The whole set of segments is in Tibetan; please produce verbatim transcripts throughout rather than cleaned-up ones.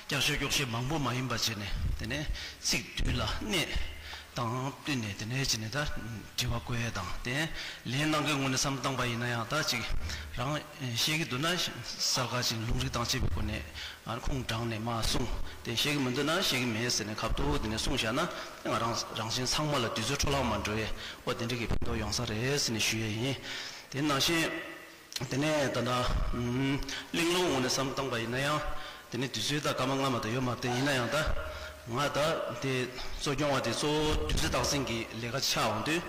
སྐྱག་ཤོད་སྐྱོག་ཤོད་མང་པོ་མ་ཡིན་པ་བྱས་ནས། དེ་ནས་ཚིག་དུས་ལ་གནས་དང་བསྟུན་ནས། དེ་ནས་བྱས་ནས་ད་དྲི་བ་བཀོད་ཡས་དང་། དེ་ལན་གནང་མཁན་ངོས་ནས་བསམ་བཏང་པ་ཡིན་ན་ཡང་། ད་ཅིག་རང་ཤེས་ཀྱི་འདུག་ན་གསར་ཁ་ཅིག་ལུང་རིགས་དང་བཅས་པའི་སྒོ་ནས་ཨ་ཁུངས་དྲངས་ནས་མར་གསུངས། དེ་ཤེས་ཀྱི་མི་འདུག་ན་ཤེས་ཀྱི་མེད་ཟེར་ནས་ཁ་ཐུག་དེ་ནས་གསུངས་བཞག་ན། ང་རང་རང་བཞིན་ཚང་མ་ལ་དུས་ཚོད་འཕྲོ་བརླག་མ་འགྲོ་བའི། འོ་དེ་འདྲ་གི་ཕན་ཐོགས་ཡོང་ས་རེད་ཟེར་ནས་ཞུ་ཡས་ཡིན། དེ་ནང་བཞིན། དེ་ནས་ད་ལྟ་ཨུམ་གླེང་སློང་ངོས་ནས་བསམ་བཏང་པ་ཡིན་ན་ཡང་། དེ་ནས་དུས་ཚོད་ད་སྐར་མ་ལྔ་མ་གཏོགས་ཡོད་མ་རེད། ཡིན་ན་ཡང་ད་ང་ད་དེ་གཙོ་སྐྱོང་བ་དེ་གཙོ་བོ་དུས་ཚོད་རྟག་འཛིན་གྱི་ལས་ཀ་ཆགས་འོང་དུས།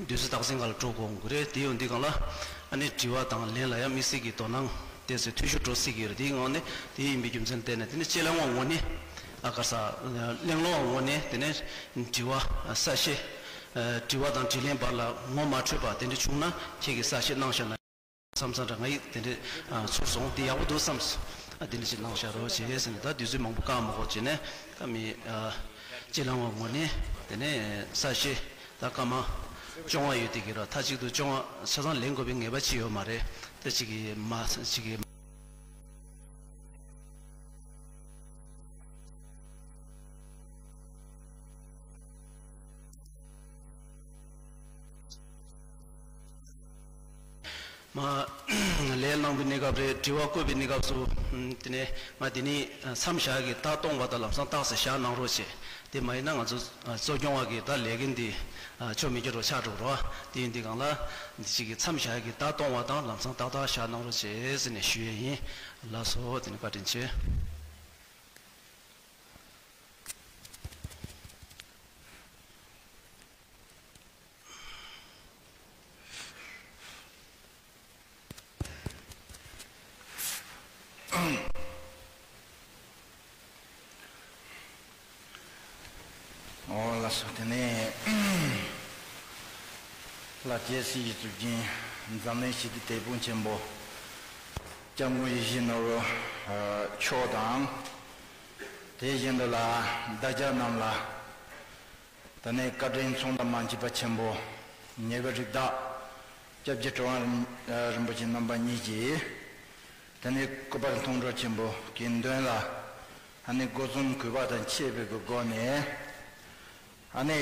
དུས་ཚོད་རྟག་འཛིན་སྒང་ལ་འགྲོ་དགོས་ཀྱི་རེད། དེ་ཡོང་དུས་སྒང་ལ་ཨ་ནི་དྲི་བ་དང་ལན་ལ་ཡང་དམིགས་བསལ་གྱི་དོ་སྣང་དེ་ཚོ་འཐུས་ཤོར་འགྲོ་སྲིད་ཀྱི་རེད། དེའི་ངང་ནས། དེ་ཡིན་པའི་རྒྱུ་མཚན་བརྟེན་ནས། དེ་ནས་སྤྱི་བླང་བ་ངོས་ནས། ཨ་ག་ས་གླེང་སློང་བ་ངོས་ནས། དེ་ནས་དྲི་བ་གསལ་བཤད། དྲི་བ་དང་དྲིས་ལན་བར་ལ་ངོ་མ་འཕྲོད་པ་དེ་འདྲ་བྱུང་ན། ཁྱེད་ཀྱིས་གསལ་བཤད་གནང་བཞག་ན། བསམ་བསམ་རེད། ང་ཡིས་དེ་འདྲ་ཚོར་སོང་། དེ་ཡག་པོ་འདུག་བསམ་སོང་། ཨ་དེ་འདྲ་ཞིག་གནང་བཞག་རོགས་བྱེད་ཟེར་ནས། ད་དུས་ཚོད་མང་པོ་བཀག་མ་དགོས་བྱས་ནས། ད་མི་ཨ་སྤྱི་བླང་བ་ངོས་ནས། དེ་ནས་གསལ་བཤད་ད་སྐར་མ་བཅོ་ལྔ་ཡོད་དེ་གི་ར། མཐའ་གཅིག་ཏུ་བཅོ་ལྔ་ཆ་ཚང་ལེན་དགོས་པའི་ངེས་པ་ཅི་ཡོད་མ་རེད། ད་ཅིག་གི་མ་ཅིག་གི། མ་ལན་གནང་པའི་གནས་སྐབས་རེད། དྲི་བ་བཀོད་པའི་གནས་སྐབས་སུ། དེ་ནས་ང་དེ་ནས་མཚམས་བཞག་གི་རྟགས་གཏོང་བ་དང་ལམ་སང་རྟགས་ཟེར་བཞག་གནང་རོགས་བྱེད། དེ་མ་ཡིན་ན་ང་ཚོ་གཙོ་སྐྱོང་བ་གི་ད་ལས་འགན་དེ་ཆོ་མི་འགྱུར་རོ་ཆགས་འགྲོ་རོགས། དེ་ཡིན་དུས་སྒང་ལ་འདི་གཅིག་གི་མཚམས་བཞག་གི་རྟགས་གཏོང་བ་དང་ལམ་སང་རྟགས་རྟགས་བཞག་གནང་རོགས་བྱེད་ཟེར་ནས་ཞུ་ཡས་ཡིན། ལགས་སོ། དེ་ནས་བཀའ་དྲིན་ཆེ། འོ་ལགས་སོ། དེ་ནས་ལྷ་རྒྱལ་སྲས་ཀྱི་གཙུག་རྒྱན་འཛམ་གླིང་ཞི་བདེའི་དེད་དཔོན་ཆེན་པོ་སྐྱབས་མགོན་ཡིད་བཞིན་ནོར་བུ་མཆོག་དང་། དེ་བཞིན་དུ་ལ་བདག་ཅག་རྣམས་ལ། དེ་ནས་བཀའ་དྲིན་མཚུངས་ཟླ་མ་མཆིས་པ་ཆེན་པོ་ཉེ་བའི་རིགས་བདག་སྐྱབས་རྗེ་གྲུབ་དབང་རིན་པོ་ཆེ་རྣམ་པ་གཉིས་ཀྱིས། དེ་ནས་སྐུ་པར་མཐོང་གྲོལ་ཆེན་པོ་གི་མདུན་ལ་ཨ་ནི་སྒོ་གསུམ་གུས་པ་དང་འཆད་པའི་སྒོ་ནས། ཨ་ནི་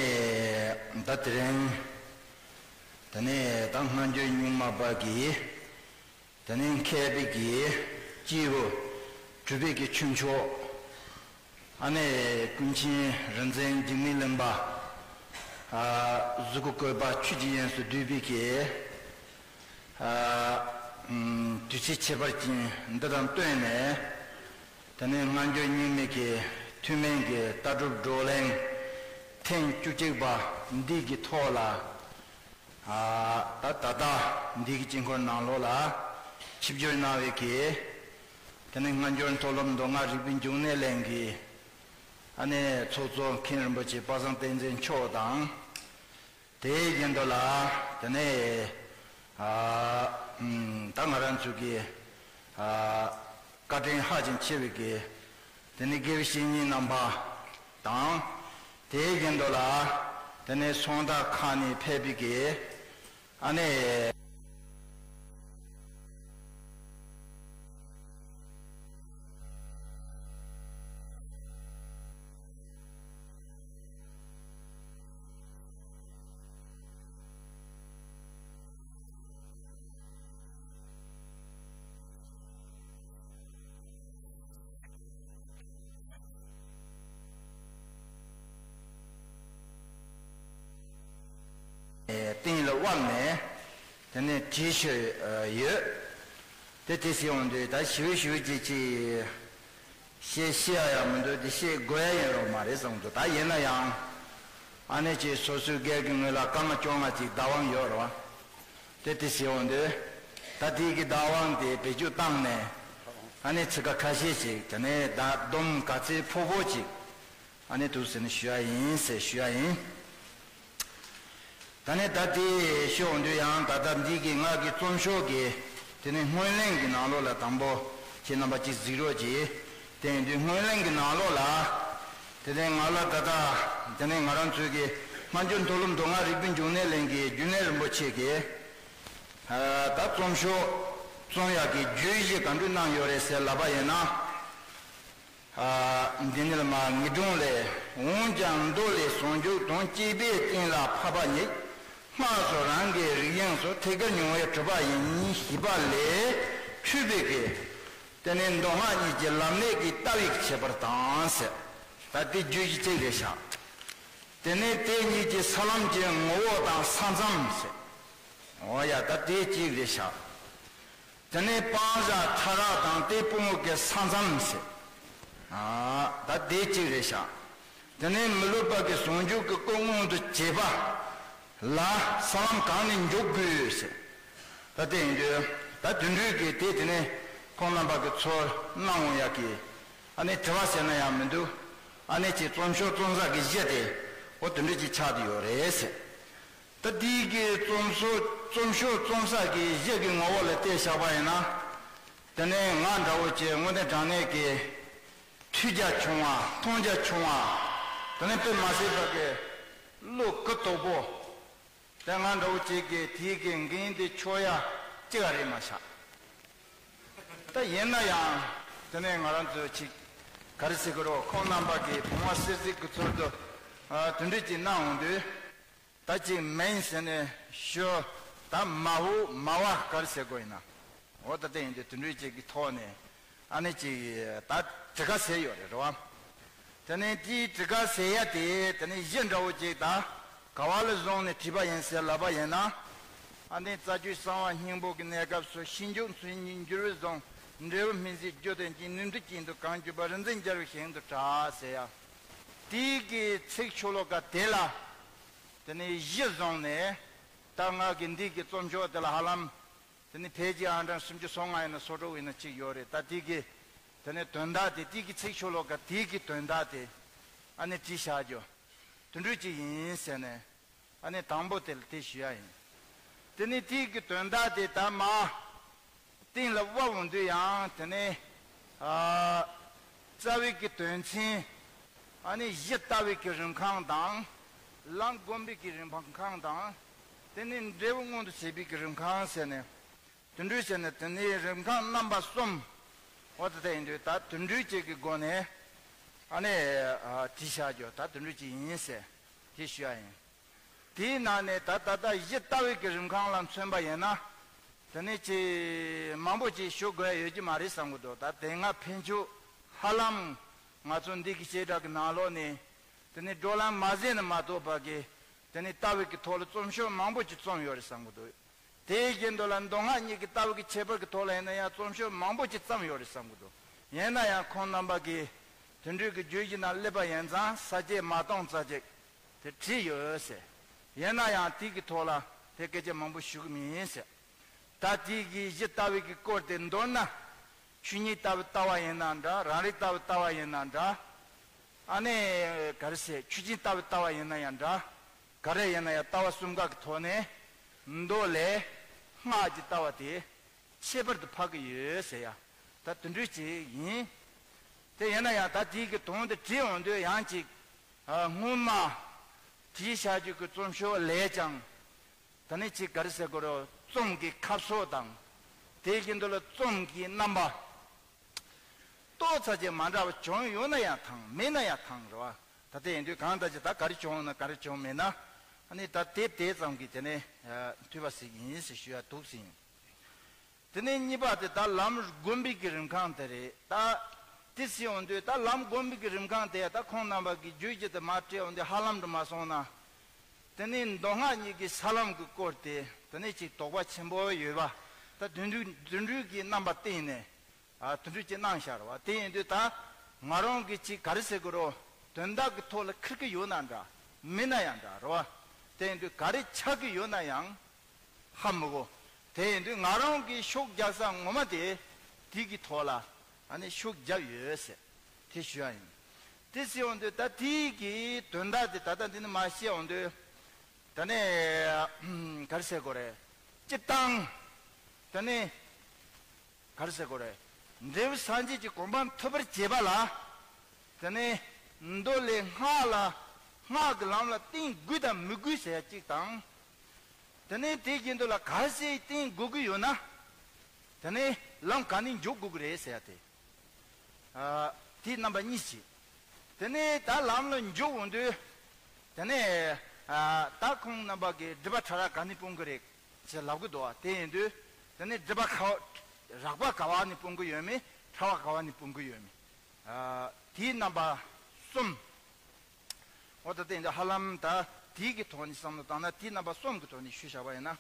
ད་དེ་རིང་དེ་ནས་ད་སྔ་འགྱུར་རྙིང་མ་པ་གི། དེ་ནས་མཁས་པའི་གི་སྐྱེས་བུ་གྲུབ་པའི་གི་ཁྱུ་མཆོག་ཨ་ནི་ཀུན་མཁྱེན་རིག་འཛིན་འཇིགས་མེད་གླིང་པ། ཨ་གཟུགས་སྐུ་བཀོད་པ་ཆོས་ཀྱི་དབྱིངས་སུ་བསྡུས་པའི་གི། ཨ་ཨམ་དུས་ཚིགས་ཁྱད་པར་ཅན་འདི་དང་བསྟུན་ནས། དེ་ནས་སྔ་འགྱུར་རྙིང་མའི་གི་ཐུན་མིན་གྱི་ལྟ་གྲུབ་བགྲོ་གླེང་ཐེངས་བཅུ་གཅིག་པ་འདི་གི་ཐོག་ལ། ཨ་ད་ད་ལྟ་འདི་གི་དཀྱིལ་འཁོར་ནང་ལོགས་ལ་ཆིབས་བསྒྱུར་གནང་བའི་གི། དེ་ནས་སྔ་འགྱུར་མཐོ་སློབ་མདོ་སྔགས་རིག་པའི་འབྱུང་གནས་གླིང་གི་ཨ་ནི་ཚོགས་གཙོ་མཁན་རིན་པོ་ཆེ་པ་སངས་བསྟན་འཛིན་མཆོག་དང་། དེ་བཞིན་དུ་ལ་དེ་ནས་ཨ་ད་ང་རང་ཚོའི་གི་ཨ་བཀའ་དྲིན་ཧ་ཅང་ཆེ་བའི་གི། དེ་ནས་དགེ་བའི་བཤེས་གཉེན་རྣམ་པ་དང་། དེ་བཞིན་དུ་ལ་དེ་ནས་ཚོང་རྟགས་ཁག་ནས་ཕེབས་པའི་གི་ཨ་ནི། སྟེང་ལ་དབབ་ནས་དེ་ནས་བྲིས་ཤིག་ཡོད། དེ་དེ་ཟེར་འོང་དུས་ད་ཞིབ་ཞིབ་ཅིག་ཅིག་བཤད་ཤེས་ཡ་ཡང་མི་འདུག་དེ་བཤད་དགོས་ཡ་ཡིན་རོགས་མ་རེད་བསམ་འདུག་ད་ཡིན་ན་ཡང་ཨ་ནེ་ཅིག་སོ་སོའི་སྒེར་གྱི་ངོས་ལ་སྐར་མ་བཅོ་ལྔ་ཅིག་བདག་དབང་ཡོད་རོགས། དེ་དེ་ཟེར་འོང་དུས། ད་དེའི་གི་བདག་དབང་དེ་བེད་སྤྱོད་བཏང་ནས། ཨ་ནི་ཚིག་ཁ་ཁ་ཤས་ཤིག་དེ་ནས་ད་སྡོམ་ག་ཚོད་ཕོག་ཕོག་ཅིག་ཨ་ནི་འདུག་ཟེར་ནས་ཞུ་ཡ་ཡིན་ཟེར་ཞུ་ཡ་ཡིན། ད་ནི་ད་དེ་ཞུ་འོང་དུས་ཡང་ད་ལྟ་འདི་གི་ང་གི་རྩོམ་ཤོག་གི་དེ་ནས་སྔོན་གླེང་གི་ནང་ལོགས་ལ་དང་པོ་ཁྱེད་རྣམ་པ་ཅིག་གཟིགས་རོགས་གྱིས། དེ་ཡིན་དུས་སྔོན་གླེང་གི་ནང་ལོགས་ལ། དེ་ནས་ང་ལ་ད་ལྟ་དེ་ནས་ང་རང་ཚོའི་གི་སྔ་འགྱུར་མཐོ་སློབ་མདོ་སྔགས་རིག་པའི་འབྱུང་གནས་གླིང་གི་རྒྱུན་ལས་རིན་པོ་ཆེ་གིས། ད་རྩོམ་ཤོག་རྩོམ་ཡག་གི་བརྗོད་གཞི་ག་འདྲ་གནང་ཡོད་རེད་ཟེར་ལབ་པ་ཡིན་ན། ཨ། འདི་ནི་ལ་མ་ངེས་སྒྲུང་ལས། འོན་ཀྱང་མདོ་ལས་ཟུང་འཇུག་དང་སྐྱེས་པའི་རྟེན་ལ་འཕགས་པ་ཉིད། སྔགས་སུ་རང་གི་རིགས་དབྱིངས་སུ་ཐད་ཀར་མྱོང་བའི་གྲུབ་པ་ཡིན་ཞེས་པ་ལས་འཕྲོས་པའི་གི། དེ་ནི་མདོ་སྔགས་གཉིས་ཀྱི་ལམ་ལས་ཀྱི་ལྟ་བའི་ཁྱད་པར་དང་ཟེར། ད་དེ་རྒྱུད་ཀྱི་གཅིག་རེད་ཤག་དེ་ནས་དེ་གཉིས་ཀྱི་ས་ལམ་གྱི་ངོ་བོ་དང་ས་མཚམས་ཟེར། འོ་ཡ། ད་དེ་གཅིག་རེད་ཤག་དེ་ནས་སྤང་བྱ་ཕྲ་རགས་དང་དེ་སྤོང་བའི་ས་མཚམས་ཟེར། ཨ། ད་དེ་གཅིག་རེད་ཤག་དེ་ནས་མི་སློབ་པ་གི་ཟུང་འཇུག་གི་སྐུ་མངོན་དུ་བྱེད་པ་ལ་ས་ལམ་གང་ནས་འཇུག་དགོས་ཟེར། ད་དེ་ཡིན་དུས་ད་དེ་འདྲའི་གི་དེ་དེ་ནས་ཁོང་རྣམ་པ་གི་ཚོར་སྣང་འོང་ཡག་གི། ཨ་ནི་དྲི་བ་ཟེར་ན་ཡང་མི་འདུག་ཨ་ནི་ཅིག་རྩོམ་ཤོག་རྩོམ་ས་གི་གཞི་དེ་འོ་དེ་འདྲ་ཅིག་ཆགས་བསྡད་ཡོད་རེད་ཟེར། ད་དེའི་གི་རྩོམ་སོ་རྩོམ་ཤོག་རྩོམ་ས་གི་གཞི་གི་ངོ་བོ་ལ་བལྟས་བཞག་པ་ཡིན་ན། དེ་ནས་ང་འདྲ་བོ་ཅིག་དངོས་གནས་དྲང་གནས་ཀྱི་ཐོས་རྒྱ་ཆུང་བ་མཐོང་རྒྱ་ཆུང་བ། དེ་ནས་དཔེ་མ་སྲིད་པ་གི་བློ་གུ་དོག་པོ། དེ་ང་འདྲ་བོ་ཅིག་གིས་དེའི་གི་འགན་དེ་འཁྱོག་ཡ་ཅི་ག་རེད་མ་ཤག་ད་ཡིན་ན་ཡང་དེ་ནས་ང་རང་ཚོ་ཅིག་ག་རེ་ཟེར་གི་རོ། ཁོང་རྣམ་པ་གིས་བུང་བ་གསེར་གཟིགས་ཀྱི་ཚུལ་དུ་ཨ་དེ་འདྲ་ཅིག་གནང་འོང་དུས། ད་ཅིག་མིན་ཟེར་ནས་ཞུ། ད་མ་བུ་མ་བ་ག་རེ་ཟེར་དགོས་ཡིན་ན། འོ་ད་དེ་ཡིན་དུས་དེ་འདྲ་ཅིག་གི་ཐོག་ནས་ཨ་ནི་ཅིག་ད་དྲི་ག་ཟེར་ཡོད་རེད་རེད་བ། དེ་ནས་དེའི་དྲི་ག་ཟེར་ཡ་དེ་དེ་ནས་གཞི་འདྲ་བོ་ཅིག་ད་ག་བ་ལ་བཟུང་ནས་བྲིས་པ་ཡིན་ཟེར་ལབ་པ་ཡིན་ན། ཨ་ནི་རྩ་རྒྱུད་གསང་བ་སྙིང་པོ་གི་གནས་སྐབས་སུ་ཤེས་འཇུག་མཚན་ཉིད་འགྱུར་བས་བཟུང་འབྲས་བུ་སྨིན་བྱེད་རྒྱུ་དོན་གྱི་ནུས་མཐུ་ཅན་དུ་གང་གྱུར་པ་རིག་འཛིན་རྒྱལ་བའི་ཞིང་དུ་གྲགས་ཟེར་ཡ། དེའི་གི་ཚིག་ཤོ་ལོ་ཀ་དེ་ལ། དེ་ནས་གཞི་བཟུང་ནས་ད་ང་གི་འདི་གི་རྩོམ་ཤོག་དེ་ལ་ཧ་ལམ་དེ་ནས་ཕལ་ཆེར་ཨང་གྲངས་སུམ་ཅུ་སོ་ལྔ་ཡིན་ན་སོ་དྲུག་ཡིན་ན་གཅིག་ཡོད་རེད། ད་དེ་གི་དེ་ནས་དོན་དག་དེ་དེ་གི་ཚིག་ཤོ་ལོ་ཀ་དེ་གི་དོན་དག་དེ་ཨ་ནི་བྲིས་བཞག་རྒྱུ་དེ་འདྲ་ཅིག་ཡིན་ཟེར་ནས་ཨ་ནི་དང་པོ་དེ་ལ་དེ་ཞུ་ཡ་ཡིན། དེ་ནས་དེ་གི་དོན་དག་དེ་ད་མ། སྟེང་ལ་དབབ་འོང་དུས་ཡང་དེ་ནས་ཨ་རྩ་བའི་གི་དོན་ཚན། ཨ་ནི་གཞི་ལྟ་བའི་གི་རིམ་ཁང་དང་། ལམ་སྒོམ་པའི་གི་རིམ་ཁང་དང་། དེ་ནས་འབྲས་བུ་མངོན་དུ་བྱེད་པའི་གི་རིམ་ཁང་ཟེར་ནས། དེ་འདྲ་བྱས་ནས་དེ་ནས་རིམ་ཁང་རྣམ་པ་གསུམ། འོ་ད་དེ་ཡིན་དུས་ད་དེ་འདྲ་ཅིག་གི་སྒོ་ནས་ཨ་ནི་ཨ་བྲིས་བཞག་རྒྱུ་ད་དེ་འདྲ་ཅིག་ཡིན་ཟེར་དེ་ཞུ་ཡ་ཡིན། དེའི་ནང་ནས་ད་ད་ལྟ་གཞི་ལྟ་བའི་གི་རིམ་ཁང་ལ་མཚོན་པ་ཡིན་ན། དེ་ནས་ཅིག་མང་པོ་ཅིག་ཞུ་དགོས་ཡ་ཡོད་ཀྱི་མ་རེད་བསམ་གི་འདུག་ད་དེ་སྔ་ཕན་ཆོད་ཧ་ལམ་ང་ཚོ་འདི་གི་བྱེ་བྲག་གི་ནང་ལོགས་ནས་དེ་ནས་བགྲོ་གླེང་མ་ཟིན་ན་མ་གཏོགས་པ་གི་དེ་ནས་ལྟ་བའི་གི་ཐོག་ལ་རྩོམ་ཤོག་མང་པོ་ཅིག་རྩོམ་ཡོད་རེད་བསམ་གི་འདུག་དེའི་རྒྱུན་དུ་ལ་མདོ་སྔགས་གཉིས་ཀྱི་ལྟ་བ་གི་ཁྱད་པར་གྱི་ཐོག་ལ་ཡིན་ན་ཡང་རྩོམ་ཤོག་མང་པོ་ཅིག་བརྩམས་ཡོད་རེད་བསམ་གྱི་འདུག་ཡིན་ན་ཡང་ཁོང་རྣམ་པ་གིས་དེ་འདྲའི་གི་བརྗོད་གཞི་ནང་སླེབས་པ་ཡིན་ཙང་ས་བཅད་མ་སྟོང་རྩ་ཅིག་དེ་བྲིས་ཡོད་ཟེར། ཡིན་ན་ཡང་དེ་གི་ཐོག་ལ་དེ་སྐད་ཆ་མང་པོ་ཞུ་གི་མིན་ཟེར། ད་དེ་གི་གཞི་ལྟ་བའི་གི་སྐོར་དེ་མདོར་ན། ཆོས་ཉིད་ལྟ་བུ་ལྟ་བ་ཡིན་ན་འདྲ། རང་རིག་ལྟ་བུ་ལྟ་བ་ཡིན་ན་འདྲ། ཨ་ནི་ག་རེ་ཟེར། ཆོས་ཅན་ལྟ་བུ་ལྟ་བ་ཡིན་ན་ཡང་འདྲ། ག་རེ་ཡིན་ན་ཡང་ལྟ་བ་གསུམ་ཀ་གི་ཐོག་ནས་མདོ་ལས་སྔགས་ཀྱི་ལྟ་བ་དེ་ཁྱད་པར་དུ་འཕགས་ཀྱི་ཡོད་ཟེར་ཡ། ད་དེ་འདྲ་ཅིག་ཡིན། དེ་ཡིན་ན་ཡང་ད་དེའི་གི་དོན་དེ་བྲིས་འོང་དུས་ཡང་ཅིག་ཨ། སྔོན་མ་བྲིས་བཞག་རྒྱུ་གི་རྩོམ་ཤོག་ལས་ཀྱང་། ད་ནི་ཅིག་ག་རེ་ཟེར་དགོས་རེད། རྩོམ་གྱི་ཁ་ཕྱོགས་དང་། དེའི་རྒྱུན་དུ་ལ་རྩོམ་གྱི་རྣམ་པ། ཏོག་ཙམ་ཅིག་མ་འདྲ་བ་བྱུང་ཡོད་ན་ཡང་ཐང་། མེད་ན་ཡང་ཐང་རེད་བ། ད་ལྟ་ཡིན་དུས་གང་ལྟར་ཅིག་ད་ག་རེ་བྱུང་ན་ག་རེ་བྱུང་མེད་ན། ཨ་ནི་ད་དེབ་དེ་ཙམ་གྱིས་དེ་ནས་འཐུས་པ་ཞིག་ཡིན་ཟེར་ཞུ་ཡ་འདུག་ཟིན། དེ་ནས་གཉིས་པ་དེ་ད་ལམ་སྒོམ་པའི་གི་རིམ་ཁང་དེ་རེད། ད་དེ་ཟེར་འོང་དུས་ད་ལམ་སྒོམ་པའི་གི་རིམ་ཁང་དེ་ད་ཁོང་རྣམ་པ་གི་རྒྱུད་ཀྱི་དེ་མ་བྲིས་འོང་དུས་ཧ་ལམ་དུ་མ་སོང་ན། དེ་ནས་མདོ་སྔགས་གཉིས་ཀྱི་ས་ལམ་གྱི་སྐོར་དེ་དེ་ནས་ཅིག་དོགས་པ་ཆེན་པོ་ཡོད་པ། ད་དུད་འགྲོའི་དུད་འགྲོའི་གི་རྣམ་པ་བསྟན་ནས་ཨ་དུད་འགྲོ་ཅིག་གནང་བཞག་རེད་བ། དེ་ཡིན་དུས་ད་ང་རང་གི་ཅིག་ག་རེ་ཟེར་དགོས་རོ། དོན་དག་གི་ཐོག་ལ་འཁུར་གི་ཡོད་ན་འདྲ། མེད་ན་ཡང་འདྲ་རེད་བ། དེ་ཡིན་དུས་ག་རེ་ཆགས་ཀྱི་ཡོད་ན་ཡང་ཧ་མི་གོ། དེ་ཡིན་དུས་ང་རང་གི་ཤུགས་རྒྱག་ས་ངོ་མ་དེ་དེ་གི་ཐོག་ལ་ཨ་ནི་ཤུགས་རྒྱབ་ཡོད་ཟེར་དེ་ཞུ་ཡ་ཡིན། དེ་ཟེར་འོང་དུས་ད་དེ་གི་དོན་དག་དེ་ད་ལྟ་འདི་ནས་མར་བཤད་འོང་དུས། ད་ནི་ག་རེ་ཟེར་དགོས་རེད། སྤྱིར་བཏང་། ད་ནི་ག་རེ་ཟེར་དགོས་རེད། འབྲས་བུ་སངས་རྒྱས་ཀྱི་གོ་འཕང་ཐོབ་པར་བྱེད་པ་ལ། ད་ནི་མདོ་ལས་སྔགས་ལ། སྔགས་ཀྱི་ལམ་ལ་བརྟེན་དགོས་དང་མི་དགོས་ཟེར་ཡ་གཅིག་དང་། ད་ནི་དེ་བཞིན་དུ་ལ་གལ་སྲིད་བརྟེན་དགོས་ཀྱི་ཡོད་ན། ད་ནི་ལམ་ག་ནས་འཇུག་དགོས་ཀྱི་རེད་ཟེར་ཡ་དེ། ཨ། དེའི་རྣམ་པ་གཉིས་ཤིག་དེ་ནས་ད་ལམ་ལ་འཇུག་འོང་དུས། དེ་ནས་ཨ་ད་ཁོང་རྣམ་པ་གིས་སྒྲིབ་པ་ཕྲ་རགས་ག་ནས་སྤོང་གི་རེད་ཅེས་ལབ་གི་འདུག་བ། དེ་ཡིན་དུས་དེ་ནས་སྒྲིབ་པ་ག་རགས་པ་ག་བ་ནས་སྤོང་གི་ཡོད་མེད། ཕྲ་བ་ག་བ་ནས་སྤོང་གི་ཡོད་མེད། ཨ་དེའི་རྣམ་པ་གསུམ། འོ་ད་དེ་ཡིན་དུས་ཧ་ལམ་ད་དེའི་གི་ཐོག་ནས་བསམ་བློ་བཏང་ན། དེའི་རྣམ་པ་གསུམ་གི་ཐོག་ནས་ཞུས་བཞག་པ་ཡིན་ན་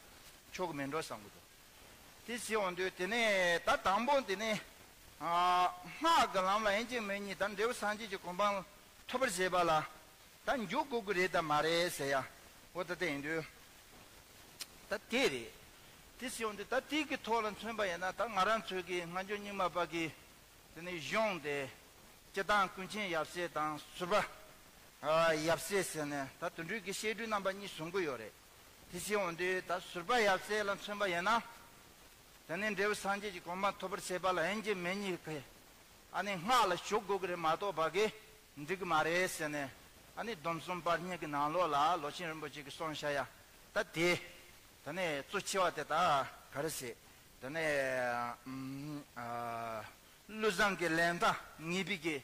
ཆོག་གི་མེད་འགྲོ་བསམ་གི་འདུག་དེ་ཟེར་འོང་དུས་དེ་ནས་ད་དང་པོ་དེ་ནས་ཨ་སྔགས་ཀྱི་ལམ་ལ་ཡིན་གཅིག་མིན་གཉིས་ད་འབྲས་བུ་སངས་རྒྱས་ཀྱི་གོ་འཕང་ཐོབ་པར་བྱེད་པ་ལ་ད་འཇུག་དགོས་ཀྱི་རེད་ད་མ་རེད་ཟེར་ཡ། འོ་ད་དེ་ཡིན་དུས་ད་དེ་རེད། དེ་ཟེར་འོང་དུས་ད་དེའི་གི་ཐོག་ལ་མཚོན་པ་ཡིན་ན། ད་ང་རང་ཚོའི་གི་སྔ་འགྱུར་རྙིང་མ་པ་གི་དེ་ནས་གཞུང་དེ་སྤྱིར་བཏང་ཀུན་མཁྱེན་ཡབ་སྲས་དང་ཟུར་པ་ཡབ་སྲས་ཟེར་ནས་ད་དེ་འདྲའི་གི་བཤད་སྒྲོས་རྣམ་པ་གཉིས་གསུང་གི་ཡོད་རེད། དེ་བཞིན་འོང་དུས་ད་ཟུར་པ་ཡབ་སྲས་ལ་མཚོན་པ་ཡིན་ན། དེ་ནས་འབྲས་བུ་སངས་རྒྱས་ཀྱི་གོ་འཕང་ཐོབ་པར་བྱེད་པ་ལ་ཡིན་གཅིག་མིན་གཉིས་ཀྱི་ཨ་ནི་སྔགས་ལ་ཞུགས་དགོས་ཀྱི་རེད་མ་གཏོགས་ཕ་གི་འགྲིག་གི་མ་རེད་ཟེར་ནས། ཨ་ནི་སྡོམ་གསུམ་པ་གཉིས་ཀྱི་ནང་ལོགས་ལ་ལོ་ཆེན་རིན་པོ་ཆེ་གིས་གསུངས་བཞག་ཡ། ད་དེ་དེ་ནས་གཙོ་ཆེ་བ་དེ་ད་ག་རེ་ཟེར། དེ་ནས་ཨ་བློ་བཟང་གི་ལན་ད་ངེས་པའི་གི་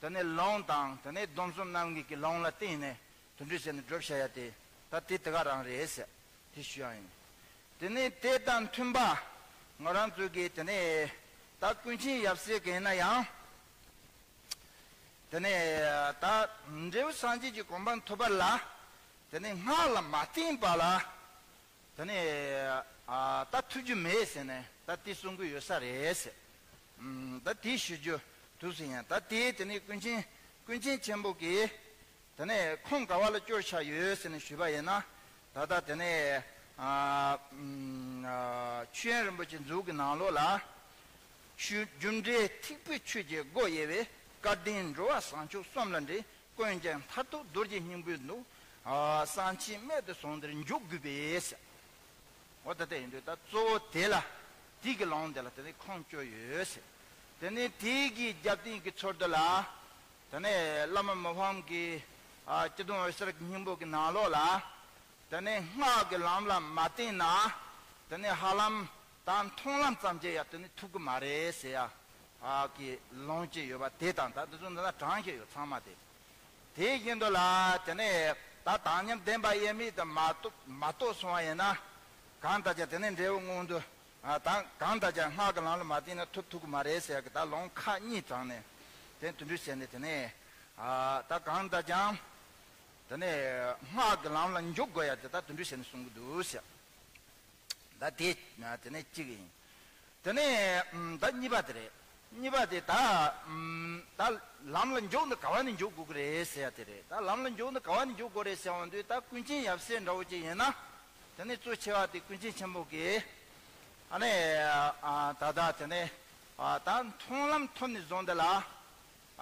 དེ་ནས་ལུང་དང་དེ་ནས་སྡོམ་གསུམ་རྣམ་ངེས་ཀྱི་ལུང་ལ་བརྟེན་ནས་དེ་འདྲ་བྱས་ནས་སྒྲུབ་བྱ་ཡ་དེ་ད་དེ་དེ་ག་རང་རེད་ཟེར་དེ་ཞུ་ཡ་ཡིན། དེ་ནས་དེ་དང་མཐུན་པ་ང་རང་ཚོ་གི་དེ་ནས་ད་ཀུན་མཁྱེན་ཡབ་སྲས་ཀྱི་ཡིན་ན་ཡང་། དེ་ནས་ད་འབྲས་བུ་སངས་རྒྱས་ཀྱི་གོ་འཕང་ཐོབ་པ་ལ་དེ་ནས་སྔགས་ལ་མ་བརྟེན་པ་ལ། དེ་ནས་ཨ་ད་ཐུབ་རྒྱུ་མེད་ཟེར་ནས་ད་དེ་གསུང་གི་ཡོད་ས་རེད་ཟེར། ཨམ་ད་དེ་ཞུ་རྒྱུ་འདུག་ཟེར་ཡང་། ད་དེ་དེ་ནས་ཀུན་མཁྱེན་ཀུན་མཁྱེན་ཆེན་པོ་གིས་དེ་ནས་ཁུངས་ག་བ་ལ་སྐྱོར་བཞག་ཡོད་ཟེར་ནས་ཞུས་པ་ཡིན་ན། ད་ལྟ་དེ་ནས་ཨ་ཨམ་ཨ་ཆོས་དབྱིངས་རིན་པོ་ཆེ་མཛོད་ཀྱི་ནང་ལོགས་ལ། ཆོས་རྒྱུ་འབྲས་ཐེག་པའི་ཆོས་ཀྱི་སྒོ་དབྱེ་བའི་སྐལ་ལྡན་འགྲོ་བ་བྱང་ཆུབ་གསུམ་ལ་འདྲེན། ཀུན་ཀྱང་མཐར་ཐུག་རྡོ་རྗེ་སྙིང་པོའི་ནུབ། ཨ་སངས་རྒྱས་རྨད་དུ་བྱུང་དེར་འཇུག་དགོས་པས། འོ་ད་དེ་ཡིན་དུས་ད་གཙོ་བོ་དེ་ལ་དེ་གི་ལུང་དེ་ལ་དེ་ནས་ཁུངས་སྐྱོར་ཡོད་ཟེར། དེ་ནས་དེ་གི་རྒྱབ་རྟེན་གྱི་ཚུལ་དུ་ལ། དེ་ནས་བླ་མ་མི་ཕམ་གྱི་ཨ་སྐྱི་སྡོང་འོད་ཟེར་གྱི་སྙིང་པོ་གི་ནང་ལོགས་ལ། དེ་ནས་སྔགས་ཀྱི་ལམ་ལ་མ་བརྟེན་ན། དེ་ནས་ཧ་ལམ་ད་མཐོང་ལམ་ཙམ་གྱིས་ཡང་དེ་ནས་ཐུབ་ཀྱི་མ་རེད་ཟེར་ཡ། ཨ་གི་ལུང་བཅས་ཡོད་པ་དེ་དང་། ད་འདི་ཚོ་འདི་ལ་དྲངས་བཞག་ཡོད་ཚང་མ་དེ། དེ་བཞིན་དུ་ལ་དེ་ནས་ད་དག་མཉམ་བདེན་པ་དབྱེར་མེད་དུ་མ་རྟོགས་མ་རྟོགས་སོང་བ་ཡིན་ན། གང་ལྟར་ཀྱང་དེ་ནས་འབྲས་བུ་མངོན་དུ་ཨ་ད་གང་ལྟར་ཀྱང་སྔགས་ཀྱི་ལམ་ལ་མ་བརྟེན་ན་ཐུབ་ཐུབ་ཀྱི་མ་རེད་ཟེར་ཡ་གི་ད་ལུང་ཁག་གཉིས་དྲངས་ནས། དེ་དེ་འདྲ་བྱས་ནས་དེ་ནས་ཨ་ད་གང་ལྟར་ཀྱང་དེ་ནས་སྔགས་ཀྱི་ལམ་ལ་འཇུག་དགོས་ཡ་དེ་ད་དེ་འདྲ་བྱས་ནས་གསུང་གི་འདུག་ཟེར། ད་དེ་དེ་ནས་གཅིག་ཡིན། དེ་ནས་ཨམ་ད་གཉིས་པ་དེ་རེད། གཉིས་པ་དེ་ད་ཨམ་ད་ལམ་ལ་འཇུག་ནི་ག་བ་ནས་འཇུག་དགོས་ཀྱི་རེད་ཟེར་ཡ་དེ་རེད། ད་ལམ་ལ་འཇུག་ནི་ག་བ་ནས་འཇུག་དགོས་རེད་ཟེར་འོང་དུས། ད་ཀུན་མཁྱེན་ཡབ་སྲས་འདྲ་བོ་ཅིག་ཡིན་ན། དེ་ནས་གཙོ་ཆེ་བ་དེ་ཀུན་མཁྱེན་ཆེན་པོ་གིས་ཨ་ནི་ཨ་ད་ད་དེ་ནས་ཨ་ད་མཐོང་ལམ་ཐོབ་ནས་བཟུང་དེ་ལ།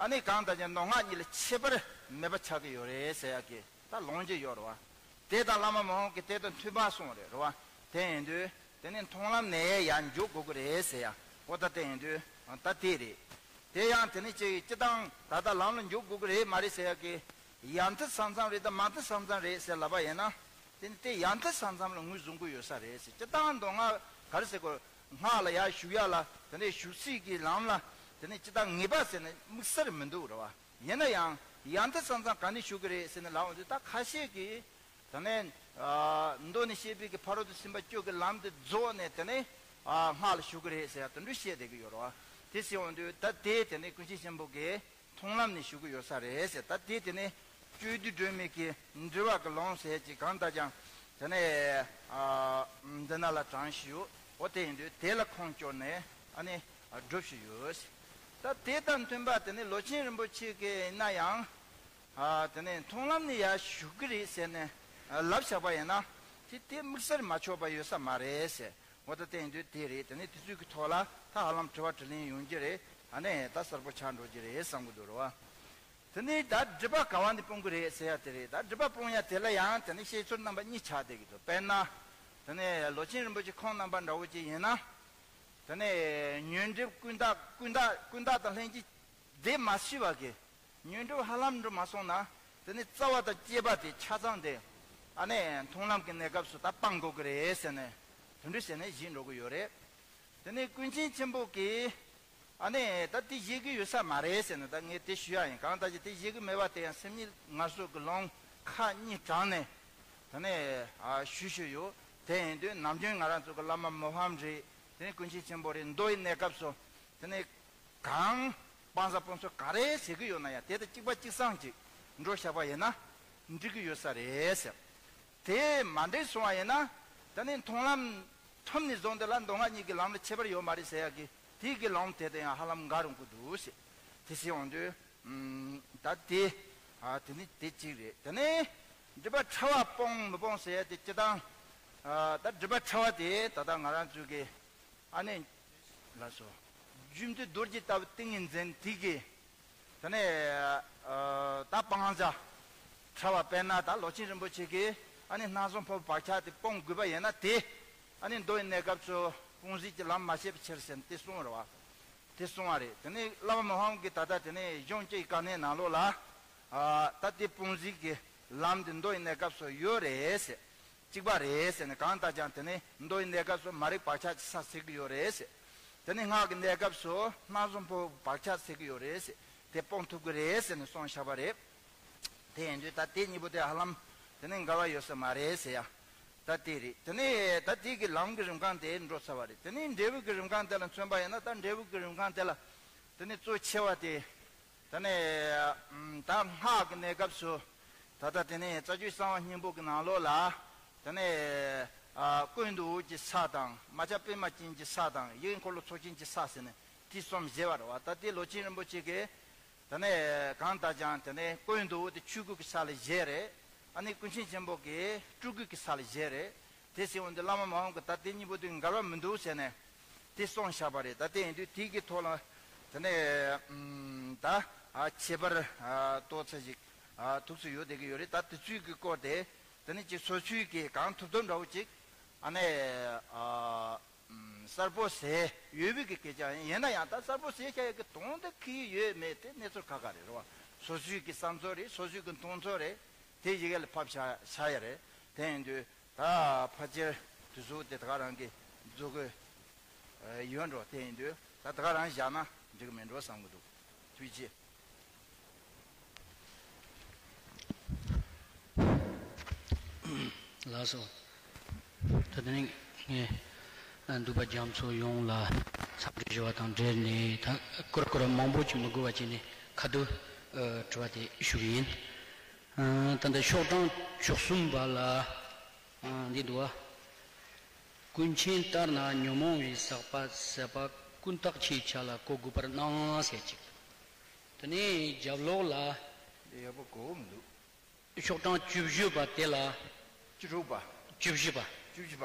ཨ་ནི་གང་ལྟར་ཀྱང་མདོ་སྔགས་གཉིས་ལ་ཁྱད་པར་མེད་པ་ཆགས་ཀྱི་ཡོད་རེད་ཟེར་ཡ་གི་ད་ལུང་ཅིག་ཡོད་རེད་བ། དེ་དང་བླ་མ་མི་ཕམ་གྱིས་དེ་དང་མཐུན་པར་གསུངས་རེད་རེད་བ། དེ་ཡིན་དུས་དེ་ནས་མཐོང་ལམ་ནས་ཡར་འཇུག་དགོས་ཀྱི་རེད་ཟེར་ཡ། འོ་ད་དེ་ཡིན་དུས་ད་དེ་རེད། དེ་ཡང་དེ་ནས་ཅིག་སྤྱིར་བཏང་ད་ལྟ་ལམ་ལ་འཇུག་དགོས་ཀྱི་རེད་མ་རེད་ཟེར་ཡ་གི་ཡ་མཐུན་ས་མཚམས་རེད་དང་མ་མཐུན་ས་མཚམས་རེད་ཟེར་ལབ་པ་ཡིན་ན། དེ་ནི་དེ་ཡ་མཐུན་ས་མཚམས་ལ་ངོས་བཟུང་གི་ཡོད་ས་རེད་ཟེར། སྤྱིར་བཏང་མདོ་སྔགས་ག་རེ་ཟེར་དགོས། སྔགས་ལ་ཡར་ཞུགས་ཡ་ལ་དེ་ནས་ཞུགས་ཚིག་གི་ལམ་ལ་དེ་ནས་སྤྱིར་བཏང་ངེས་པ་ཟེར་ནས་དམིགས་བསལ་མི་འདུག་རེད་བ། ཡིན་ན་ཡང་ཡ་མཐུན་ས་མཚམས་ག་ནས་ཞུགས་ཀྱི་རེད་ཟེར་ནས་ལབ་འོང་དུས། ད་ཁ་ཤས་ཀྱིས་དེ་ནས་ཨ་མདོ་ནས་བཤད་པའི་གི་ཕ་རོལ་ཏུ་ཕྱིན་པ་བཅུ་གི་ལམ་དེ་རྫོགས་ནས་དེ་ནས་ཨ་སྔགས་ལ་ཞུགས་ཀྱི་རེད་ཟེར་ཡ་དེ་འདྲ་བཤད་བསྡད་ཀྱི་ཡོད་རེད་བ། དེ་ཟེར་འོང་དུས་ད་དེ་དེ་ནས་ཀུན་མཁྱེན་ཆེན་པོ་གིས་མཐོང་ལམ་ནས་ཞུགས་ཀྱི་ཡོད་ས་རེད་ཟེར། ད་དེ་དེ་ནས་སྤྱོད་བསྡུས་སྒྲོན་མེ་གི་འགྲེལ་པ་གི་ལུང་ཟེར་ཅིག་གང་ལྟར་ཀྱང་དེ་ནས་ཨ་འདི་ན་ལ་དྲངས་ཞུ། འོ་དེ་ཡིན་དུས་དེ་ལ་ཁུངས་སྐྱོར་ནས་ཨ་ནི་སྒྲུབ་བཞིན་ཡོད་ཟེར། ད་དེ་དང་མཐུན་པ་དེ་ནས་ལོ་ཆེན་རིན་པོ་ཆེ་གིས་ཡིན་ན་ཡང་ཨ་དེ་ནས་མཐོང་ལམ་ནས་ཡར་ཞུགས་ཀྱི་རེད་ཟེར་ནས་ལབ་བཞག་པ་ཡིན་ན། དེ་དེ་དམིགས་བསལ་མ་ཆགས་པ་ཡོད་ས་མ་རེད་ཟེར། འོ་ད་དེ་ཡིན་དུས་དེ་རེད། དེ་ནས་དེ་ཚོའི་གི་ཐོག་ལ་ད་ཧ་ལམ་དྲི་བ་དྲིས་ལན་ཡོང་རྒྱུ་རེད། ཨ་ནི་ད་གསལ་པོ་ཆགས་འགྲོ་རྒྱུ་རེད་བསམ་གི་འདུག་རེད་བ། དེ་ནས་ད་སྒྲིབ་པ་ག་བ་ནས་སྤོང་གི་རེད་ཟེར་ཡ་དེ་རེད། ད་སྒྲིབ་པ་སྤོང་ཡ་དེ་ལ་ཡང་དེ་ནས་བཤད་ཚུལ་རྣམ་པ་གཉིས་ཆགས་བསྡད་ཀྱི་འདུག་དཔེར་ན་དེ་ནས་ལོ་ཆེན་རིན་པོ་ཆེ་ཁོང་རྣམ་པ་འདྲ་བོ་ཅིག་ཡིན་ན། དེ་ནས་ཉོན་སྒྲིབ་ཀུན་བཏགས་ཀུན་བཏགས་ཀུན་བཏགས་དང་ལྷན་ཅིག་བསྡེབས་མ་ཤེས་པ་གི་ཉོན་སྒྲིབ་ཧ་ལམ་འགྲོ་མ་སོང་ན། དེ་ནི་རྩ་བ་དང་བཅས་པ་དེ་ཆ་ཚང་དེ་ཨ་ནི་མཐོང་ལམ་གྱི་གནས་སྐབས་སུ་ད་སྤང་དགོས་ཀྱི་རེད་ཟེར་ནས་དེ་འདྲ་ཟེར་ནས་བཞེད་འགྲོ་གི་ཡོད་རེད། དེ་ནས་ཀུན་མཁྱེན་ཆེན་པོ་གིས་ ཨ་ནི་ད་དེ་བཞེས་ཀྱི་ཡོད་ས་མ་རེད་ཟེར་ནས་ད་ངས་དེ་ཞུ་ཡ་ཡིན། གང་ལྟར་གྱི་དེ་བཞེས་ཀྱི་མེད་པ་དེ་ཡང་སེམས་ཉིད་ངལ་གསོ་གི་ལུང་ཁག་གཉིས་དྲངས་ནས་ད་ནས་ཨ་ཞུ་ཞུ་ཡོད། དེ་ཡིན་དུས་ནམ་རྒྱུན་ང་རང་ཚོ་གི་བླ་མ་མི་ཕམ་རེད། དེ་ནས་ཀུན་མཁྱེན་ཆེན་པོ་རེད། མདོ་ཡི་གནས་སྐབས་སུ་དེ་ནས་གང་སྤང་བཟང་སྤོང་ཚུལ་ག་རེ་ཟེར་གྱི་ཡོད་ན་ཡང་དེ་དང་གཅིག་པ་གཅིག་སང་ཅིག་འགྲོ་བཞག་པ་ཡིན་ན་འགྲིག་གི་ཡོད་ས་རེད་ཟེར། དེ་མ་འགྲིག་སོང་བ་ཡིན་ན་ད་ནི་མཐོང་ལམ་ཐོབ་ནས་བཟུང་དེ་ལ་མདོ་སྔགས་གཉིས་ཀྱི་ལམ་ལ་ཁྱད་པར་ཡོད་མ་རེད་ཟེར་ཡག་གི་དེ་གི་ལམ་དེ་དང་ཡང་ཧ་ལམ་འགལ་འགྲོ་གི་འདུག་ཟེར། དེ་ཟེར་ཡོང་དུས་ཨམ་ད་དེ་ཨ་དེ་ནི་དེ་གཅིག་རེད། དེ་ནས་སྒྲིབ་པ་ཕྲ་བ་སྤོང་མི་སྤོང་ཟེར་ཡ་དེ་སྤྱི་བཏང་ཨ་ད་སྒྲིབ་པ་ཕྲ་བ་དེ་ད་ལྟ་ང་རང་ཚོ་གི་ཨ་ནི་ལ་སོ་རྒྱུ་མཐུན་རྡོ་རྗེ་ལྟ་བུ་ཏིང་ངེ་འཛིན་དེ་གི་དེ་ནས་ཨ་ད་སྤང་བྱ་ཕྲ་བ་དཔེར་ན་ད་ལོ་ཆེན་རིན་པོ་ཆེ་གིས་ཨ་ནི་སྣང་སྲིད་འཕོ་བའི་བག་ཆགས་དེ་སྤོང་དགོས་པ་ཡིན་ན་དེ་ཨ་ནི་མདོ་ཡི་གནས་སྐབས་སུ་སྤོང་ཟིན་གྱི་ལམ་མ་བཤད་པའི་ཕྱིར་ཟེར་ནས་དེ་གསུངས་རེད་བ། དེ་གསུངས་པ་རེད། དེ་ནས་བླ་མ་མི་ཕམ་གྱིས་ད་ལྟ་དེ་ནས་གཞུང་སྤྱི་ཡི་དཀའ་གནད་ནང་ལོགས་ལ་ཨ་ད་དེ་སྤོང་ཟིན་གྱི་ལམ་དེ་མདོ་ཡི་གནས་སྐབས་སུ་ཡོད་རེད་ཟེར། གཅིག་པ་རེད་ཟེར་ནས་གང་ལྟར་ཀྱང་དེ་ནས་མདོ་ཡི་གནས་སྐབས་སུ་མ་རིག་བག་ཆགས་ཀྱི་ས་ཟེར་གྱི་ཡོད་རེད་ཟེར། དེ་ནས་སྔགས་ཀྱི་གནས་སྐབས་སུ་སྣང་སྲིད་འཕོ་བའི་བག་ཆགས་ཟེར་གྱི་ཡོད་རེད་ཟེར། དེ་སྤོང་ཐུབ་ཀྱི་རེད་ཟེར་ནས་གསུངས་བཞག་པ་རེད། དེ་ཡིན་དུས་ད་དེ་གཉིས་པོ་དེ་ཧ་ལམ་དེ་ནས་འགལ་བ་ཡོད་ས་མ་རེད་ཟེར་ཡ། ད་དེ་རེད། དེ་ནས་ད་དེ་གི་ལམ་གྱི་རིམ་ཁང་དེ་འགྲོ་ཚར་བ་རེད། དེ་ནས་འབྲས་བུ་གི་རིམ་ཁང་དེ་ལ་མཚོན་པ་ཡིན་ན་ད་འབྲས་བུ་གི་རིམ་ཁང་དེ་ལ་དེ་ནས་གཙོ་ཆེ་བ་དེ། དེ་ནས་ཨམ་ད་སྔགས་ཀྱི་གནས་སྐབས་སུ་ད་ལྟ་དེ་ནས་རྩ་རྒྱུད་གསང་བ་སྙིང་པོ་གི་ནང་ལོགས་ལ་དེ་ནས་ཨ་ཀུན་ཏུ་འོད་ཀྱི་ས་དང་། མ་ཆགས་པདྨ་ཅན་གྱི་ས་དང་། ཡིད་འཁོར་ལོ་ཚོགས་ཅན་གྱི་ས་ཟེར་ནས་དེ་གསུམ་བཞེད་པ་རེད་བ། ད་དེ་ལོ་ཆེན་རིན་པོ་ཆེ་གིས་དེ་ནས་གང་ལྟར་ཀྱང་དེ་ནས་ཀུན་ཏུ་འོད་དེ་ཆོས་སྐུ་གི་ས་ལ་བཞེད་རེད། ཨ་ནི་ཀུན་མཁྱེན་ཆེན་པོ་གིས་སྤྲུལ་སྐུ་གི་ས་ལ་བཞེད་རེད། དེ་ཟེར་འོང་དུས་བླ་མ་མི་ཕམ་གྱིས་ད་དེ་གཉིས་པོ་དེ་འགལ་བ་མི་འདུག་ཟེར་ནས་དེ་གསུངས་བཞག་པ་རེད། ད་དེ་ཡིན་དུས་དེ་གི་ཐོག་ལ་དེ་ནས་ཨམ་ད་ཨ་ཁྱད་པར་ཨ་ཏོག་ཙམ་ཞིག་ཨ་ཐུག་ཚོད་ཡོད་བསྡད་ཀྱི་ཡོད་རེད། ད་དེ་ཚོའི་གི་སྐོར་དེ་དེ་ནས་ཅིག་སོ་སོའི་གི་གང་ཐུབ་ཐུབ་འདྲ་བོ་ཅིག་ཨ་ནས་ཨ་ཨམ་གསལ་པོ་ཟེར་ཡོད་པའི་གི་སྐད་ཆ་ཡིན། ཡིན་ན་ཡང་ད་གསལ་པོ་ཟེར་བྱ་ཡག་གི་དོན་དེ་གི་ཡོད་མེད་དེ་གནས་ཚུལ་ཁག་ཁག་རེད་རེད་བ། སོ་སོའི་གི་བསམ་ཚུལ་རེད། སོ་སོའི་གི་མཐོང་ཚུལ་རེད། དེ་ཡི་གེ་ལ་ཕབ་བཞག་བཞག་ཡ་རེད། དེ་ཡིན་དུས་ད་ཕལ་ཆེར་དུས་ཚོད་དེ་ད་ག་རང་གི་རྫོགས་གི་ཡོད་འགྲོ། དེ་ཡིན་དུས་ད་ད་ག་རང་བཞག་ན་འགྲིག་གི་མིན་འགྲོ་བསམ་གི་འདུག། ཐུགས་རྗེ་ཆེ། ལགས་སོ། ད་དེ་ནས་ངས་འདུས་པ་རྒྱ་མཚོ་ཡོངས་ལ་འཚམས་འདྲི་ཞུ་བ་དང་འབྲེལ་ནས་ད་སྐོར་སྐོར་མང་པོ་ཅིག་མི་དགོས་པ་བྱས་ནས་ཁ་ཐུག་ཨ་དྲི་བ་དེ་ཞུ་གི་ཡིན། ཨ་ད་ལྟ་ཤོག་གྲངས་བཅུ་གསུམ་པ་ལ་ཨ་འདི་འདུག་བ། ཀུན་མཁྱེན་ལྟར་ན་ཉོན་མོངས་པའི་ཟག་པ་ཟད་པ་ཀུན་བཏགས་ཆོས་ཅན་ལ་གོ་དགོས་པར་སྣང་ཟེར་ཅིག། དེ་ནས་རྒྱབ་ལོགས་ལ། དེ་ཡག་པོ་གོ་གི་མི་འདུག། ཤོག་གྲངས་བཅུ་བཞི་པ་དེ་ལ། བཅུ་དྲུག་པ། བཅུ་བཞི་པ། བཅུ་བཞི་པ།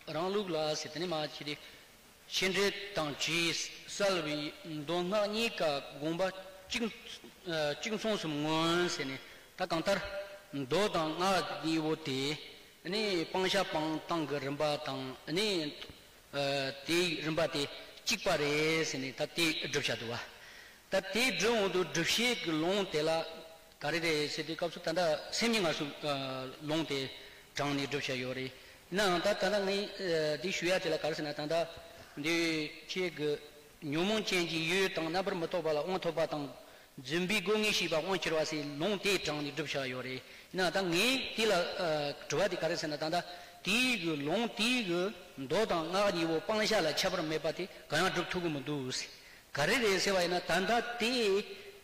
ཨ་རང་ལུགས་ལ་ཟེར་དེ་ནས་མ་ཁྱེར་ཏེ། ཤེས་འདྲེན་དང་བཅས་བསལ་བའི་མདོ་སྔགས་གཉིས་ཀ་དགོངས་པ་གཅིག་ཨ་གཅིག་མཚུངས་སུ་མངོན་ཟེར་ནས་ད་གང་ལྟར་མདོ་དང་སྔགས་གཉིས་པོ་དེ་ནི་སྤང་བྱ་སྤང་སྟངས་ཀྱི་རིམ་པ་དང་ནི། ཨ་དེའི་རིམ་པ་དེ་གཅིག་པ་རེད་ཟེར་ནས་ད་དེ་སྒྲུབ་བྱ་འདུག་བ། ད་དེ་སྒྲུབ་འོང་དུས་སྒྲུབ་བྱེད་ཀྱི་ལུང་དེ་ལ་ག་རེ་རེད་ཟེར་དུས་སྐབས་སུ་ད་ལྟ་སེམས་ཉིད་ངལ་གསོའི་ཨ་ལུང་དེ་དྲངས་ནས་སྒྲུབ་བྱ་ཡོད་རེད། ཡིན་ནའང་ད་ད་ལྟ་ངས་ཨ་འདི་ཞུ་ཡ་དེ་ལ་ག་རེ་ཟེར་ན་ད་ལྟ་འདི་ཁྱེད་ཀྱི་ཉོན་མོངས་ཅན་གྱི་ཡུལ་དང་རྣམ་པར་མི་རྟོག་པ་ལ་དབང་ཐོབ་པ་དང་། རྫུན་པའི་སྒོ་ངའི་ཤེས་པ་དབང་ཕྱུག་པ་ཟེར་ལུང་དེ་དྲངས་ནས་སྒྲུབ་བྱ་ཡོད་རེད། ཡིན་ན་ད་ངས་དེ་ལ་ཨ་དྲི་བ་དེ་ག་རེ་ཟེར་ན་ད་ལྟ་དེའི་གི་ལུང་དེའི་གི་མདོ་དང་སྔགས་གཉིས་པོ་སྤང་བྱ་ལ་ཁྱད་པར་མེད་པ་དེ་གང་ཡང་སྒྲུབ་ཐུབ་ཀྱི་མི་འདུག་ཟེར། ག་རེ་རེད་ཟེར་བ་ཡིན་ན་ད་ལྟ་དེ་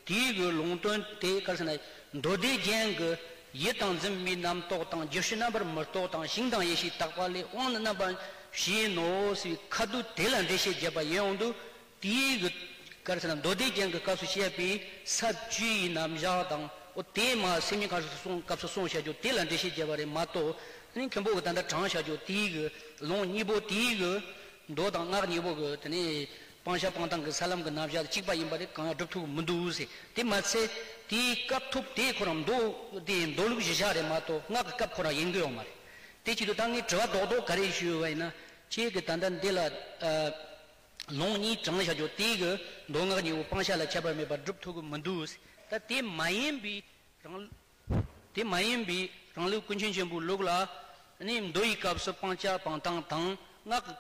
དེའི་གི་ལུང་དོན་དེ་ག་རེ་ཟེར་ན་མདོ་སྡེ་རྒྱན་གྱི་ཡུལ་དང་འཛིན་པའི་རྣམ་རྟོག་དང་རྒྱུ་ཕྱིར་རྣམ་པར་མི་རྟོག་དང་ཞིང་དང་ཡེ་ཤེས་དག་པ་ལས་དབང་ནི་རྣམ་པར་ཞེས་ནོ་ཟེར་བའི་ཁ་བསྡུ་དེ་ལ་འགྲེལ་བཤད་བརྒྱབ་པ་ཡིན་འོང་དུས། དེའི་གི་ག་རེ་ཟེར་ན་མདོ་སྡེ་རྒྱན་གྱི་སྐབས་སུ་བཤད་པའི་ས་བཅུ་ཡི་རྣམ་གཞག་དང་། འོ་དེ་མ་སེམས་ཉིད་ངལ་གསོ་གསུང་སྐབས་སུ་གསུངས་བཞག་རྒྱུ་དེ་ལ་འགྲེལ་བཤད་བརྒྱབ་པ་རེད་མ་གཏོགས། ཨ་ནི་མཁན་པོ་གི་ད་ལྟ་དྲངས་བཞག་རྒྱུ་དེའི་གི་ལུང་གཉིས་པོ་དེའི་གི་མདོ་དང་སྔགས་གཉིས་པོ་གི་དེ་ནས་སྤང་བྱ་སྤང་སྟངས་ཀྱི་ས་ལམ་གྱི་རྣམ་གཞག་གཅིག་པ་ཡིན་པ་དེ་གང་ཡང་སྒྲུབ་ཐུབ་ཀྱི་མི་འདུག་ཟེར། དེ་མ་ཚད་དེའི་སྐབས་ཐོབ་དེ་ཁོ་རང་མདོ་དེ་མདོ་ལུགས་གཞི་བཞག་རེད་མ་གཏོགས་སྔགས་ཀྱི་སྐབས་ཁོ་རང་ཡིན་གྱི་ཡོད་མ་རེད། དེ་བྱེད་དུས་ད་ངས་དྲི་བ་རྡོག་རྡོག་ག་རེ་ཞུས་ཡོད་པ་ཡིན་ན་ཁྱེད་ཀྱི་ད་ལྟ་འདི་ལ་ཨ། ལུང་གཉིས་དྲངས་བཞག་རྒྱུ་དེ་གི་མདོ་སྔགས་གཉིས་པོ་སྤང་བྱ་ལ་ཁྱད་པར་མེད་པར་སྒྲུབ་ཐུབ་ཀྱི་མི་འདུག། ད་དེ་མ་ཡིན་པའི་རང་དེ་མ་ཡིན་པའི་རང་ལུགས་ཀུན་མཁྱེན་ཆེན་པོའི་ལུགས་ལ་ནི་མདོ་ཡི་སྐབས་སུ་སྤང་བྱ་སྤང་སྟངས་དང་སྔགས་ཀྱི་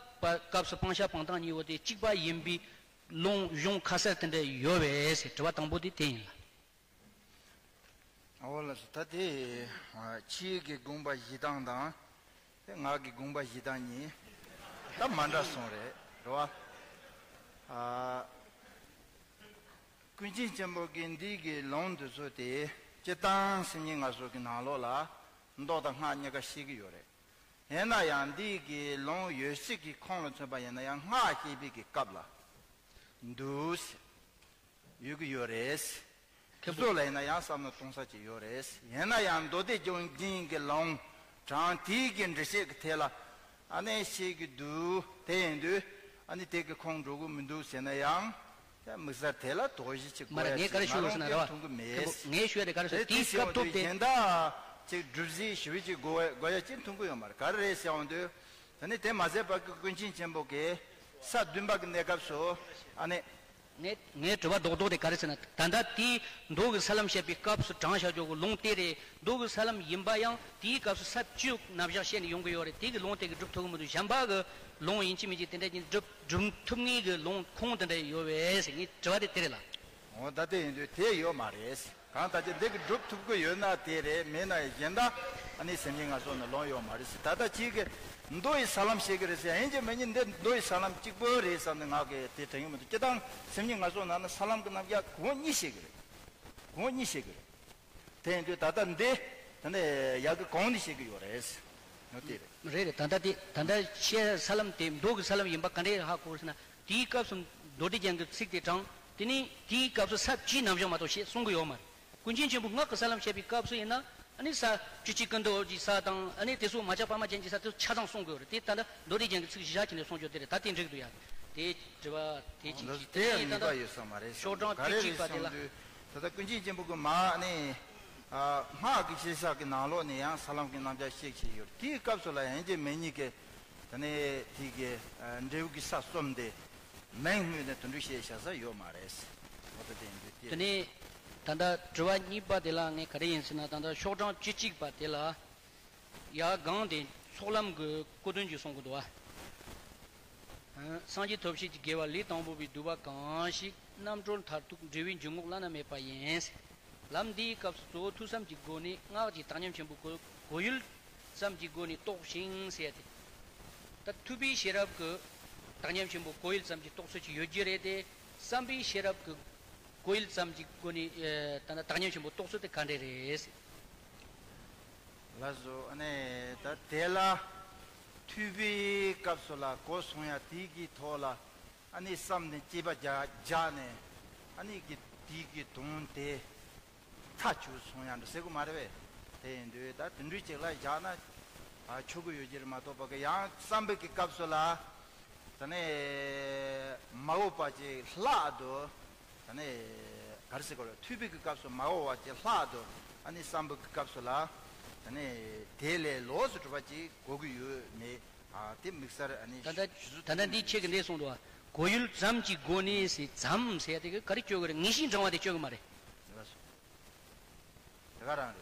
སྐབས་སུ་སྤང་བྱ་སྤང་སྟངས་གཉིས་པོ་དེ་གཅིག་པ་ཡིན་པའི་ ལུང་གཞུང་ཁ་གསལ་དེ་འདྲ་ཡོད་པས་ཟེར། དྲི་བ་དང་པོ་དེ་དེ་ཡིན་ལ། ཨོ་ལགས་སོ། ད་དེ་ཨ་ཕྱིའི་གི་དགོངས་པ་བཞི་སྟངས་དང་དེ་ངག་གི་དགོངས་པ་བཞི་སྟངས་གཉིས་ད་མ་འདྲ་སོང་རེད། རེད་བ། ཨ་ཀུན་མཁྱེན་ཆེན་པོ་གིས་འདི་གི་ལུང་འདི་ཚོ་དེ་སྤྱིར་བཏང་སེམས་ཉིད་ངལ་གསོ་གི་ནང་ལོགས་ལ་མདོ་དང་སྔགས་གཉིས་ཀ་བཤད་ཀྱི་ཡོད་རེད། ཡིན་ན་ཡང་འདི་གི་ལུང་ཡོད་ཚད་ཀྱི་ཁོངས་ལ་མཚོན་པ་ཡིན་ན་ཡང་སྔགས་བཤད་པའི་གི་སྐབས་ལ་འདུག་ཟེར་ཡོད་ཀྱི་ཡོད་རེད། ཁྱེད་ཚོ་ལ་ཡིན་ན་ཡང་བསམ་བློ་གཏོང་ས་ཅིག་ཡོད་རེད། ཡིན་ན་ཡང་མདོ་སྡེ་རྒྱན་གྱི་ལུང་དྲངས་དེའི་གི་འགྲེལ་བཤད་ཀྱི་ཐད་ལ་ཨ་ནེ་བཤད་ཀྱི་འདུག་དེ་ཡིན་དུས་ཨ་ནེ་དེ་གི་ཁོངས་འགྲོ་གི་མི་འདུག་ཟེར་ན་ཡང་དམིགས་བསལ་དེ་ལ་དོགས་གཞི་ཅིག་མ་རེད། ངས་ག་རེ་ཞུ་དགོས་ཟེར་ན་རེད་བ། མཐོང་གི་མེད། ངས་ཞུ་ཡ་དེ་ག་རེ་ཞུ་དེའི་སྐབས་ཐོབ་སྟེ། གཞན་དག་ཅིག་སྒྲུབ་རྫས་ཞུ་བའི་ཅིག་དགོས་དགོས་ཡ་ཅིག་མཐོང་གི་ཡོད་མ་རེད། ག་རེ་རེད་ཟེར་འོང་དུས། ད་ནི་དེ་མ་ཟད་པར་ཀུན་མཁྱེན་ཆེན་པོ་གིས་ས་བདུན་པ་གི་གནས་སྐབས་སུ་ཨ་ནི། ངས་ངའི་དྲི་བ་རྡོག་རྡོག་དེ་ག་རེ་ཟེར་ན། ད་ལྟ་དེའི་མདོ་གི་ས་ལམ་བཤད་པའི་སྐབས་སུ་དྲངས་བཞག་རྒྱུ་གི་ལུང་དེ་རེད། མདོ་གི་ས་ལམ་ཡིན་པ་ཡང་དེའི་སྐབས་སུ་ས་བཅུ་རྣམ་གཞག་བཤད་ནས་ཡོང་གི་ཡོད་རེད། དེ་གི་ལུང་དེ་གི་སྒྲུབ་ཐུབ་གི་མི་འདུག་གཞན་པ་གི་ལུང་ཡིན་གཅིག་མིན་གཅིག་དེ་འདྲ་ཅིག་སྒྲུབ་སྒྲུབ་ཐུབ་ངེས་གི་ལུང་ཁུངས་དེ་འདྲ་ཡོད་པས་ཟེར། ངའི་དྲི་བ་དེ་དེ་རེད་ལ། འོ་ད་དེ་ཡིན་དུས་དེ་ཡོད་མ་རེད། གང་ལྟར་ཅི་འདི་གི་སྒྲུབ་ཐུབ་ཀྱི་ཡོད་ན་དེ་རེད། མེད་ན་གཞན་དག་ཨ་ནི་སེམས་ཉིད་ངལ་གསོ་ནི་ལོང་ཡོད་མ་རེད་ཟེར། ད་ལྟ་ཅིག་གི་མདོ་ཡི་ས་ལམ་བཤད་ཀྱི་རེད་ཟེར། ཡིན་གཅིག་མིན་གཉིས་འདི་མདོ་ཡི་ས་ལམ་གཅིག་པོ་རེད་བསམ་ནས་ངག་གི་དེ་དྲན་གྱི་མི་འདུག་སྤྱིར་བཏང་སེམས་ཉིད་ངལ་གསོ་ནང་ན་ས་ལམ་གྱི་རྣམ་གཞག་གོང་གཉིས་བཤད་ཀྱི་རེད། གོང་གཉིས་བཤད་ཀྱི་རེད། དེ་ཡིན་དུས་ད་ལྟ་འདི་དེ་ནས་ཡ་གི་གོང་ནས་བཤད་ཀྱི་ཡོད་རེད། འོ་དེ་རེད། རེད་རེད། ད་ལྟ་དེ་ད་ལྟ་བཤད་ས་ལམ་དེ་མདོ་གི་ས་ལམ་ཡིན་པ་ག་འདྲས་ཧ་གོ་ཟེར་ན། དེའི་སྐབས་སུ་མདོ་སྡེ་རྒྱན་གྱི་ཚིག་དེ་དྲངས། དེ་ནས་དེའི་སྐབས་སུ་ས་བཅུའི་རྣམ་གཞག་མ་གཏོགས་བཤད་གསུང་གི་ཡོད་མ་རེད། ཀུན་མཁྱེན་ཆེན་པོ་སྔགས་ཀྱི་ས་ལམ་བཤད་པའི་སྐབས་སུ་ཡིན་ན་ཨ་ནི་ས་བཅུ་གཅིག་ཀུན་འདུས་ཀྱི་ས་དང་ཨ་ནི་དེ་ཚོ་མ་ཆགས་པ་མ་ཅན་གྱི་ས་དེ་ཚོ་ཆ་ཚང་གསུང་གི་ཡོད་རེད། དེ་ད་ལྟ་མདོ་སྡེ་རྒྱན་གྱི་ཚིག་གཞི་བཞག་བྱས་ནས་གསུང་རྒྱུ་དེ་རེད། ད་དེ་འགྲིག་འདུག་ཡ། དེ་དྲི་བ་དེ་གཅིག་བྱས། དེ་ཡང་ད་ནུས་པ་ལྟ་ཡོད་ས་མ་རེད། ཤོག་གྲངས་ག་རེ་བཅུ་གཅིག་རེད་པ་དེ་ལ། བསམ་དུས་ད་ལྟ་ཀུན་མཁྱེན་ཆེན་པོ་གི་མ་ནི། ཨ་སྔགས་ཀྱི་ཤེས་བྱ་གི་ནང་ལོགས་ནས་ཡང་ས་ལམ་གྱི་རྣམ་གཞག་བཤད་བཞིན་ཡོད། དེའི་སྐབས་སུ་ལ་ཡང་གཅིག་མིན་གཉིས་ཀྱི་ད་ནི་དེ་གི་ཨ་འབྲས་བུ་གི་ས་གསུམ་དེ་མིང་སྨོས་ནས་དོན་འགྲུབ་བཤད་བཞག་ས་ཡོད་མ་རེད། འོ་ད་དེ་ཡིན་དུས་དེ་དེ་ནས་ད་ལྟ་དྲི་བ་གཉིས་པ་དེ་ལ་ངས་ག་རེ་ཡིན་ཟེར་ན། ད་ལྟ་ཤོག་གྲངས་བཅུ་གཅིག་པ་དེ་ལ་ཡར་སྒང་དེ་ཚོགས་ལམ་གྱི་སྐུ་དོན་གྱི་གསུང་གི་འདུག་བ། སངས་རྒྱས་ཐབས་ཤེས་ཀྱི་དགེ་བ་ལས་དང་པོ་པའི་བསྡུས་པ་གང་ཞིག་རྣམ་གྲོལ་མཐར་ཐུག་འབྲས་བུའི་འབྱུང་ངོགས་བླ་ན་མེད་པ་ཡིན། ལམ་འདིའི་སྐབས་སུ་གཙོ་བོ་ཐོས་བསམ་གྱི་སྒོ་ནས་སྔགས་ཀྱི་བཏང་སྙོམས་ཆེན་པོའི་གོ་གོ་ཡུལ་ཙམ་གྱི་སྒོ་ནས་རྟོགས་ཤིང་ཟེར་ཏེ། ད་ཐོས་པའི་ཤེས་རབ་ཀྱི་བཏང་སྙོམས་ཆེན་པོ་གོ་ཡུལ་ཙམ་གྱི་རྟོགས་ཚུལ་གྱི་ཡོད་རྒྱུ་རེད་དེ། བསམ་པའི་ཤེས་རབ་ཀྱི་གོ་ཡུལ་ཙམ་གྱི་སྒོ་ནས་ད་ལྟ་བཏང་སྙོམས་ཆེན་པོ་རྟོགས་ཚུལ་དེ་ག་འདྲས་རེད། ལགས་སོ། ཨ་ནི་ད་དེ་ལ་ཐོས་པའི་སྐབས་སུ་ལ་གོ་སོང་ཡ་དེ་གི་ཐོག་ལ་ཨ་ནི་བསམ་ནས་དཔྱད་པ་རྒྱག་རྒྱག་ནས་ཨ་ནི་གི་དེ་གི་དོན་དེ་ཐག་ཆོད་སོང་ཡ་འདྲ་ཟེར་གི་མ་རེད་པས། དེ་ཡིན་དུས་ད་དེ་འདྲའི་ཅིག་ལ་བཞག་ན་ཨ་ཆོག་གི་ཡོད་ཀྱི་རེད་མ་གཏོགས་པ་གི་ཡང་བསམ་པའི་གི་སྐབས་སུ་ལ། ད་ནི་མ་འོངས་པ་ཅིག་ལྷག་ཏུ། ད་ནི་ག་རེ་ཟེར་དགོས་རེད། ཐོས་པའི་གི་སྐབས་སུ་མ་འོངས་པ་ཅིག་ལྷག་ཏུ་ཨ་ནི་བསམ་པའི་གི་སྐབས་སུ་ལ་ད་ནི་དེ་ལས་ལོགས་སུ་གྲུབ་པ་ཅིག་གོ་གི་ཡོད་མེད། ཨ་དེ་དམིགས་བསལ་ཨ་ནི་ད་ལྟ་ཞུ་ད་ལྟ་འདི་ཁྱེད་ཀྱིས་འདི་གསུངས་འདུག་བ། གོ་ཡུལ་ཙམ་གྱི་སྒོ་ནས་ཟེར། ཙམ་ཟེར་ཡ་དེ་གི་ག་རེ་སྤྱོད་གི་རེད། ངེས་ཤེས་འབྲང་བ་དེ་སྤྱོད་གི་མ་རེད། ལགས་སོ། དེ་ག་རང་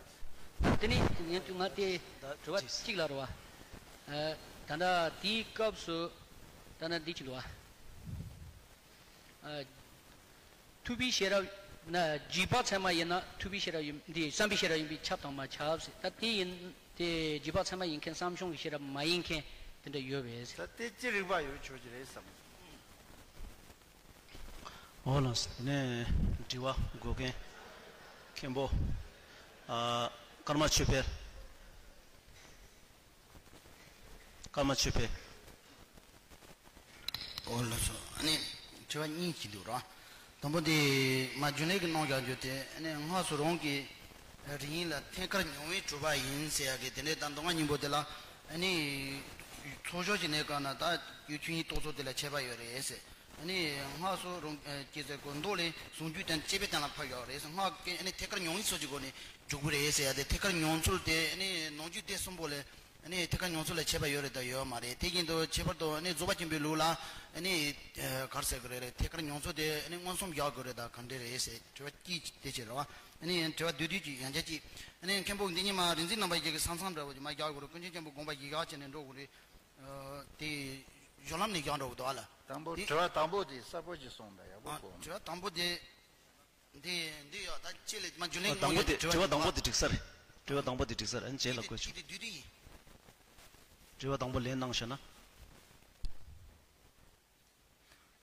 རེད། དེ་ནི་ངས་དུས་ང་དེ་དྲི་བ་གཅིག་ལ་རེད་བ། ཨ་ད་ལྟ་དེའི་སྐབས་སུ་ད་ལྟ་འདི་གཅིག་འདུག་བ། ཨ་ཐོས་པའི་ཤེས་རབ་ན་རྗེས་དཔག་ཚད་མ་ཡིན་ན་ཐོས་པའི་ཤེས་རབ་ཡིན། འདི་བསམ་པའི་ཤེས་རབ་ཡིན་པས་ཁྱབ་དང་མ་ཁྱབ་ཟེར། ད་དེ་ཡིན་དེ་རྗེས་དཔག་ཚད་མ་ཡིན་མཁན་བསམ་བྱུང་གི་ཤེས་རབ་མ་ཡིན་མཁན་དེ་འདྲ་ཡོད་པས་ཟེར། ད་དེ་ཅི་རིགས་པ་ཡོད་ཆོག་གི་རེད་བསམ། འོ་ལགས་སོ། དེ་ནས་དྲི་བ་དགོས་མཁན་མཁན་པོ་ཨ་ཀརྨ་ཆོས་འཕེལ། ཀརྨ་ཆོས་འཕེལ། འོ་ལགས་སོ། ཨ་ནི་དྲི་བ་གཉིས་ཅིག་འདུག་ར། དང་པོ་དེ་མ་རྒྱུན་ལས་ཀྱི་གནང་བཞག་རྒྱུ་དེ་ཨ་ནི་སྔགས་སུ་རང་གི་རིགས་ཡིན་ལ་ཐད་ཀར་མྱོང་བས་གྲུབ་པ་ཡིན་ཟེར་ཡ་གི་དེ་འདྲའི་ད་མདོ་སྔགས་སྙིང་པོ་དེ་ལ་ཨ་ནི་ཚོགས་ཞོག་ཅིག་གནས་སྐབས་ན་ད་ཡུལ་ཆོས་ཉིད་རྟོགས་ཚུལ་དེ་ལ་ཁྱད་པར་ཡོད་རེད་ཟེར། ཨ་ནི་སྔགས་སུ་རང་ཨ་ཅེས་ཟེར་གོ་མདོ་ལས་ཟུང་འཇུག་དང་སྐྱེས་པའི་སྟེང་ལ་ཕབ་ཡོད་རེད་ཟེར། སྔགས་ཀྱི་ཨ་ནི་ཐད་ཀར་མྱོང་བའི་ཚུལ་གྱི་སྒོ་ནས་འཇུག་པ་རེད་ཟེར་ཡ་དེ། ཐད་ཀར་མྱོང་ཚུལ་དེ་ཨ་ནི་ནང་རྒྱུད་སྡེ་གསུམ་པོ་ལས་ཨ་ནི་ཐད་ཀར་མྱོང་ཚུལ་ལ་ཁྱད་པར་ཡོད་རེད་དང་ཡོད་མ་རེད། དེ་བཞིན་དུ་ཁྱད་པར་དུ་ཨ་ནི་རྫོགས་པ་ཆེན་པོའི་ལུགས་ལ་ཨ་ནི་ཨ་ག་རེ་ཟེར་གི་རེད། ཐད་ཀར་མྱོང་ཚུལ་དེ་ཨ་ནི་མངོན་སུམ་བཞག་དགོས་རེད་དང་ག་འདྲ་རེད་ཟེར་དྲི་བ་གཅིག་དེ་བྱས་རེད་བ། ཨ་ནི་དྲི་བ་བསྡུས་བསྡུས་ཀྱི་ཡང་བསྐྱར་གཅིག། ཨ་ནི་མཁན་པོ་འདི་ཉིད་མ་རིག་འཛིན་རྣམ་པ་བརྒྱད་ཀྱི་ས་མཚམས་འདྲ་བོ་ཅིག་མ་བཞག་དགོས་རེད། ཀུན་མཁྱེན་ཆེན་པོ་དགོངས་པ་བཞི་བཞག་བྱས་ནས་འགྲོ་དགོས་རེད། ཨ་དེ་སྦྱོར་ལམ་ནས་བཞག་འགྲོ་གི་འདུག་ཨ་ལ། དང་པོ། དེ་དྲི་བ་དང་པོ་དེ་གསལ་པོ་ཞིག་གསུངས་པ་ཡག་པོ་ཨ། གོ། དྲི་བ་དང་པོ་དེ། འདི་འདི་ཡོད་ད་ཅི་ལས་མ་རྒྱུན་ལས་དང་པོ་དེ་དྲི་བ་དང་པོ་དེ་འགྲིག་ས་རེད། དྲི་བ་དང་པོ་དེ་འགྲིག་ས་རེད། ཨ་ནི་རྗེས་ལ་བཀོད་ཆོག་དྲི་བ་དང་པོ་ལན་གནང་ཤོག་ན།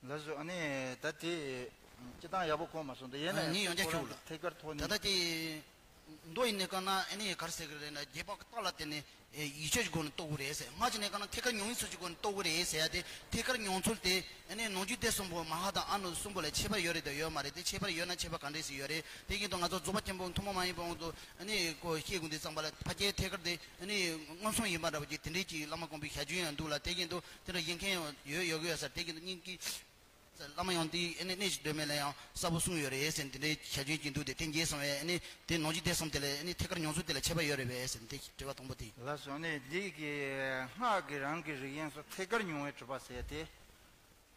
ལགས་སོ། ཨ་ནི་ད་དེ་སྤྱི་བཏང་ཡག་པོ་གོ་མ་སོང་། ད་ཡིན་ན་ཨ་ནི་ཡང་བསྐྱར་ཁྱོད་ལ་ཁོ་རང་གི་ཐད་ཀར་ཐོག་ནས། ད་ལྟ་དེ་མདོ་ཡི་གནས་སྐབས་ན་ཨ་ནི་ག་རེ་ཟེར་གི་རེད་ན། རྗེས་དཔག་གི་རྟགས་ལ་བརྟེན་ནས་ཡིད་དཔྱོད་ཀྱི་སྒོ་ནས་རྟོགས་ཀྱི་རེད་ཟེར། སྔགས་ཀྱི་གནས་སྐབས་ན་ཐད་ཀར་མྱོང་བའི་ཚུལ་གྱི་སྒོ་ནས་རྟོགས་ཀྱི་རེད་ཟེར་ཡ་དེ། ཐད་ཀར་མྱོང་ཚུལ་དེ་ཨ་ནི་ནམ་རྒྱུན་སྡེ་གསུམ་པོ་མ་ཧཱ་དང་ཨ་ནུ་གསུམ་པོ་ལ་ཁྱད་པར་ཡོད་རེད་དང་ཡོད་མ་རེད་དེ། ཁྱད་པར་ཡོད་ན་ཁྱད་པར་ག་འདྲས་ཞིག་ཡོད་རེད། དེ་བཞིན་དུ་ང་ཚོ་རྫོགས་པ་ཆེན་པོ་ཐུན་མོང་མ་ཡིན་པའི་དབང་དུ་ཨ་ནི་ཁོ་བཤད་དགོས་དུས་ཙམ་པ་ལ་ཕལ་ཆེར་ཐད་ཀར་དེ་ཨ་ནི་མངོན་སུམ་ཡིན་པ་འདྲ་བོ་ཅིག་དེ་འདྲས་ཀྱི་བླ་མ་དགོན་པའི་ཞལ་རྒྱུན་ཡང་འདུག་ལ། དེ་བཞིན་དུ་དེ་འདྲ་ཡིན་མཁན་ཡང་ཡོད་ཡོད་ཀྱི་ཡོད་ས་རེད། དེ་བཞིན་དུ་སྙིང་གི་བླ་མ་ཡང་དེའི་ཨ་ནི་གནས་ཀྱི་སྒྲོན་མེ་ལ་ཡང་གསལ་པོ་གསུངས་ཡོད་རེད་ཟེར། འདི་འདྲའི་ཞལ་རྒྱུན་གྱི་འདུག་སྟེ། དེ་འགྱེལ་སོང་བས་ཨ་ནི་དེ་ནམ་རྒྱུན་སྡེ་གསུམ་དེ་ལ་ཨ་ནི་ཐད་ཀར་མྱོང་ཚུལ་དེ་ལ་ཁྱད་པར་ཡོད་རེད་པས་ཟེར། འདི་དྲི་བ་དང་པོ་དེ། ལགས་སོ། ཨ་ནི་འདི་གི་སྔགས་ཀྱི་རང་གི་རིགས་ཡིན་སོགས་ཐད་ཀར་མྱོང་བའི་གྲུབ་པ་ཟེར་ཏེ།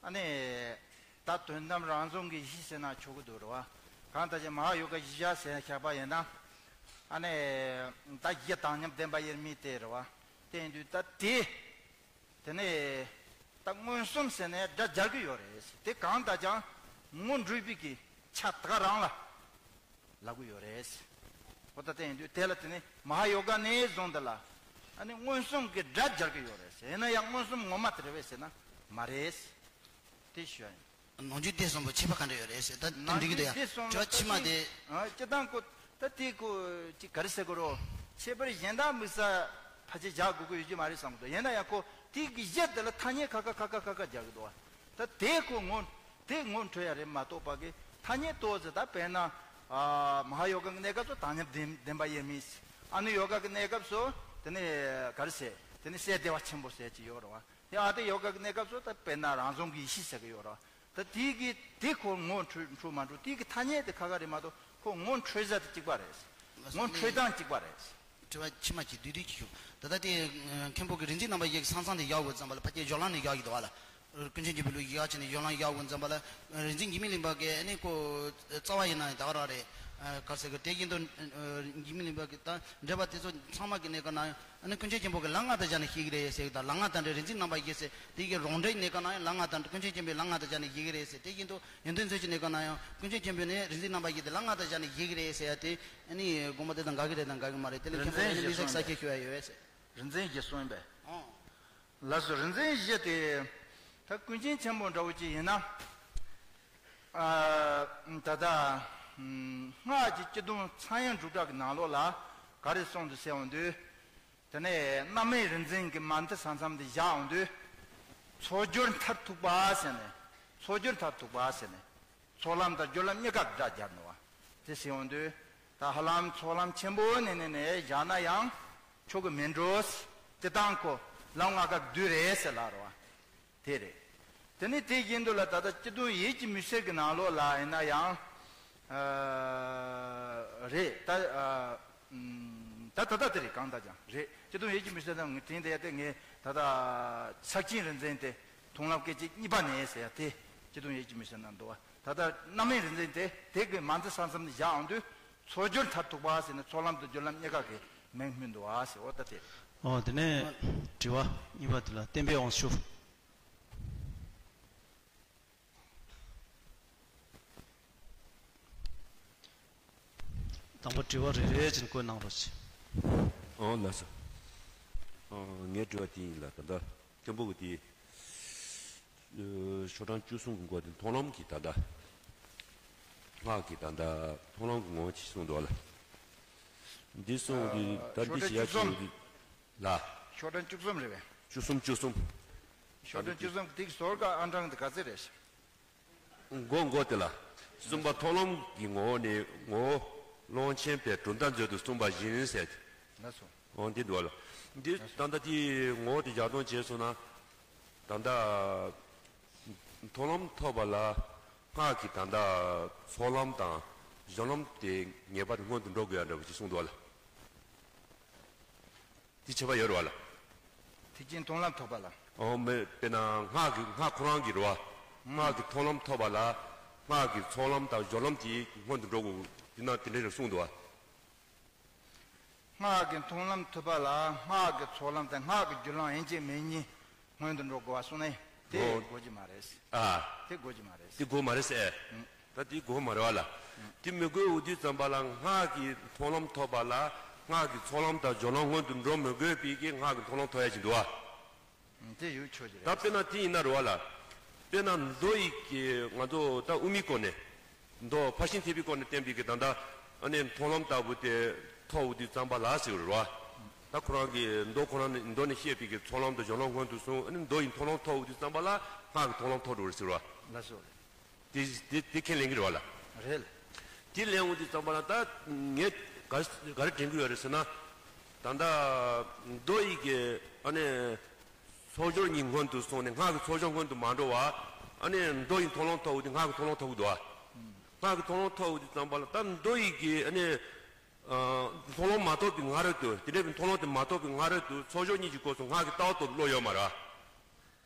ཨ་ནི་ད་དོན་དམ་རང་བྱུང་གི་གཞི་ཟེར་ན་ཆོག་གི་འདུག་རེད་བ། གང་ལྟར་ཀྱང་མ་ཧཱ་ཡོ་ག་གཞི་བཞག་ཟེར་བཞག་པ་ཡིན་ན། ཨ་ནི་ད་གཞི་དག་མཉམ་བདེན་པ་དབྱེར་མེད་དེ་རེད་བ། དེ་ཡིན་དུས་ད་དེ། དེ་ནས་ད་མངོན་སུམ་ཟེར་ནས་སྒྲ་སྦྱར་གྱི་ཡོད་རེད། དེ་གང་ལྟར་ཀྱང་ངོ་འཕྲོད་པའི་གི་ཆ་དེ་ག་རང་ལ་ལབ་ཀྱི་ཡོད་རེད། འོ་ད་དེ་ཡིན་དུས་དེ་ལ་དེ་ནི་མ་ཧཱ་ཡོ་ག་ནས་བཟུང་དེ་ལ་ཨ་ནི་མངོན་སུམ་གྱི་སྒྲ་སྦྱར་གྱི་ཡོད་རེད། ཡིན་ན་ཡང་མངོན་སུམ་ངོ་མ་དེ་རེད་པས་ཟེར་ན་མ་རེད། དེ་ཞུ་ཡ་ཡིན། ནམ་རྒྱུན་སྡེ་གསུམ་པོ་ཁྱད་པར་ག་འདྲ་ཡོད་རེད་ཟེར། ད་དེ་འགྲིག་གི་འདུག་ཡ། ནམ་རྒྱུན་སྡེ་གསུམ་པོ་དྲི་བ་ཕྱི་མ་དེ། ཨ་སྤྱིར་བཏང་ཁོ་ད་དེ་ཁོ་ཅིག་ག་རེ་ཟེར་དགོས་རོ། ཁྱད་པར་གཞན་དག་དམིགས་བསལ་ཕལ་ཆེར་བཞག་དགོས་ཀྱི་ཡོད་ཀྱི་མ་རེད་བསམ་གི་འདུག་ཡིན་ན་ཡང་ཁོ་དེ་གི་གཞི་དེ་ལ་ཐ་སྙད་ཁ་ཁ་ཁ་ཁ་ཁ་ཁ་རྒྱག་གི་འདུག་ད་དེ་ཁོ་ངོ་དེ་ངོ་འཕྲོད་ཡ་རེད་མ་གཏོགས་པ་གི་ཐ་སྙད་ཏོག་ཙམ་ད་དཔེར་ན་ཨ་མ་ཧཱ་ཡོ་ག་གི་གནས་སྐབས་སུ་དག་མཉམ་བདེན་བདེན་པ་དབྱེར་མེད། ཨ་ནུ་ཡོ་ག་གི་གནས་སྐབས་སུ་དེ་ནི་ག་རེ་ཟེར། དེ་ནི་སྲས་བདེ་བ་ཆེན་པོ་ཟེར་གྱི་ཡོད་རེད་བ། དེ་ཨ་ཏི་ཡོ་ག་གི་གནས་སྐབས་སུ་ད་དཔེར་ན་རང་བྱུང་གི་ཡེ་ཤེས་ཟེར་གི་ཡོད་རེད། ད་དེ་གི་དེ་ཁོ་ངོ་འཕྲོད་འཕྲོད་མ་འཕྲོད་དེ་གི་ཐ་སྙད་དེ་ཁ་ཁ་རེད་མ་གཏོགས་ཁོ་ངོ་འཕྲོད་ས་དེ་གཅིག་པ་རེད། ངོ་འཕྲོད་སྟངས་གཅིག་པ་རེད། དྲི་བ་ཕྱི་མ་གཅིག་བསྡུས་བསྡུས་ཀྱིས་ཞུ། ད་ལྟ་དེ་མཁན་པོ་གི་རིག་འཛིན་རྣམ་པ་བཞི་གི་ས་མཚམས་དེ་བཞག་དགོས་ཙམ་པ་ལ་ཕལ་ཆེར་སྦྱོར་ལམ་ནས་བཞག་གི་འདུག་བ་ལ། ཀུན་མཁྱེན་ཆེན་པོའི་ལུགས་ཡག་བྱས་ནས་སྦྱོར་ལམ་བཞག་དགོས་ཙམ་པ་ལ། རིག་འཛིན་འཇིགས་མེད་གླིང་པ་གི་ཨ་ནི་ཁོ་རྩ་བ་ཡིན་ན་ད་ག་རང་རེད། ག་རེ་ཟེར་གི་དེ་བཞིན་དུ་འཇིགས་མེད་གླིང་པ་གི་ད་འགྲེལ་པ་དེ་ཚོ་ཚང་མ་གི་གནས་སྐབས་ན་ཨ་ནི་ཀུན་མཁྱེན་ཆེན་པོ་གི་ལམ་ལྔ་དང་སྦྱར་ནས་བཤད་ཀྱི་རེད་ཟེར་གི། ད་ལམ་ལྔ་དང་འབྲེལ་རིག་འཛིན་རྣམ་པ་བཞི་ཟེར་དེ་གི་རང་འགྲེལ་གནས་སྐབས་ན་ཡང་ལམ་ལྔ་དང་ཀུན་མཁྱེན་ཆེན་པོའི་ལམ་ལྔ་དང་སྦྱར་ནས་བཤད་ཀྱི་རེད་ཟེར། དེ་བཞིན་དུ་ཡོན་ཏན་མཚོན་བྱེད་གནས་སྐབས་ན་ཡང་ཀུན་མཁྱེན་ཆེན་པོ་ནས་རིག་འཛིན་རྣམ་པ་བཞི་དེ་ལམ་ལྔ་དང་སྦྱར་ནས་བཤད་ཀྱི་རེད་ཟེར་ཡ་དེ་ཨ་ནི་དགོངས་པ་དེ་དང་འགལ་གི་རེད་དང་འགལ་གི་མ་རེད། དེ་ལས་མཁན་པོ་ཨ་ནི་མི་ཟེར་ས་ཁྱད་ཞུ་ཡ་ཡོད་པས་ཟེར། རིག་འཛིན་བཞི་གསུངས་པས། ཨོ། ལགས་སོ། རིག་འཛིན་བཞི་དེ་ད་ཀུན་མཁྱེན་ཆེན་པོ་འདྲ་བོ་ཅིག་ཡིན་ན། ཨ་ད་ལྟ་སྔགས་ཀྱི་སྤྱི་དོན་ཚངས་དབྱངས་འབྲུག་གྲགས་ཀྱི་ནང་ལོགས་ལ་ག་རེ་གསུངས་འདུག་ཟེར་འོང་དུས། དེ་ནས་རྣམ་སྨིན་རིག་འཛིན་གྱི་མ་མཐའ་ས་མཚམས་དེ་བཞག་འོང་དུས། ཚོགས་སྦྱོར་མཐར་ཐུག་པ་ཟེར་ནས། ཚོགས་སྦྱོར་མཐར་ཐུག་པ་ཟེར་ནས། ཚོགས་ལམ་དང་སྦྱོར་ལམ་གཉིས་ཀར་སྒྲ་སྦྱར་ནུག་བ། དེ་ཟེར་འོང་དུས། ད་ཧ་ལམ་ཚོགས་ལམ་ཆེན་པོ་ནས་ནས་ནས་བཞག་ན་ཡང་ཆོག་གི་མིན་འགྲོ། སྤྱིར་བཏང་ཁོ་ལམ་ལྔ་ཀ་བསྡུས་རེད་ཟེར་ལབ་རེད་བ། དེ་རེད། དེ་ནི་དེ་བཞིན་དུ་ལ་ད་ལྟ་སྤྱི་དོན་ཡིད་ཀྱི་མུན་སེལ་གྱི་ནང་ལོགས་ལ་ཡིན་ན་ཡང་། ཨ་རེད་ད། ཨ་ད་ད་ལྟ་དེ་རེད། གང་ལྟར་ཀྱང་རེད། སྤྱི་དོན་ཡིད་ཀྱི་མུན་སེལ་དང་ངས་དྲན་བསྡད་ཡ་དེ་ངས་ད་ལྟ་ཕྱག་ཆེན་རིག་འཛིན་དེ་མཐོང་ལམ་སྐད་ཅིག་གཉིས་པ་ནས་ཟེར་ཡ་དེ་སྤྱི་དོན་ཡིད་ཀྱི་མུན་སེལ་ན་འདུག་བ། ད་ལྟ་རྣམ་སྨིན་རིག་འཛིན་དེ་དེ་གི་མ་མཐའ་ས་མཚམས་ནས་བཞག་འོང་དུས་ཚོགས་སྦྱོར་མཐར་ཐུག་པ་ཟེར་ནས་ཚོགས་ལམ་དང་སྦྱོར་ལམ་གཉིས་ཀ་གི་མིང་སྨོས་འདུག་བ་ཟེར། འོ་ད་དེ་རེད། ཨོ་དེ་ནས་དྲི་བ་གཉིས་པ་དེ་ལ་བསྟན་པའི་དབང་ཕྱུག་དང་པོ་དྲི་བ་རེ་རེ་བཞིན་བཀོད་གནང་རོགས་གྱིས། ཨོ་ལགས་སོ། ཨོ་ངའི་དྲི་བ་དེ་ཡིན་ལ། ད་ལྟ་མཁན་པོ་གི་དེ་ཨ་ཤོག་གྲངས་བཅུ་གསུམ་གྱི་འགོ་དེ་མཐོང་ལམ་གྱི་ད་ལྟ་སྔགས་ཀྱི་ད་ལྟ་མཐོང་ལམ་གྱི་ངོ་བོ་ཅིག་གསུངས་འདུག་ལ། འདི་གསུངས་དུས་ད་འདི་ཞིག་ཡ་ཤོག་གྲངས་བཅུ་གསུམ་གསུངས་དུས་ལ། ཤོག་གྲངས་བཅུ་གསུམ་རེད་པས། བཅུ་གསུམ་བཅུ་གསུམ། ཤོག་གྲངས་བཅུ་གསུམ་དེ་གི་ཟུར་ཀ་ཨང་གྲངས་དེ་ག་ཚད་རེད། མགོ་མགོ་དེ་ལ། གསུམ་པ་མཐོང་ལམ་གྱི་ངོ་བོ་ནི་ངོ་བོ་ཀློང་ཆེན་པས་གྲུབ་མཐའ་མཛོད་དུ་གསུངས་པ་བཞིན་ཟེར། ལགས་སོ། འོ་འདི་འདུག་ལ། འདི་ད་ལྟ་དེ་ངོ་བོ་དེ་བཞག་སྟངས་བྱས་སོང་ན། ད་ལྟ་མཐོང་ལམ་ཐོབ་པ་ལ་སྔགས་ཀྱི་ད་ལྟ་ཚོགས་ལམ་དང་སྦྱོར་ལམ་དེ་ངེས་པར་དུ་སྔོན་དུ་འགྲོ་དགོས་ཡ་འདྲ་བ་ཞིག་གསུངས་འདུག་ལ། དེ་ཁྱད་པར་ཡོད་རེད་བ་ལ། ཐེག་ཆེན་མཐོང་ལམ་ཐོབ་པ་ལ། ཨོ་མེད་དཔེར་ན་སྔགས་ཀྱི་སྔགས་ཁོ་རང་གི་རེད་བ། སྔགས་ཀྱི་མཐོང་ལམ་ཐོབ་པ་ལ། སྔགས་ཀྱི་ཚོགས་ལམ་དང་སྦྱོར་ལམ་དེ་སྔོན་དུ་འགྲོ་དགོས་དེ་ན་དེ་འདྲ་རེད་གསུངས་འདུག་བ། སྔགས་ཀྱི་མཐོང་ལམ་ཐོབ་པ་ལ་སྔགས་ཀྱི་ཚོགས་ལམ་དང་སྔགས་ཀྱི་སྦྱོར་ལམ་ཡན་ཆད་མེད་གཉིས་སྔོན་དུ་འགྲོ་དགོས་བ་གསུངས་ནས། དེ་ཨོ། དགོས་ཀྱི་མ་རེད། ཨ། དེ་དགོས་ཀྱི་མ་རེད། དེ་དགོས་མ་རེད་ཟེར། ཨུ། ད་དེ་དགོས་མ་རེད་བ་ལ། དེ་མི་དགོས་འོ་དུས་ཙམ་པ་ལ་སྔགས་ཀྱི་མཐོང་ལམ་ཐོབ་པ་ལ་སྔགས་ཀྱི་ཚོགས་ལམ་དང་སྦྱོར་ལམ་སྔོན་དུ་འགྲོ་མི་དགོས་པའི་གི་སྔགས་ཀྱི་མཐོང་ལམ་ཐོབ་ཡ་ཅིག་འདུག་བ། དེ་ཡོད་ཆོག་གི་རེད། ད་དཔེར་ན་དེ་ཡིན་ན་རེད་བ་ལ། དཔེར་ན་མདོ་ཡི་གི་ང་ཚོ་ད་དབུ་མའི་སྐོར་ནས། མདོ་ཕར་ཕྱིན་ཐེག་པའི་སྐོར་ནས་བསྟན་པའི་གི་ད་ལྟ་ཨ་ནི་མཐོང་ལམ་ལྟ་བུ་དེ་ཐོབ་འོ་དུས་ཙམ་པ་ལ་ཟེར་བ་རེད་བ། ད་ཁོ་རང་གི་མདོ་ཁོ་རང་ནས་མདོ་ནས་བཤད་པའི་གི་ཚོགས་ལམ་དང་སྦྱོར་ལམ་སྔོན་དུ་སོང་ཨ་ནི་མདོ་ཡི་མཐོང་ལམ་ཐོབ་འོ་དུས་ཙམ་པ་ལ་སྔགས་ཀྱི་མཐོང་ལམ་ཐོབ་འགྲོ་རེད་ཟེར་བ། ལགས་སོ། དེ་དེ་དེ་ཁས་ལེན་གྱི་རེད་བ་ལ། རེད། དེ་ལེན་འོང་དུས་ཙམ་པ་ལ་ད་ངས་ག་ག་རེ་དྲན་གྱི་ཡོད་རེད་ཟེར་ན། ད་ལྟ་མདོ་ཡི་གི་ཨ་ནི་ཚོགས་སྦྱོར་གཉིས་སྔོན་དུ་སོང་ནས་སྔགས་ཀྱི་ཚོགས་སྦྱོར་སྔོན་དུ་མ་འགྲོ་བ། ཨ་ནི་མདོ་ཡི་མཐོང་ལམ་ཐོབ་འོང་དུས་སྔགས་ཀྱི་མཐོང་ལམ་ཐོབ་ཀྱི་འདུག་བ། སྔགས་ཀྱི་མཐོང་ལམ་ཐོབ་འོང་དུས་ཙམ་པ་ལ་ད་མདོ་ཡི་གི་ཨ་ནི་ཨ་མཐོང་ལམ་མ་ཐོབ་པའི་སྔ་རོལ་དུ་དེ་འདྲ་བའི་མཐོང་ལམ་དེ་མ་ཐོབ་པའི་སྔ་རོལ་དུ་ཚོགས་སྦྱོར་གཉིས་ཀྱི་སྐབས་སུ་སྔགས་ཀྱི་ལྟ་བ་ཐོབ་པའི་བློ་ཡོད་མ་རེད་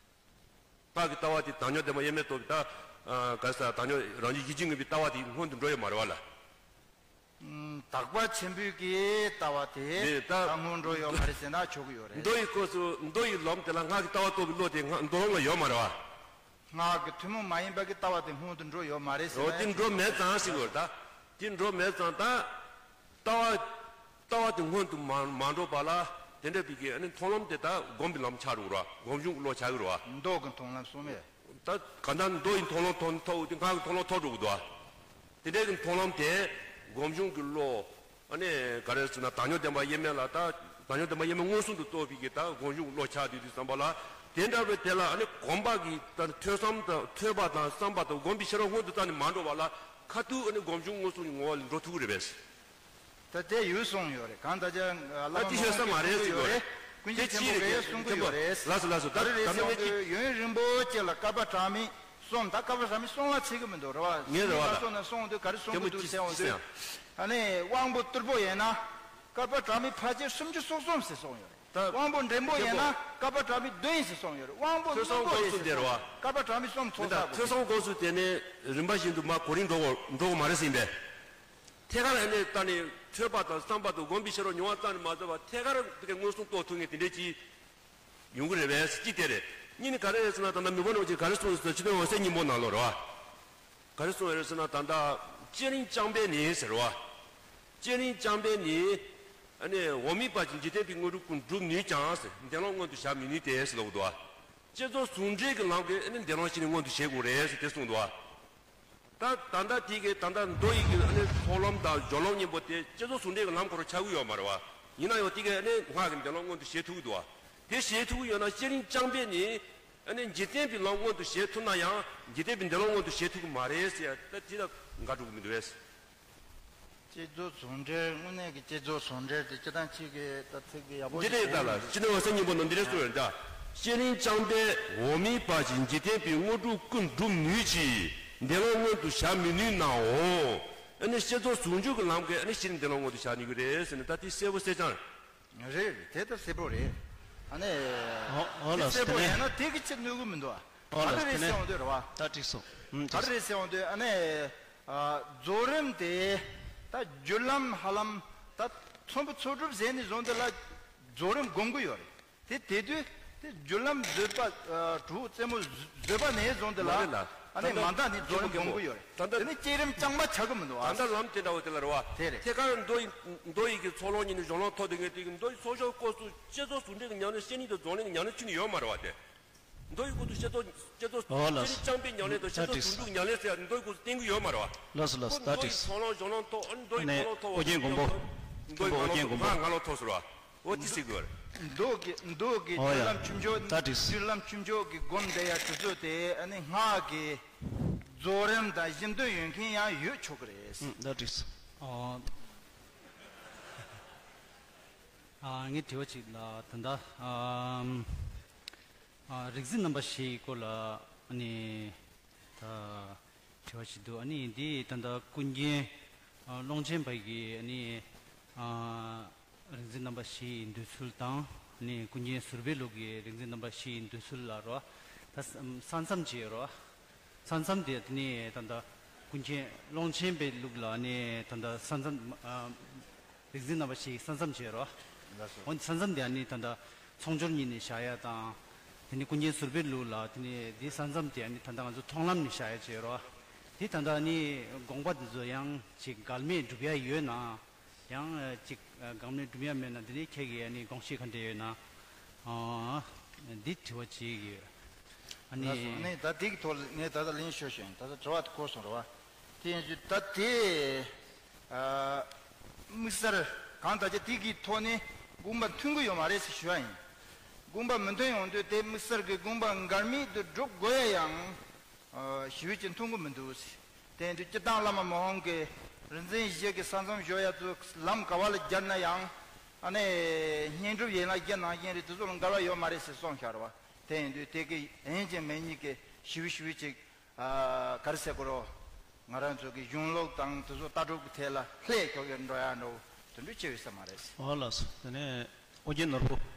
བ། སྔགས་ཀྱི་ལྟ་བ་དེ་བདག་ཉིད་བདེན་པ་དབྱེར་མེད་རྟོགས་པའི་ད། ཨ་ག་ས་བདག་ཉིད་རང་བཞིན་གཞི་གཅིག་ངོས་པའི་ལྟ་བ་དེ་སྔོན་དུ་འགྲོ་ཡོད་མ་རེད་བ་ལ། ཨུམ། དག་པ་ཆེན་པོའི་གི་ལྟ་བ་དེ་ནས་ད་ད་སྔོན་འགྲོ་ཡོད་མ་རེད་ཟེར་ན་ཆོག་གི་ཡོད་རེད། མདོ་ཡི་སྐབས་སུ་མདོ་ཡི་ལམ་དེ་ལ་སྔགས་ཀྱི་ལྟ་བ་རྟོགས་པའི་བློ་དེ་སྔགས་མདོ་ལམ་ལ་ཡོད་མ་རེད་བ། སྔགས་ཀྱི་ཐུན་མོང་མ་ཡིན་པ་གི་ལྟ་བ་དེ་སྔོན་དུ་འགྲོ་ཡོད་མ་རེད་ཟེར་ན་ཡང་དེ་འགྲོ་མེད་ཙང་ཟེར་གི་ཡོད་རེད་ད། དེ་འགྲོ་མེད་ཙང་ད། ལྟ་བ། ལྟ་བ་དེ་སྔོན་དུ་མ་མ་འགྲོ་བ་ལ། དེ་འདྲ་བའི་གི་ཨ་ནི་མཐོང་ལམ་དེ་ད་སྒོམ་པའི་ལམ་ཆགས་འགྲོ་གི་རེད་བ། སྒོམ་བྱུང་གི་བློ་ཆགས་ཀྱི་རེད་བ། མདོ་གི་མཐོང་ལམ་གསུངས་མེད། ད་ག་ད་མདོ་ཡི་མཐོང་ལམ་ཐོབ་ཐོབ་དེ་སྔགས་ཀྱི་མཐོང་ལམ་ཐོབ་འགྲོ་གི་འདུག་བ། དེ་འདྲ་གི་མཐོང་ལམ་དེ་སྒོམ་བྱུང་གི་བློ། ཨ་ནི་ག་རེ་ཟེར་ན་བདག་ཉིད་བདེན་པ་དབྱེར་མེད་ལ་ད་བདག་ཉིད་བདེན་པ་དབྱེར་མེད་མངོན་སུམ་དུ་རྟོགས་པའི་གི་ད་སྒོམ་བྱུང་གི་བློ་ཆགས་དུས་དུས་ཙམ་པ་ལ། དེ་འདྲ་བའི་དེ་ལ་ཨ་ནི་སྒོམ་པ་གི་ད་ཐོས་བསམ་དང་ཐོས་པ་དང་བསམ་པ་དང་སྒོམ་པའི་ཤེས་རབ་སྔོན་དུ་རྩ་ནས་མ་འགྲོ་བ་ལ་ཁ་ཐུག་ཨ་ནི་སྒོམ་བྱུང་མངོན་སུམ་གྱི་ངོ་བོ་ལ་འགྲོ་ཐུབ་ཀྱི་རེད་པས། ད་དེ་ཡོད་གསུངས་ཡོད་རེད། གང་ལྟར་ཀྱང་བླ་ཨ་མ་ཏི་ཤོད་ས་མ་རེད་ཟེར་གྱི་ཡོད་རེད། ཀུན་མཁྱེན་ཆེན་པོ་གིས་གསུང་གི་ཡོད་རེད། ལགས་སོ་ལགས་སོ། ད་ག་རེ་རེད་ཟེར་ཡོང་དུས་ཡོན་རིན་པོ་ཆེ་ལ་བསྐལ་པ་གྲངས་མེད་གསུངས། ད་བསྐལ་པ་གྲངས་མེད་གསུངས་ལ་ཚིག་གི་མི་འདུག་རེད་བ། ངས་རེད་བ་ལ། སོང་ན་གསུངས་དུས་ག་རེ་གསུང་གི་འདུག་ཟེར་ཡོང་དུས། ཨ་ནི་དབང་པོ་རྟུལ་པོ་ཡིན་ན་བསྐལ་པ་གྲངས་མེད་ཕལ་ཆེར་སུམ་ཅུ་སོ་གསུམ་ཟེར་གསུངས་ཡོད་རེད། ད་དབང་པོ་འདྲེན་པོ་ཡིན་ན་བསྐལ་པ་གྲངས་མེད་བདུན་ཟེར་གསུངས་ཡོད་རེད། དབང་པོ་ཐོས་བསམ་རྣོན་པོ་སྒོམ་ཡིན་ཟེར་གསུམ་དེ་རེད་བ། བསྐལ་པ་གྲངས་མེད་གསུམ་ཚོགས་མི་ད་བསགས་དགོས་ཐོས་བསམ་སྒོམ་གསུམ་དེ་ནི་རིམ་པ་བཞིན་དུ་མ་གོ་རིམ་འགྲོ་དགོས་འགྲོ་དགོས་མ་རེད་ཟེར་ཡིན་པས། ཐད་ཀར་ཨ་ནི་ད་ནི་ཐོས་པ་དང་བསམ་པ་དང་སྒོམ་པའི་ཤེས་རབ་མྱོང་བ་ཙམ་ནས་མ་ཟད་པ་ཐད་ཀར་དེ་ག་མངོན་སུམ་རྟོགས་ཐུབ་མཁན་དེ་འདྲའི་ཅིག་ཡོང་གི་རེད་པས་ཅིག་དེ་རེད། གཉིས་ནི་ག་རེ་རེད་ཟེར་ན་ད་ལྟ་མི་ཕམ་རིན་པོ་ཆེས་ག་རེ་གསུངས་ཟེར་ན་སྤྱི་དོན་འོད་གསལ་སྙིང་པོ་ནང་ལོགས་རེད་བ། ག་རེ་གསུངས་ཡོད་རེད་ཟེར་ན་ད་ལྟ་བསྐྱེད་རིམ་རྐྱང་པས་ནི་ཟེར་བ། བསྐྱེད་རིམ་རྐྱང་པས་ནི། ཨ་ནི་འོག་མིན་པ་ཅིག་འཇིག་རྟེན་པའི་དངོས་གྲུབ་ཀུན་སྒྲུབ་ནུས་ཀྱང་ཟེར་བདེན་ལམ་མངོན་དུ་བྱ་མི་ནུས་ཏེ་ཟེར་ལབ་འདུག་བ། བསྐྱེད་རྫོགས་ཟུང་འབྲེལ་གྱི་ལམ་གྱིས་ཨ་ནི་བདེན་ལམ་ཤེས་ནི་མངོན་དུ་བྱེད་དགོས་རེད་ཟེར་དེ་གསུངས་འདུག་བ། ད་ད་ལྟ་དེ་གའི་ད་ལྟ་མདོ་ཡི་གི་ཨ་ནི་ཚོགས་ལམ་དང་སྦྱོར་ལམ་གཉིས་པོ་དེ་བསྐྱེད་རྫོགས་ཟུང་འབྲེལ་གྱི་ལམ་ཁོ་རང་ཆགས་ཀྱི་ཡོད་མ་རེད་བ། ཡིན་ན་ཡང་དེ་གའི་ཨ་ནི་སྔགས་ཀྱི་བདེན་ལམ་མངོན་དུ་བྱེད་ཐུབ་ཀྱི་འདུག་བ། དེ་བྱེད་ཐུབ་ཀྱི་ཡོད་ན་བསྐྱེད་རིམ་རྐྱང་པས་ནི་ཨ་ནི་འཇིག་རྟེན་པའི་ལམ་མངོན་དུ་བྱེད་ཐུབ་ན་ཡང་འཇིག་རྟེན་པའི་བདེན་ལམ་མངོན་དུ་བྱེད་ཐུབ་ཀྱི་མ་རེད་ཟེར་ཡ་ད་དེ་ལ་འགལ་འགྲོ་གི་མི་འདུག་བས། བསྐྱེད་རྫོགས་ཟུང་འབྲེལ་དངོས་གནས་ཀྱི་བསྐྱེད་རྫོགས་ཟུང་འབྲེལ་དེ་སྤྱིར་བཏང་གཅིག་གི་ད་ཚིག་གི་ཡག་པོ་འདི་ཞིག་འདྲའི་ད་ལ་སྤྱི་ནོར་འོད་གསལ་སྙིང་པོ་ནང་འདི་འདྲའི་གསུངས་ཡོད་ད། བསྐྱེད་རིམ་རྐྱང་པས་འོག་མིན་པ་ཅིག་འཇིག་རྟེན་པའི་དངོས་གྲུབ་ཀུན་སྒྲུབ་ནུས་ཀྱི་བདེན་ལམ་མངོན་དུ་བྱ་མི་ནུས་ནའོ། ཨ་ནི་བསྐྱེད་རྫོགས་ཟུང་འཇུག་གི་ལམ་གྱིས་ཨ་ནི་བསྐྱེད་རིམ་བདེན་ལམ་མངོན་དུ་བྱ་ནུས་ཀྱི་རེད་ཟེར་ནས་ད་དེ་གསལ་པོ་གསལ་རྐྱང་རེད། རེད་རེད། དེ་ལྟར་གསལ་པོ་རེད། ཨ་ནི། ཨོ་ཨོ་ལགས་སོ། གསལ་པོ་དེ་ནས་ཡིན་ན་དེ་གི་ཕྱིར་གནོད་གི་མི་འདུག་ཨ། ཨོ་ལགས་སོ། ག་རེ་རེད་ཟེར་འོང་དུས་རེད་བ། ད་འགྲིག་སོང་། ཨུམ། ག་རེ་རེད་ཟེར་འོང་དུས་ཨ་ནི། ཨ། རྫོགས་རིམ་དེ་ད་རྒྱུད་ལམ་ཧ་ལམ་ད་ཚོམ་བུ་ཚོད་སྒྲུབ་ཟེར་ནས་བཟུང་དེ་ལ་རྫོགས་རིམ་སྒོམ་གི་ཡོད་རེད། དེ་དེ་དུས་དེ་རྒྱུད་ལམ་བཟོད་པ། ཨ། དྲུག་རྩེ་མོ་བཟོད་པ་ནས་བཟུང་དེ་ལ། མ་རེད་ལ། ཨ་ནི་ད་ལྟ་མ་འདང་ནི་རྫོགས་རིམ་སྒོམ་གི་ཡོད་རེད། ད་ལྟ་དེ་ནི་བསྐྱེད་རིམ་རྐྱང་མ་ཆགས་གི་མི་འདུག་ཨ། ད་ལྟ་ལམ་དེ་འདྲ་བོ་དེ་ལ་རེད་བ། དེ་རེད། ཐད་ཀར་མདོ་ཡི་མདོ་ཡི་གི་ཚོགས་ལམ་གཉིས་ནི་སྦྱོར་ལམ་ཐོབ་དེ་ངས་དེ་གི་མདོ་ཡི་ཚོགས་སྦྱོར་སྐབས་སུ་བསྐྱེད་རྫོགས་ཟུང་འབྲེལ་གྱི་ཉམས་ལེན་བསྐྱེད་རིམ་དང་རྫོགས་རིམ་གྱི་ཉམས་ལེན་ཁྱོན་ནས་ཡོད་མ་རེད་བ་དེ། མདོ་ཡི་སྐབས་སུ་བསྐྱེད་རྫོགས་བསྐྱེད་རྫོགས། ཨོ་ལགས་སོ། བསྐྱེད་རིམ་རྐྱང་པའི་ཉམས་ལེན་དང་བསྐྱེད་རྫོགས་ཟུང་འཇུག་ཉམས་ལེན་ཟེར་ཡ་མདོ་ཡི་སྐབས་སུ་བསྟན་གྱི་ཡོད་མ་རེད་བ། ལགས་སོ་ལགས་སོ། ད་འགྲིག་སོང་། མདོ་ཡི་ཚོགས་ལམ་སྦྱོར་ལམ་ཐོབ། ཨ་ནི་མདོ་ཡི་ཨ་ནི་ཚོགས་ལམ་ཐོབ། ཨོ་རྒྱན་མགོན་པོ། མདོ་ཡི་མགོན་པོ་ཨོ་རྒྱན་མགོན་པོ། སྔགས་ལམ་ཐོབ་ཟེར་བ། འོ་དེ་ཟེར་དགོས་རེད། མདོ་གི་མདོ་གི་ཨོ་ཡ། རྒྱུད་ལམ་ཆུང་ཆུང་། ད་འགྲིག་སོང་། རྒྱུད་ལམ་ཆུང་ཆུང་གི་སྒོམ་བསྡད་ཡ་དེ་ཚོ་དེ་ཨ་ནི་སྔགས་ཀྱི་རྫོགས་རིམ་དང་གཞི་མཐུན་ཡོད་མཁན་ཡང་ཡོད་ཆོག་གི་རེད། ཨུམ། ད་འགྲིག་སོང་། ཨོ། ཨ། ངས་དྲི་བ་གཅིག་ལ་ད་ལྟ། ཨམ། ཨ། རིག་འཛིན་རྣམ་པ་བཞིའི་སྐོར་ལ་ཨ་ནི་ད་དྲི་བ་ཞིག་འདུག་ཨ་ནི་འདི་ད་ལྟ་ཀུན་མཁྱེན། ཨ། ཀློང་ཆེན་པ་གི་ཨ་ནི། ཨ། རིག་འཛིན་རྣམ་པ་བཞི་ཡི་འདོད་ཚུལ་དང་ཨ་ནི་ཀུན་མཁྱེན་ཟུར་པའི་ལུགས་ཀྱི་རིག་འཛིན་རྣམ་པ་བཞི་ཡི་འདོད་ཚུལ་ལ་རོ། ད་ས་མཚམས་བཅད་རོ། ས་མཚམས་དེ་ཨ་ནི་ད་ལྟ་ཀུན་མཁྱེན་ཀློང་ཆེན་པའི་ལུགས་ལ་ཨ་ནི་ད་ལྟ་ས་མཚམས། ཨ། རིག་འཛིན་རྣམ་པ་བཞི་ཡི་ས་མཚམས་བཅད་རོ། ལགས་སོ། འོན་ཏེ་ས་མཚམས་དེ་ཨ་ནི་ད་ལྟ་ཚོགས་སྦྱོར་གཉིས་ནས་བཞག་ཡ་དང་། དེ་ནི་ཀུན་མཁྱེན་ཟུར་པའི་ལུགས་ལ་དེ་ནི་དེའི་ས་མཚམས་དེ་ནི་ད་ལྟ་ང་ཚོ་མཐོང་ལམ་ནས་བཞག་ཡ་བྱས་རོགས། དེ་ད་ལྟ་ནི་དགོངས་པ་འདི་ཚོ་ཡང་ཅིག་འགལ་མེད་སྒྲུབ་ཡ་ཡོད་ན། ཡང་ཅིག་འགལ་མེད་སྒྲུབ་ཡ་མེད་ན། དེ་ནི་ཁྱེད་ཀྱི་ནི་དགོངས་གཞི་ག་འདྲ་ཡོད་ན། འདི་དྲི་བ་བྱེད་ཀྱི་ཡོད། ཨ་ནི། ལགས་སོ། ཨ་ནི་ད་དེ་གི་ཐོག་ལ་ངས་ད་ལྟ་ལན་ཤོད་ཤོད་ཡིན། ད་ལྟ་དྲི་བ་དེ་གོ་སོང་རེད་བ། དེ་ཡིན་དུས་ད་དེ། ཨ། དམིགས་བསལ་གང་ལྟར་ཅི་དེ་གི་ཐོག་ནས་དགོངས་པ་མཐུན་གྱི་ཡོད་མ་རེད་ཟེར་ཞུ་བ་ཡིན། དགོངས་པ་མི་མཐུན་ཡོང་དུས་དེ་དམིགས་བསལ་གྱི་དགོངས་པ་འགལ་མེད་དུ་སྒྲུབ་དགོས་ཡ་ཡང་། ཨ། ཞི་བའི་ཅིག་མཐུན་གྱི་མི་འདུག་ཟེར། དེ་ཡིན་དུས་སྤྱིར་བཏང་བླ་མ་མི་དབང་གིས་རིག་འཛིན་བཞི་གི་ས་མཚམས་སྦྱོར་ཡ་ཚོ་ལམ་ག་བ་ལ་སྦྱར་ན་ཡང་། ཨ་ནི་བསྙེན་སྒྲུབ་ཡན་ལག་བརྒྱད་ནང་བཞིན་རེད། དེ་ཚོ་ལ་འགལ་བ་ཡོད་མ་རེད་ཟེར་གསུངས་བཞག་རེད་བ། དེ་ཡིན་དུས་དེ་གི་ཡིན་གཅིག་མིན་གཉིས་ཀྱི་ཞི་བའི་ཞི་བའི་ཅིག་ཨ། ག་རེ་ཟེར་དགོས་རོགས། ང་རང་ཚོ་གི་གཞུང་ལུགས་དང་དེ་ཚོ་ལྟ་གྲུབ་ཀྱི་ཐད་ལ་ལྷད་ཁྱོག་གེ་འགྲོ་ཡ་འགྲོ་དེ་འདྲ་ཅི་ཡོད་ས་མ་རེད། འོ་ལགས་སོ། དེ་ནས་ཨོ་རྒྱན་ནོར་བུ།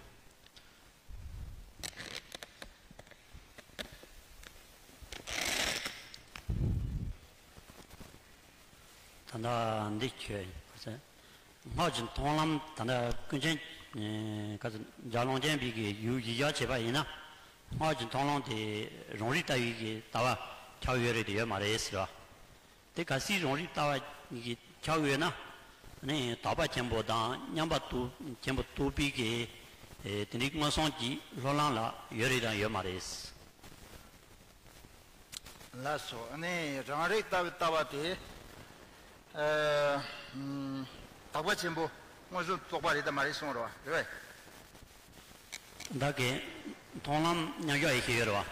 ད་ལྟ་འདི་ཁྱོད་སྔགས་ཀྱི་མཐོང་ལམ་ད་ལྟ་ཀུན་མཁྱེན། ཨེ། ག་ཚོད་ལྗགས་ལུང་ཆེན་པའི་གི་ཡུལ་གཞི་བཞག་བྱས་པ་ཡིན་ན། སྔགས་ཀྱི་མཐོང་ལམ་དེ་རང་རིག་ལྟ་བའི་གི་ལྟ་བ་ཁྱབ་ཡོད་རེད་དེ་ཡོད་མ་རེད་ཟེར་བ། དེ་གལ་སྲིད་རང་རིག་ལྟ་བ་གི་ཁྱབ་ཡོད་ན། ནི་དག་པ་ཆེན་པོ་དང་མཉམ་པ་རྟོགས་ཆེན་པོ་རྟོགས་པའི་གི། ཨེ། དེ་འདྲའི་མངོན་སུམ་གྱི་སློབ་ལམ་ལ་ཡོད་རེད་དང་ཡོད་མ་རེད། ལགས་སོ། ཨ་ནི་རང་རིག་ལྟ་བའི་ལྟ་བ་དེ། ཨ། ཨམ། དག་པ་ཆེན་པོ་མངོན་སུམ་རྟོགས་པ་རེད་དམ་མ་རེད་གསུངས་རེད་བ། རེད་བས། བདག་གི་མཐོང་ལམ་མཉམ་གཞག་ཡེ་ཤེས་ཡོད་རེད་བ།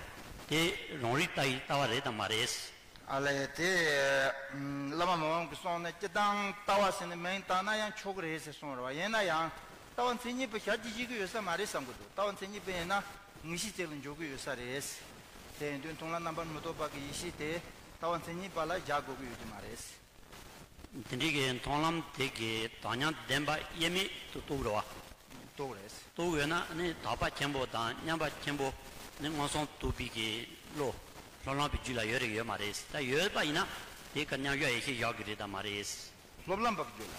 དེ་རང་རིག་ལྟ་བའི་ལྟ་བ་རེད་དམ་མ་རེད། ཨ་ལས། དེ། ཨམ། བླ་མ་མི་དབང་གིས་གསུངས་ནས་སྤྱིར་བཏང་ལྟ་བ་ཟེར་ནས་མིང་བཏགས་ན་ཡང་ཆོག་གི་རེད་ཟེར་གསུངས་རེད་བ། ཡིན་ན་ཡང་ལྟ་བ་མཚན་ཉིད་པ་ཞལ་གྱིས་བཞེས་ཀྱི་ཡོད་ས་མ་རེད་བསམ་གྱི་འདུག་ལྟ་བ་མཚན་ཉིད་པ་ཡིན་ན་ངེས་ཤེས་ཅིག་ལ་འཇོག་གི་ཡོད་ས་རེད། དེ་ཡིན་དུས་མཐོང་ལམ་རྣམ་པར་མི་རྟོག་པ་གི་ཡེ་ཤེས་དེ་ལྟ་བ་མཚན་ཉིད་པ་ལ་བཞག་དགོས་ཀྱི་ཡོད་ཀྱི་མ་རེད། དེ་འདྲའི་གི་མཐོང་ལམ་དེ་གི་དོན་མཉམ་བདེན་པ་དབྱེར་མེད་དུ་རྟོགས་རེད་བ། རྟོགས་རེད། རྟོགས་ཡོད་ན་ནི་དག་པ་ཆེན་པོ་དང་མཉམ་པ་ཆེན་པོ་ནི་མངོན་སུམ་རྟོགས་པའི་གི་བློ་སློབ་ལམ་པའི་རྒྱུད་ལ་ཡོད་རེད་ཡོད་མ་རེད། ད་ཡོད་པ་ཡིན་ན་དེ་ག་མཉམ་གཞག་ཡེ་ཤེས་བཞག་གི་རེད་དམ་མ་རེད། སློབ་ལམ་པ་གི་རྒྱུད་ལ།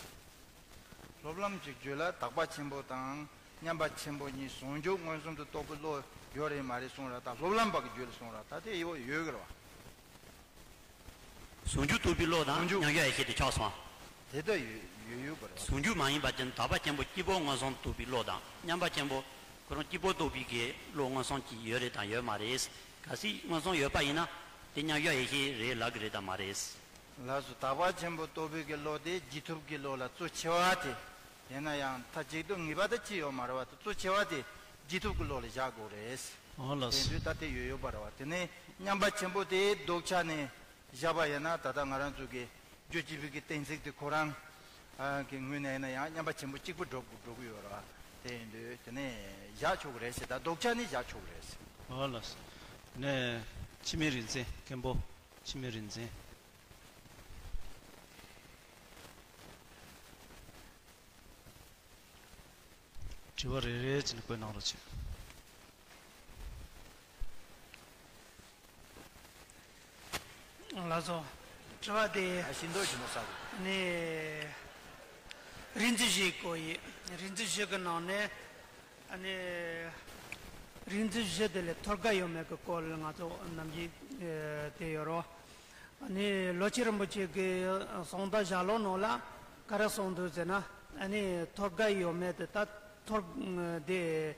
སློབ་ལམ་གྱི་རྒྱུད་ལ་དག་པ་ཆེན་པོ་དང་མཉམ་པ་ཆེན་པོ་གཉིས་ཟུང་འཇུག་མངོན་སུམ་དུ་རྟོགས་པའི་བློ་ཡོད་རེད་མ་རེད་གསུངས་ར། ད་སློབ་ལམ་པ་གི་རྒྱུད་ལ་གསུངས་ར། ད་དེ་ཡོད་ཡོད་གི་རེད་བ། ཟུང་འཇུག་རྟོགས་པའི་བློ་དང་ཟུང་འཇུག་མཉམ་གཞག་ཡེ་ཤེས་དེ་ཆགས་སོང་། དེ་ལྟ་ཡོད་ཡོད་ཡོད་པ་རེད་བ། ཟུང་འཇུག་མ་ཡིན་པ་ཅན་དག་པ་ཆེན་པོ་གཅིག་པོ་མངོན་སུམ་རྟོགས་པའི་བློ་དང་མཉམ་པ་ཆེན་པོ་ཁོ་རང་གཅིག་པོ་རྟོགས་པའི་གི་བློ་མངོན་སུམ་གྱི་ཡོད་རེད་དང་ཡོད་མ་རེད། གལ་སྲིད་མངོན་སུམ་ཡོད་པ་ཡིན་ན་དེ་མཉམ་གཞག་ཡེ་ཤེས་རེད་ལབ་གི་རེད་དང་མ་རེད། ལགས་སོ། དག་པ་ཆེན་པོ་རྟོགས་པའི་གི་བློ་དེ་རྗེས་ཐོབ་ཀྱི་བློ་ལ་གཙོ་ཆེ་བ་དེ། ཡིན་ན་ཡང་མཐའ་གཅིག་ཏུ་ངེས་པ་དེ་ཅི་ཡོད་མ་རེད་བ། དེ་གཙོ་ཆེ་བ་དེ་རྗེས་ཐོབ་ཀྱི་བློ་ལ་བཞག་དགོས་རེད། འོ་ལགས་སོ། དེ་དུས་ད་དེ་ཡོད་ཡོད་པ་རེད་བ། དེ་ནས་མཉམ་པ་ཆེན་པོ་དེ་ལྡོག་ཆ་ནས་བཞག་པ་ཡིན་ན་ད་ལྟ་ང་རང་ཚོ་གི་རྒྱུད་སྤྱི་པའི་གི་གཏན་ཚིགས་དེ་ཁོ་རང་གི་ངོས་ནས་ཡིན་ན་ཡང་མཉམ་པ་ཆེན་པོ་གཅིག་པུ་འགྲོ་འགྲོ་གི་ཡོད་རེད་བ། དེ་ཡིན་དུས་དེ་ནས་བཞག་ཆོག་གི་རེད་ཟེར། ད་ལྡོག་ཆ་ནས་བཞག་ཆོག་གི་རེད་ཟེར། འོ་ལགས་སོ། དེ་ནས་འཆི་མེད་རིག་འཛིན། མཁན་པོ་འཆི་མེད་རིག་འཛིན། དྲི་བ་རེ་རེ་བྱས་ནས་བཀོད་གནང་རོགས་བྱེད། ལགས་སོ། དྲི་བ་དེ། ཨ། ཤིན་ཏུ་ཞིབ་མོ་ས་རེད། ནི། རིག་འཛིན་བཞིའི་སྐོར་ཡིན། རིག་འཛིན་བཞི་གི་ནང་ནས། ཨ་ནི། རིག་འཛིན་བཞི་དེ་ལས་ཐོད་རྒལ་ཡོད་མེད་ཀྱི་སྐོར་ལ་ང་ཚོ་ནམ་རྒྱུན་དེ་ཡོད་རོ། ཨ་ནི་ལོ་ཆེན་རིན་པོ་ཆེ་གི་གསང་བདག་ཞལ་ལུང་ནང་ལ་ག་རེ་གསུངས་འདུག་ཟེར་ན། ཨ་ནི་ཐོད་རྒལ་ཡོད་མེད་དེ་ད་ཐོད་དེ་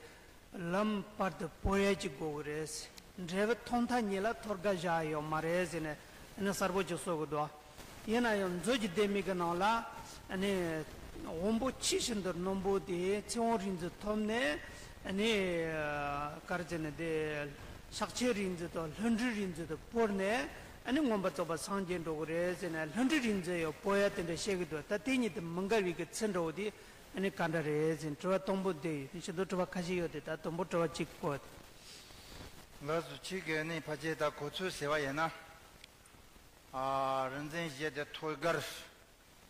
ལམ་བར་དུ་སྤོ་ཡས་ཅིག་དགོས་ཀྱི་རེད། འབྲས་བུ་ཐོབ་མཐའ་གཉིས་ལ་ཐོད་རྒལ་བཞག་ཡོད་མ་རེད་ཟེར་ནས་ཨ་ནི་གསལ་པོ་ཅིག་གསུང་གི་འདུག་ཡིན་ན་ཡང་མཛོད་ཀྱི་ལྡེ་མིག་གི་ནང་ལ་ཨ་ནི་དབང་པོ་ཆེས་ཤིན་ཏུ་རྣོན་པོ་དེ་ཚེ་དབང་རིག་འཛིན་ཐོབ་ནས་ཨ་ནི་ག་རེ་ཟེར་ན་དེ་ཤཱཀྱའི་རིག་འཛིན་དང་ལྷུན་གྲུབ་རིག་འཛིན་དུ་སྤོར་ནས་ཨ་ནི་མངོན་པར་རྫོགས་པར་སངས་རྒྱས་འགྲོ་གི་རེད་ཟེར་ནས་ལྷུན་གྲུབ་རིག་འཛིན་ཡང་སྤོ་ཡ་དེ་འདྲ་བཤད་ཀྱི་འདུག་ད་དེ་གཉིས་དེ་མི་འགལ་བའི་གི་ཚིག་འདྲ་བོ་དེ། ཨ་ནི་ག་འདྲ་རེད་ཟེར། དྲི་བ་དང་པོ་འདི་ཡིན། ཤིན་ཏུ་དྲི་བ་ཁ་ཤས་ཡོད་དེ། ད་དང་པོ་དྲི་བ་གཅིག་གོ། ལགས་སོ། ཁྱེད་ཀྱིས་ནི་ཕལ་ཆེར་ད་གོ་ཚུལ་ཟེར་བ་ཡིན་ན། ཨ། རིག་འཛིན་བཞི་དེ་ཐོད་རྒལ།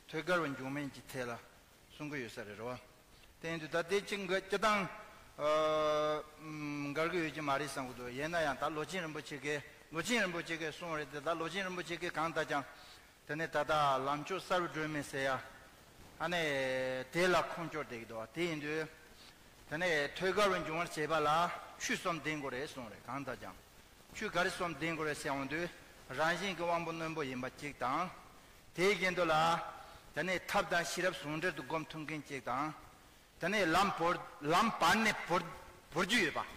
ཐོད་རྒལ་བའི་འབྱུང་མིན་གྱི་ཐད་ལ་གསུང་གི་ཡོད་ས་རེད་རོ། དེ་ཡིན་དུས་ད་དེ་གཅིག་འགལ་སྤྱིར་བཏང་། ཨ། འགལ་གྱི་ཡོད་ཀྱི་མ་རེད་བསམ་གྱི་འདུག་ཡིན་ན་ཡང་ད་ལོ་ཆེན་རིན་པོ་ཆེ་གིས་ལོ་ཆེན་རིན་པོ་ཆེ་གིས་གསུངས་རེད་དེ། ད་ལོ་ཆེན་རིན་པོ་ཆེ་གིས་གང་ལྟར་ཀྱང་། དེ་ནས་ད་ལྟ་ལམ་མཆོག་གསར་བའི་སྒྲོན་མེ་ཟེར་ཡ། ཨ་ནི་དེ་ལ་ཁུངས་སྐྱོར་བསྡད་ཀྱི་འདུག་དེ་ཡིན་དུས། དེ་ནས་ཐོད་རྒལ་བའི་འབྱུང་བར་བྱེད་པ་ལ་ཆོས་གསུམ་ལྡན་དགོས་རེད་གསུངས་རེད། གང་ལྟར་ཀྱང་ཆོས་ག་རེ་གསུམ་ལྡན་དགོས་རེད་ཟེར་འོང་དུས། རང་བཞིན་གྱི་དབང་པོ་རྣོན་པོ་ཡིན་པ་གཅིག་དང་། དེའི་རྒྱུན་དུ་ལ་དེ་ནས་ཐབས་དང་ཤེས་རབ་ཟུང་འབྲེལ་དུ་སྒོམ་ཐུབ་མཁན་གཅིག་དང་། དེ་ནས་ལམ་བོར་ལམ་བར་ནས་བོར་བོར་རྒྱུ་ཡོད་པ།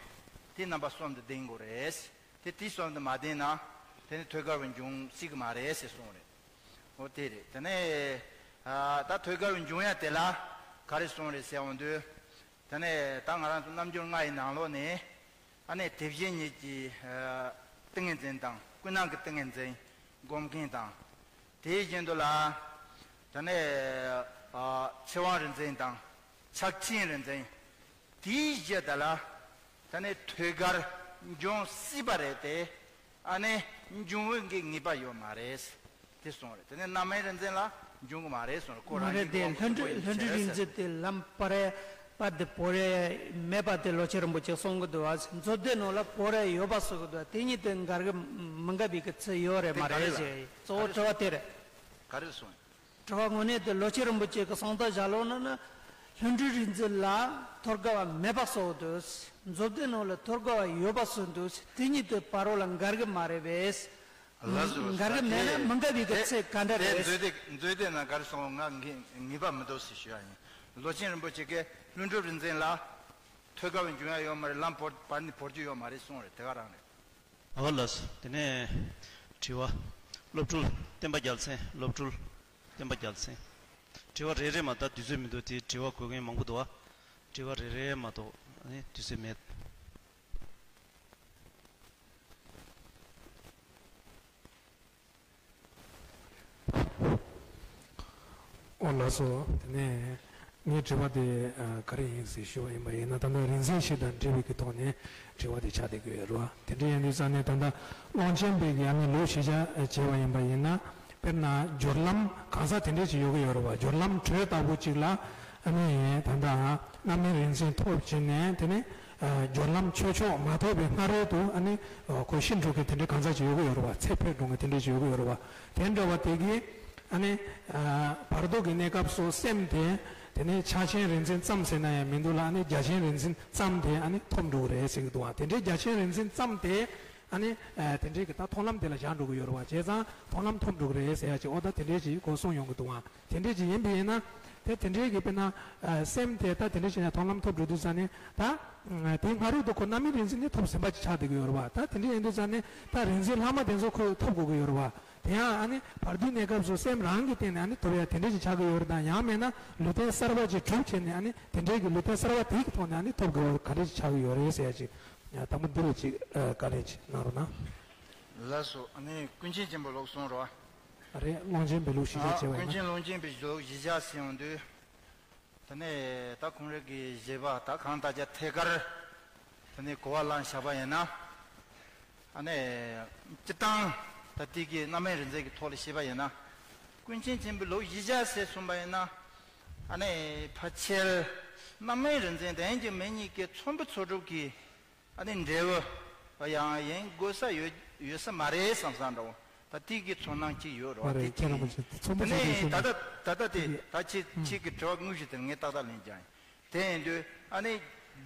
དེ་རྣམ་པ་གསུམ་དུ་ལྡན་དགོས་རེད། དེ་དེ་གསུམ་དུ་མ་ལྡན་ན་དེ་ནི་ཐོད་རྒལ་བའི་འབྱུང་སྲིད་ཀྱི་མ་རེད་ཟེར་གསུངས་རེད། འོ་དེ་རེད། དེ་ནས་ཨ་ད་ཐོད་རྒལ་བའི་འབྱུང་ཡ་དེ་ལ་ག་རེ་གསུངས་རེད་ཟེར་འོང་དུས། དེ་ནས་ད་ང་རང་ཚོ་རྣལ་འབྱོར་ལྔ་ཡི་ནང་ལོགས་ནས་ཨ་ནི་དེ་བཞིན་ཉིད་ཀྱི་ཨ་ཏིང་ངེ་འཛིན་དང་ཀུན་སྣང་གི་ཏིང་ངེ་འཛིན་སྒོམ་མཁན་དང་། དེའི་རྒྱུན་དུ་ལ་དེ་ནས་ཨ་ཚེ་དབང་རིག་འཛིན་དང་ཕྱག་ཆེན་རིག་འཛིན། དེའི་རྗེས་ད་ལ་ད་ནི་ཐོད་རྒལ་འབྱུང་སྲིད་པ་རེད་དེ། ཨ་ནི་འབྱུང་བའི་གི་ངེས་པ་ཡོད་མ་རེད། དེ་གསུངས་རེད། དེ་ནི་རྣམ་སྨིན་རིག་འཛིན་ལ་འབྱུང་གི་མ་རེད་གསུངས་རེད། ཁོ་མ་རང་རེད་བཞིན་དེ། གྱི་དབང་ལྷུན་པོ་གྲུབ་ཡིན་ལྷུན་གྲུབ་ཟེར་རིག་ཟེར། འཛིན་དེ་ལམ་བར་བར་དུ་བོར་ཡ་མེད་པ་དེ་ལོ་ཆེན་རིན་པོ་ཆེ་གསུང་གི་འདུག་བ། མཛོད་སྡེ་ནང་ལ་བོར་ཡ་ཡོད་པ་གསུང་གི་འདུག་བ། དེ་གཉིས་དེ་འགལ་གི་མི་འགལ་བའི་གི་ཚུལ་ཡོད་རེད་མ་རེད་ཟེར། གཙོ་བོ་དྲི་བ་དེ་རེད། ག་རེ་གསུངས་ཡིན། དྲི་བ་དངོས་གནས་དེ་ལོ་ཆེན་རིན་པོ་ཆེ་གི་གསུང་དག་བཞག་ལོ་ན་ན། ལྷུན་གྲུབ་རིག་འཛིན་ལ་ཐོད་རྒལ་བ་མེད་པ་གསུངས་འདུག་མཛོད་སྡེ་ནང་ལ་ཐོད་རྒལ་བ་ཡོད་པ་གསུངས་འདུག་དེ་གཉིས་དེ་བར་རོ་ལ་འགལ་གི་མ་རེད་པས། ལགས་སོ། ལགས་སོ། འགལ་གི་མེད་ན་མི་འགལ་བའི་གི་ཚེ་ག་འདྲ་རེད། མཛོད་སྡེ་མཛོད་སྡེ་ན་ག་རེ་གསུངས། ང་ངེས་ངེས་པ་མི་འདུག་ཟེར་ཞུ་ཡ་ཡིན། ལོ་ཆེན་རིན་པོ་ཆེ་གིས་ལྷུན་གྲུབ་རིག་འཛིན་ལ་ཐོད་རྒལ་བའི་འབྱུང་ཡ་ཡོད་མ་རེད། ལམ་བོར་བར་ནི་བོར་རྒྱུ་ཡོད་མ་རེད་གསུངས་རེད། དེ་ག་རང་རེད། ཨོ་ལགས་སོ། དེ་ནས་དྲི་བ། སློབ་ཕྲུག་བསྟན་པ་རྒྱལ་མཚན། སློབ་ཕྲུག་བསྟན་པ་རྒྱལ་མཚན། དྲི་བ་རེ་རེ་མ་གཏོགས་དུས་ཚོད་མི་འདུག་དེ་དྲི་བ་དགོས་མཁན་མང་པོ་འདུག་བ། དྲི་བ་རེ་རེ་མ་གཏོགས་ཨ་ནི་དུས་ཚོད་མེད། ཨོ་ལགས་སོ། དེ་ནས་ངའི་དྲི་བ་དེ་ཨ་ག་རེ་ཡིན་ཟེར་ཞུ་བ་ཡིན་པ་ཡིན་ན། ད་ལྟ་རིག་འཛིན་བཞི་དང་འབྲེལ་བའི་གི་ཐོག་ནས་དྲི་བ་དེ་ཆགས་བསྡད་ཀྱི་ཡོད་རེད་བ། དེ་འདྲ་ཡིན་དུས་ཙང་ནས་ད་ལྟ་ཀློང་ཆེན་པའི་གི་ཨ་ནི་ལུགས་གཞི་བྱས་པ་ཡིན་པ་ཡིན་ན། དཔེར་ན་སྦྱོར་ལམ་གང་ཟག་དེ་འདྲས་ཅིག་ཡོད་ཀྱི་ཡོད་རེད་བ། སྦྱོར་ལམ་དྲོད་ལྟ་བུ་ཅིག་ལ་ཨ་ནི་ད་ལྟ་རྣམ་སྨིན་རིག་འཛིན་ཐོབ་བྱས་ནས། དེ་ནས་ཨ་སྦྱོར་ལམ་ཆོས་མཆོག་མ་ཐོབ་པའི་སྔ་རོལ་དུ་ཨ་ནི་ཁོ་ཤི་འགྲོ་མཁན་དེ་འདྲས་གང་ཟག་ཅིག་ཡོད་ཀྱི་ཡོད་རེད་བ། ཚེ་འཕོས་འགྲོ་མཁན་དེ་འདྲས་ཅིག་ཡོད་ཀྱི་ཡོད་རེད་བ། དེ་འདྲ་བ་དེ་གིས་ཨ་ནི་ཨ་བར་དོ་གི་གནས་སྐབས་སུ་སེམས་དེ་དེ་ནས་ཕྱག་ཆེན་རིག་འཛིན་ཙམ་ཟེར་ན་ཡང་མི་འདུག་ལ། ཨ་ནི་རྒྱ་ཆེན་རིག་འཛིན་ཙམ་དེ་ཨ་ནི་ཐོབ་འགྲོ་གི་རེད་ཟེར་གྱི་འདུག་བ། དེ་འདྲའི་རྒྱ་ཆེན་རིག་འཛིན་ཙམ་དེ་ཨ་ནི་ཨ་དེ་འདྲའི་གི་ད་མཐོང་ལམ་དེ་ལ་བཞག་འགྲོ་གི་ཡོད་རེད་བ། བྱས་ཙང་མཐོང་ལམ་ཐོབ་འགྲོ་གི་རེད་ཟེར་ཡ་ཅིག་འོ་ད་དེ་འདྲའི་ཅིག་གོ་གསུང་ཡོང་གི་འདུག་བ། དེ་འདྲའི་ཅིག་ཡིན་པ་ཡིན་ན། དེ་དེ་འདྲའི་གི་དཔེར་ན་ཨ་སེམས་དེ་ད་དེ་འདྲའི་ཅིག་ནས་མཐོང་ལམ་ཐོབ་འགྲོ་དུས་ཙང་ནས་ད་དེའི་སྔ་རོལ་དུ་ཁོ་རྣམ་སྨིན་རིག་འཛིན་ནི་ཐོབ་ཟིན་པ་ཅིག་ཆགས་བསྡད་ཀྱི་ཡོད་རེད་བ། ད་དེ་འདྲའི་ཡིན་དུས་ཙང་ནས་ད་རིག་འཛིན་ལྷག་མ་དེ་ཚོ་ཁོས་ཐོབ་དགོས་ཀྱི་ཡོད་རེད་བ། དེ་ཡང་ཨ་ནི་བར་དོའི་གནས་སྐབས་སུ་སེམས་རང་གི་སྟེང་ནས་ཨ་ནི་ཐོབ་ཡ་དེ་འདྲ་ཞིག་ཆགས་ཀྱི་ཡོད་རེད་དམ། ཡང་མིན་ན་ལུས་རྟེན་གསར་པ་ཅིག་གྲུབ་བྱས་ནས་ཨ་ནི་དེ་འདྲའི་གི་ལུས་རྟེན་གསར་པ་དེའི་གི་ཐོག་ནས་ཨ་ནི་ཐོབ་དགོས་པ་ག་འདྲ་ཞིག་ཆགས་ཀྱི་ཡོད་རེད་ཟེར་ཡ་ཅིག་ཡང་དང་པོ་འདི་ལ་ཅིག་ཨ་བཀའ་ལན་ཅིག་གནང་རོགས་གནང་། ལགས་སོ། ཨ་ནི་ཀུན་མཁྱེན་ཆེན་པོའི་ལུགས་གསུངས་རོགས། རེད། ཀློང་ཆེན་པའི་ལུགས་གཞི་བྱས་བྱས་པ་ཡིན་ན། ཀུན་མཁྱེན་ཀུན་མཁྱེན་པའི་ལུགས་གཞི་བྱས་ཟེར་ཡོང་དུས། དེ་ནས་ད་ཁོང་རང་གི་བཞེད་པ་ད་གང་ལྟར་ཀྱང་ཐད་ཀར་དེ་ནས་གོ་བ་བླངས་བཞག་པ་ཡིན་ན། ཨ་ནི་སྤྱིར་བཏང་ད་དེ་གི་རྣམ་སྨིན་རིག་འཛིན་གྱི་ཐོག་ལ་བཤད་པ་ཡིན་ན། ཀུན་མཁྱེན་ཆེན་པོའི་ལུགས་གཞི་བྱས་ཟེར་གསུངས་པ་ཡིན་ན། ཨ་ནི་ཕལ་ཆེར་རྣམ་སྨིན་རིག་འཛིན་དང་ཡིན་གཅིག་མིན་གཉིས་ཀྱི་ཚོམ་བུ་ཚོ་སྒྲུབ་ཀྱི་ཨ་ནི་འབྲས་བུ་ཡང་ཡིན་དགོས་ས་ཡོད་ཡོད་ས་མ་རེད་བསམ་བསམ་འདྲ་བོ། ད་དེ་གི་ཚོར་སྣང་གཅིག་ཡོད་རེད་བ། མ་རེད། དེ་ཁྱེད་རང་མ་གཅིག་ཚོམ་བུ་དེ་ཚོ་ནས་ད་ལྟ་ད་ལྟ་དེ་ད་ཁྱེད་ཁྱེད་ཀྱི་དྲི་བ་དངོས་གཞི་དེ་ངས་ཏག་ཏག་ལན་རྒྱག་ཡིན། དེ་ཡིན་དུས་ཨ་ནི་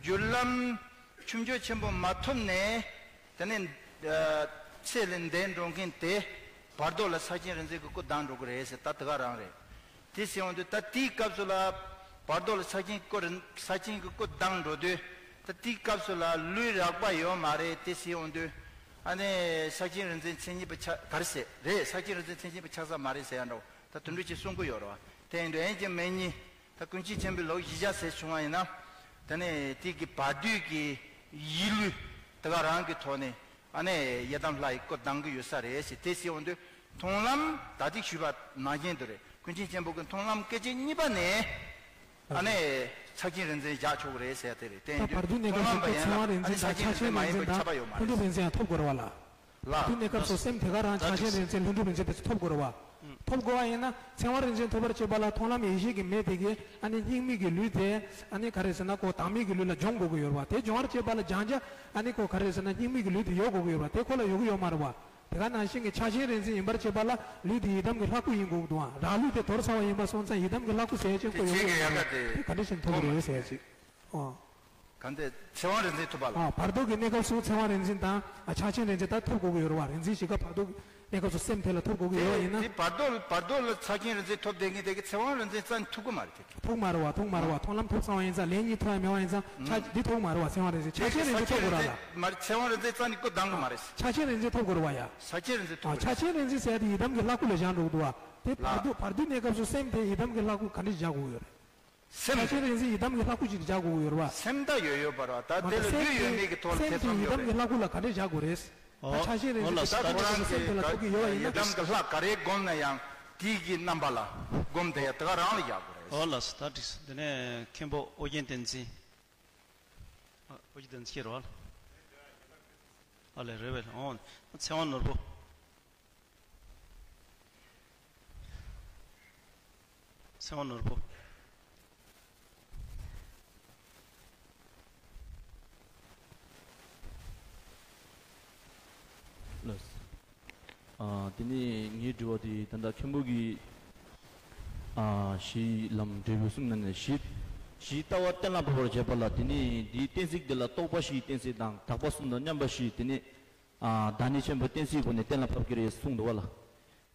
རྒྱུ་ལམ་ཆུང་ཆུང་ཆེན་པོ་མ་ཐོབ་ནས་དེ་ནས་ཚེ་ལས་འདས་འགྲོ་མཁན་དེ་བར་དོ་ལ་ཕྱག་ཆེན་རིག་འཛིན་གྱི་སྐུ་ལྡང་འགྲོ་གི་རེད་ཟེར། ད་དེ་ག་རང་རེད། དེ་ཟེར་ཡོང་དུས་ད་དེའི་སྐབས་སུ་ལ་བར་དོ་ལ་ཕྱག་ཆེན་སྐུ་རིན་ཕྱག་ཆེན་གྱི་སྐུ་ལྡང་འགྲོ་དུས་ད་དེའི་སྐབས་སུ་ལ་ལུས་རགས་པ་ཡོད་མ་རེད། དེ་ཟེར་ཡོང་དུས་ཨ་ནི་ཕྱག་ཆེན་རིག་འཛིན་མཚན་ཉིད་པ་ཆགས་ག་རེ་ཟེར་རེད། ཕྱག་ཆེན་རིག་འཛིན་མཚན་ཉིད་པ་ཆགས་ས་མ་རེད་ཟེར་ཡ་འདྲ་བོ་ད་དེ་འདྲ་ཅིག་གསུང་གི་ཡོད་རེད་བ། དེ་ཡིན་དུས་ཡིན་གཅིག་མིན་གཉིས་ད་ཀུན་མཁྱེན་ཆེན་པོའི་ལུགས་གཞི་བྱས་ཟེར་བྱུང་བ་ཡིན་ན། དེ་ནས་དེ་གི་བར་དོའི་གི་ཡིད་ལུས་དེ་ག་རང་གི་ཐོག་ནས། ཨ་ནི་ཡི་དམ་ལྷ་ཡི་སྐུ་ལྡང་གི་ཡོད་ས་རེད་ཟེར། དེ་ཟེར་ཡོང་དུས་མཐོང་ལམ་ད་ཅིག་ཞུས་པ་ནང་བཞིན་དུ་རེད། ཀུན་མཁྱེན་ཆེན་པོ་གི་མཐོང་ལམ་སྐད་ཅིག་གཉིས་པ་ནས་ཨ་ནི་ཕྱག་ཆེན་རིག་འཛིན་བཞག་ཆོག་གི་རེད་ཟེར་ཡ་དེ་རེད། དེ་ཡིན་དུས་མཐོང་ལམ་པ་ཡིན་ན་ཨ་ནི་ཕྱག་ཆེན་རིག་འཛིན་མ་ཡིན་པ་ཁྱབ་པ་ཡོད་མ་རེད། ལྷུན་གྲུབ་རིག་འཛིན་ཡང་ཐོབ་དགོས་རེད་བ་ལ། ལ། དེ་གནས་སྐབས་སུ་སེམས་དེ་ག་རང་ཕྱག་ཆེན་རིག་འཛིན་ལྷུན་གྲུབ་རིག་འཛིན་དེ་ཚོ་ཐོབ་དགོས་རེད་བ། ཐོབ་དགོས་བ་ཡིན་ན་ཚེ་དབང་རིག་འཛིན་ཐོབ་པར་བྱེད་པ་ལ་མཐོང་ལམ་ཡེ་ཤེས་ཀྱི་མེ་དེ་གིས་ཨ་ནི་སྙིགས་མའི་གི་ལུས་དེ་ཨ་ནི་ག་རེ་ཟེར་ན་ཁོ་དྭངས་མའི་གི་ལུས་ལ་སྦྱོང་དགོས་ཀྱི་ཡོད་རེད་བ། དེ་སྦྱོང་བར་བྱེད་པ་ལ་སྦྱང་བྱ་ཨ་ནི་ཁོ་ག་རེ་ཟེར་ན་སྙིགས་མའི་གི་ལུས་དེ་ཡོད་དགོས་ཀྱི་ཡོད་རེད་བ། དེ་ཁོ་ལ་ཡོད་ཀྱི་ཡོད་མ་རེད་བ། དེ་ག་ནང་བཞིན་གྱི་ཕྱག་ཆེན་རིག་འཛིན་ཡིན་པར་བྱེད་པ་ལ་ལུས་དེ་ཡི་དམ་གྱི་ལྷ་སྐུ་ཡིན་དགོས་ཀྱི་འདུག་ཨ། རག་ལུས་དེ་དོར་ཚར་བ་ཡིན་པ་སོང་ཙང་ཡི་དམ་གྱི་ལྷ་སྐུ་ཟེར་ཡ་ཅན་ཁོ་ཡོད་ཀྱི་ཡོད་རེད་བ། དེ་ག་འདྲ་ཞིག་ཐོབ་ཀྱི་རེད་ཟེར་ཡ་ཅིག་ཨོ། གང་དེ་ཚེ་དབང་རིག་འཛིན་ཐུབ་པ་ལ། ཨ། བར་དོ་གི་གནས་སྐབས་སུ་ཚེ་དབང་རིག་འཛིན་དང་། ཨ། ཕྱག་ཆེན་རིག་འཛིན་ད་ཐུབ་དགོས་ཀྱི་ཡོད་རེད་བ། རིག་འཛིན་བཞི་ཀ་བར་དོ་གི་གནས་སྐབས་སུ་སེམས་དེ་ལ་ཐུབ་དགོས་ཀྱི་ཡོད་ཡིན་ན། དེ་བར་དོ་བར་དོ་ལ་ཕྱག་ཆེན་རིག་འཛིན་ཐོབ་བསྡད་མཁན་དེ་གི་ཚེ་དབང་རིག་འཛིན་རྩ་ནས་ཐུབ་ཀྱི་མ་རེད་དེ། ཐུབ་མ་རེད་བ། ཐུབ་མ་རེད་བ། མཐོང་ལམ་ཐོབ་ཚང་བ་ཡིན་ཙང་། ལས་གཉིས་ཐོབ་ཡ་མེད་བ་ཡིན་ཙང་། ཕྱག་འདི་ཐུབ་མ་རེད་བ། ཚེ་དབང་རིག་འཛིན། ཕྱག་ཆེན་རིག་འཛིན་ཐུབ་དགོས་རེད་བ་ལ། མ་རེད། ཚེ་དབང་རིག་འཛིན་རྩ་ནས་ཀོ་འདང་གི་མ་རེད། ཕྱག་ཆེན་རིག་འཛིན་ཐུབ་དགོས་རེད་བ་ཡ། ཕྱག་ཆེན་རིག་འཛིན་ཐུབ་དགོས་རེད། ཕྱག་ཆེན་རིག་འཛིན་ཟེར་ཡ་དེ་ཡི་དམ་གྱི་ལྷ་སྐུ་ལ་བཞག་འགྲོ་གི་འདུག་བ། དེ་བར་དོ་བར་དོའི་གནས་སྐབས་སུ་སེམས་དེ་ཡི་དམ་གྱི་ལྷ་སྐུ་ག་འདྲས་བཞག་དགོས་ཀྱི་ཡོད་རེད། སེམས། ཕྱག་ཆེན་རིག་འཛིན་ཡི་དམ་གྱི་ལྷ་སྐུ་ཅིག་བཞག་དགོས་ཀྱི་ཡོད་རེད་བ། སེམས་ད་ཡོད་ཡོད་པ་རེད་བ། ད་དེ་ལ་ལུས་ཡོད་མེད་ཀྱི་ཐོག་ལ་ཐེ་ཚོམ་ཡོད་རེད། སེམས་དེ་ཡི་དམ་གྱི་ལྷ་སྐུ་ལ་ག་འདྲས་བཞག་དགོས་རེད། ད་ཕྱག་ཆེན་རིག་འཛིན་གྱི་ད་ཁོ་རང་གི་སེམས་དེ་ལ་ཐུག་གི་ཡོད་པ་ཡིན་ན། ཡི་དམ་གྱི་ལྷ་ག་རེ་བསྒོམ་ན་ཡང་དེའི་གི་རྣམ་པ་ལ་བསྒོམ་བསྡད་ཡ་དེ་ག་རང་ལ་བཞག་དགོས་རེད། ཨོ་ལགས་སོ། ད་འགྲིག་སོང་། དེ་ནས་མཁན་པོ་ཨོ་རྒྱན་བསྟན་འཛིན། ཨོ་རྒྱན་བསྟན་འཛིན་ཁྱེད་རེད་བ། ཨ་ལས་རེད་བས། ཨོ། ཚེ་དབང་ནོར་བུ། ཚེ་དབང་ནོར་བུ། ལགས། ཨ། དེ་ནས་ངའི་དྲི་བ་དེ་ད་ལྟ་མཁན་པོ་གིས། ཨ། གཞི་ལམ་འབྲས་བུ་གསུམ་ནང་ནས་གཞི། གཞི་ལྟ་བ་གཏན་ལ་ཕབ་པར་བྱེད་པ་ལ། དེ་ནས་དེའི་གཏན་ཚིགས་དེ་ལ་རྟོག་པ་བཞིའི་གཏན་ཚིགས་དང་། དག་པ་གསུམ་དང་མཉམ་པ་བཞི། དེ་ནས། ཨ། བདག་ཉིད་ཆེན་པོའི་གཏན་ཚིགས་སྒོ་ནས་གཏན་ལ་ཕབ་ཀྱི་རེད་གསུངས་འདུག་བ་ལ།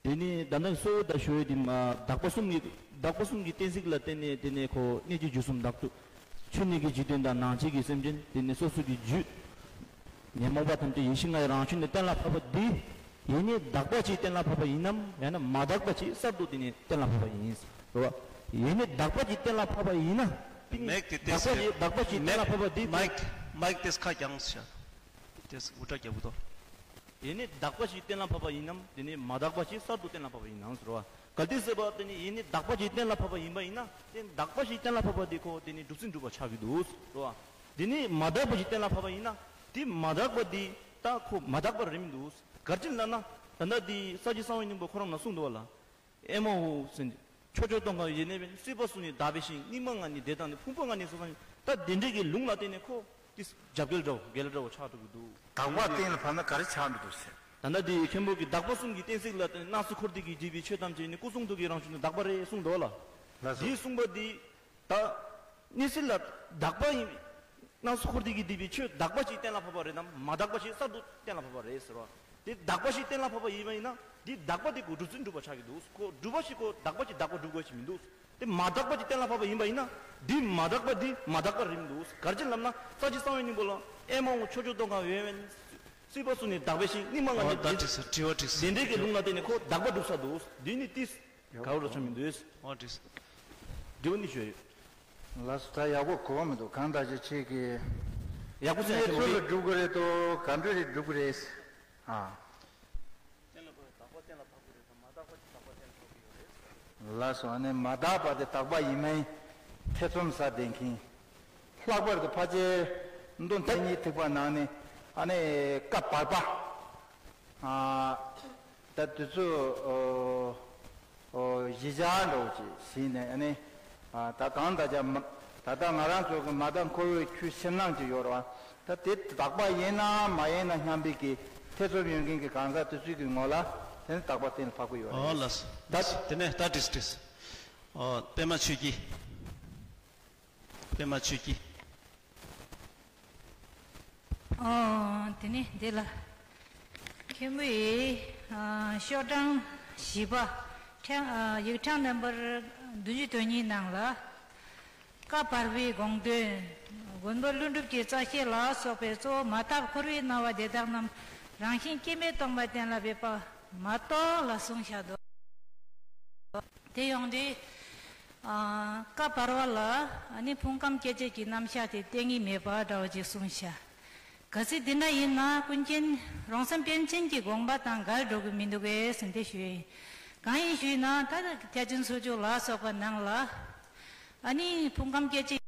དེ་ནི་ད་ལྟ་གཙོ་བོ་ད་ཞུ་ཡས་དེ་མ། དག་པ་གསུམ་གྱི། དག་པ་གསུམ་གྱི་གཏན་ཚིགས་ལ་བརྟེན་ནས། དེ་ནས་ཁོ་གནས་ཀྱི་རྒྱུ་གསུམ་དག་ཏུ། ཆོས་ཉིད་ཀྱི་འཇིག་རྟེན་དང་ནང་བཞིན་གྱི་སེམས་ཅན། དེ་ནི་སོ་སོ་གི་རྒྱུད། ཉོན་མོངས་པ་ཐམས་ཅད་ཡེ་ཤེས་ལྔ་ཡི་རང་བཞིན་དུ་གཏན་ལ་ཕབ་པ་འདི། ཡེ་ནས་དག་པ་ཅིག་གཏན་ལ་ཕབ་པ་ཡིན་ནམ། ཡང་ན་མ་དག་པ་ཅིག་གསར་དུ་དེ་ནས་གཏན་ལ་ཕབ་པ་ཡིན། རེད་བ། ཡེ་ནས་དག་པ་ཅིག་གཏན་ལ་ཕབ་པ་ཡིན་ན། དེ་མེག་དེ་དག་པ་ཅིག་དག་པ་ཅིག་གཏན་ལ་ཕབ་པ་འདི། མེག་མེག་དེ་ཁ་རྒྱངས་ཤག་དེ་འུར་སྒྲ་རྒྱག་གི་འདུག་ཡེ་ནས་དག་པ་ཞིག་གཏན་ལ་ཕབ་པ་ཡིན་ནམ། དེ་ནས་མ་དག་པ་ཞིག་གསར་དུ་གཏན་ལ་ཕབ་པ་ཡིན་ནམ་ཟེར་བ། གལ་ཏེ་ཟེར་བ་དེ་ནི་ཡེ་ནས་དག་པ་ཞིག་གཏན་ལ་ཕབ་པ་ཡིན་པ་ཡིན་ན། དེ་དག་པ་ཞིག་གཏན་ལ་ཕབ་པ་དེ་ཁོ་དེ་ནི་སྒྲུབ་ཚུལ་འགྲུབ་པ་ཆགས་ཀྱི་འདུག་ཟེར་བ། དེ་ནས་མ་དག་པ་ཞིག་གཏན་ལ་ཕབ་པ་ཡིན་ན། དེ་མ་དག་པ་དེ་ད་ཁོ་མ་དག་པ་རེད་མི་འདུག་ག་རེ་བྱས་ལབ་ན། ད་ལྟ་དེ་ས་སྐྱ་གསང་བའི་སྙིང་པོ་ཁོ་རང་ན་གསུངས་འདུག་བ་ལ། ཨེ་མ་ཧོ་ཟེར་ནས། ཕྱོགས་བཅུར་སྟོང་གང་ཡེ་ནས་པའི། སྲིད་པ་གསུམ་ནི་དག་པའི་ཞིང་། གཉུག་མ་ལྔ་ནི་བདེ་དང་ལྡན། ཕུང་པོ་ལྔ་ནི་སོ་སོ་ཡིན། ད་དེ་འདྲའི་གི་ལུང་ལ་བརྟེན་ནས་ཁོ་དེ་རྒྱབ་འགལ་འདྲ་བོ་འགལ་འདྲ་བོ་ཆགས་འགྲོ་གི་འདུག་དག་པ་གཏན་ལ་ཕབ་ན་ག་རེ་ཆགས་འགྲོ་འདུག་ཟེར། ད་ལྟ་དེ་མཁན་པོ་གི་དག་པ་གསུམ་གྱི་གཏན་ཚིགས་ལ་བརྟེན་ནས། སྣང་སྲིད་འཁོར་འདས་ཀྱིས་བསྡུས་པའི་ཆོས་ཐམས་ཅད་ནི། སྐུ་གསུང་ཐུགས་ཀྱི་རང་བཞིན་དུ་དག་པ་རེད་གསུངས་འདུག་ལ། ལགས་སོ། དེའི་གསུངས་པ་འདི། ད། གནས་ཚུལ་ལ་དག་པ་ཡིན། སྣང་སྲིད་འཁོར་འདས་ཀྱིས་བསྡུས་པའི་ཆོས་དག་པ་ཞིག་གཏན་ལ་ཕབ་པ་རེད་དམ། མ་དག་པ་ཞིག་གསར་དུ་གཏན་ལ་ཕབ་པ་རེད་ཟེར་བ། དེ་དག་པ་ཞིག་གཏན་ལ་ཕབ་པ་ཡིན་པ་ཡིན་ན། དེ་དག་པ་དེ་ཁོ་སྒྲུབ་ཚུལ་འགྲུབ་པ་ཆགས་ཀྱི་འདུག་ཁོ་སྒྲུབ་པ་ཞིག་ཁོ་དག་པ་ཞིག་དག་པ་སྒྲུབ་དགོས་ཞིག་མི་འདུག་དེ་མ་དག་པ་ཞིག་གཏན་ལ་ཕབ་པ་ཡིན་པ་ཡིན་ན། དེ་མ་དག་པ་དེ་མ་དག་པ་རེད་མི་འདུག་ག་རེ་བྱས་ལབ་ན། ས་སྐྱ་གསང་བའི་སྙིང་པོ་ལ། ཨེ་མ་ཧོ། ཕྱོགས་བཅུར་སྟོང་གང་ཡེ་ནས་པའི། སྲིད་པ་གསུམ་ནི་དག་པའི་ཞིང་། གཉུག་མ་ལྔ་ནི་བདེ། ཨོ་ད་འགྲིག་སོང་། དྲི་བ་འགྲིག་སོང་། དེ་འདྲའི་གི་ལུང་ལ་བརྟེན་ནས་ཁོ་དག་པ་སྒྲུབ་ས་འདུག་དེ་ནི་ཏིས། ག་བར་ཆ་མི་འདུག་ཨོ་འགྲིག་སོང་། དྲི་བ་གཉིས་ཤོད་ཡོད། ལགས་སོ། ད་ཡག་པོ་གོ་བ་མི་འདུག་གང་ལྟར་ཅི་ཆེ་གི། ཡག་པོ་གསན། གནས་ཚུལ་ལ་སྒྲུབ་ཀྱི་རེད་དོ། ག་འདྲ་རེད་སྒྲུབ་ཀྱི་རེད། ཨ། གཏན་ལ་ཕབ་པའི་དག་པ་གཏན་ལ་ཕབ་ཀྱི་རེད་དམ། མ་དག་པ་ཅིག་དག་པ་གཏན་ལ་ཕབ་ཀྱི་ཡོད་རེད། ལགས་སོ། ཨ་ནི་མ་དག་པ་དེ་དག་པ་ཡིན་མིན་ཐེ་ཚོམ་ཟ་བསྡད་མཁན། ལྷག་པར་དུ་ཕལ་ཆེར་མདོ་མཐའ་གཉིས་ཐེག་པ་ནང་ནས། ཨ་ནི་བཀའ་བར་པ། ཨ། ད་དུས་ཚོད། ཨོ། ཨོ། གཞི་བཞག་འདྲ་བོ་ཅིག་ཟིན་ནས། ཨ་ནི། ཨ། ད་གང་ལྟར་ཀྱང་མ། ད་ལྟ་ང་རང་ཚོ་གི་མ་དག་འཁོར་བའི་ཆོས་ཕྱིར་སྣང་ཅིག་ཡོད་རེད་བ། ད་དེ་དག་པ་ཡིན་ནམ་མ་ཡིན་ནམ་སྙམ་པའི་གི་ཐེ་ཚོམ་ཡོད་མཁན་གྱི་གང་ཟག་དེ་ཚོའི་གི་ངོ་ལ་དེ་ནི་དག་པ་གཏན་ལ་ཕབ་ཀྱི་ཡོད་རེད། ཨོ་ལགས་སོ། ད་དེ་ནས་ད་འགྲིག་འགྲིག་ཨོ། པད་མ་ཆོས་སྐྱིད། པད་མ་ཆོས་སྐྱིད། ཨོ། དེ་ནས་འདི་ལ། མཁན་པོ་ཡིས། ཨ། ཤོག་གྲངས་བཞི་པ། ཕྲེང་། ཨ། ཡིག་ཕྲེང་ནམ་བར་བདུན་ཅུ་དོན་གཉིས་ནང་ལ། བཀའ་བར་པའི་དགོངས་དོན། མགོན་པོ་ཀླུ་སྒྲུབ་ཀྱི་རྩ་བཤད་ལ་སོགས་པའི་གཙོ་བོ་མ་དག་འཁོར་བའི་སྣང་བ་དེ་དག་རྣམས་རང་བཞིན་སྐྱེ་མེད་སྟོང་པ་གཏན་ལ་འབེབས་པ་མ་གཏོགས་ལ་གསུངས་བཞག་འདུག་དེ་ཡོང་དུས། ཨ། བཀའ་བར་པ་ལ། ཨ་ནི་ཕུང་ཁམས་སྐྱེ་མཆེད་ཀྱི་རྣམ་གཞག་དེ་གཏན་ནས་མེད་པ་འདྲ་བོ་ཅིག་གསུངས་ཤག་གལ་སྲིད་འདི་འདྲ་ཡིན་ན། ཀུན་མཁྱེན་རོང་ཚང་པཎ་ཆེན་གྱི་དགོངས་པ་དང་འགལ་འགྲོ་གི་མི་འདུག་གས་ཟེར་འདི་ཞུས་ཡིན། གང་ཡིན་ཞུས་ན། ད་ཐེག་ཆེན་ཚོགས་ཆོས་ལ་སོགས་པ་ནང་ལ། ཨ་ནི་ཕུང་ཁམས་སྐྱེ་མཆེད་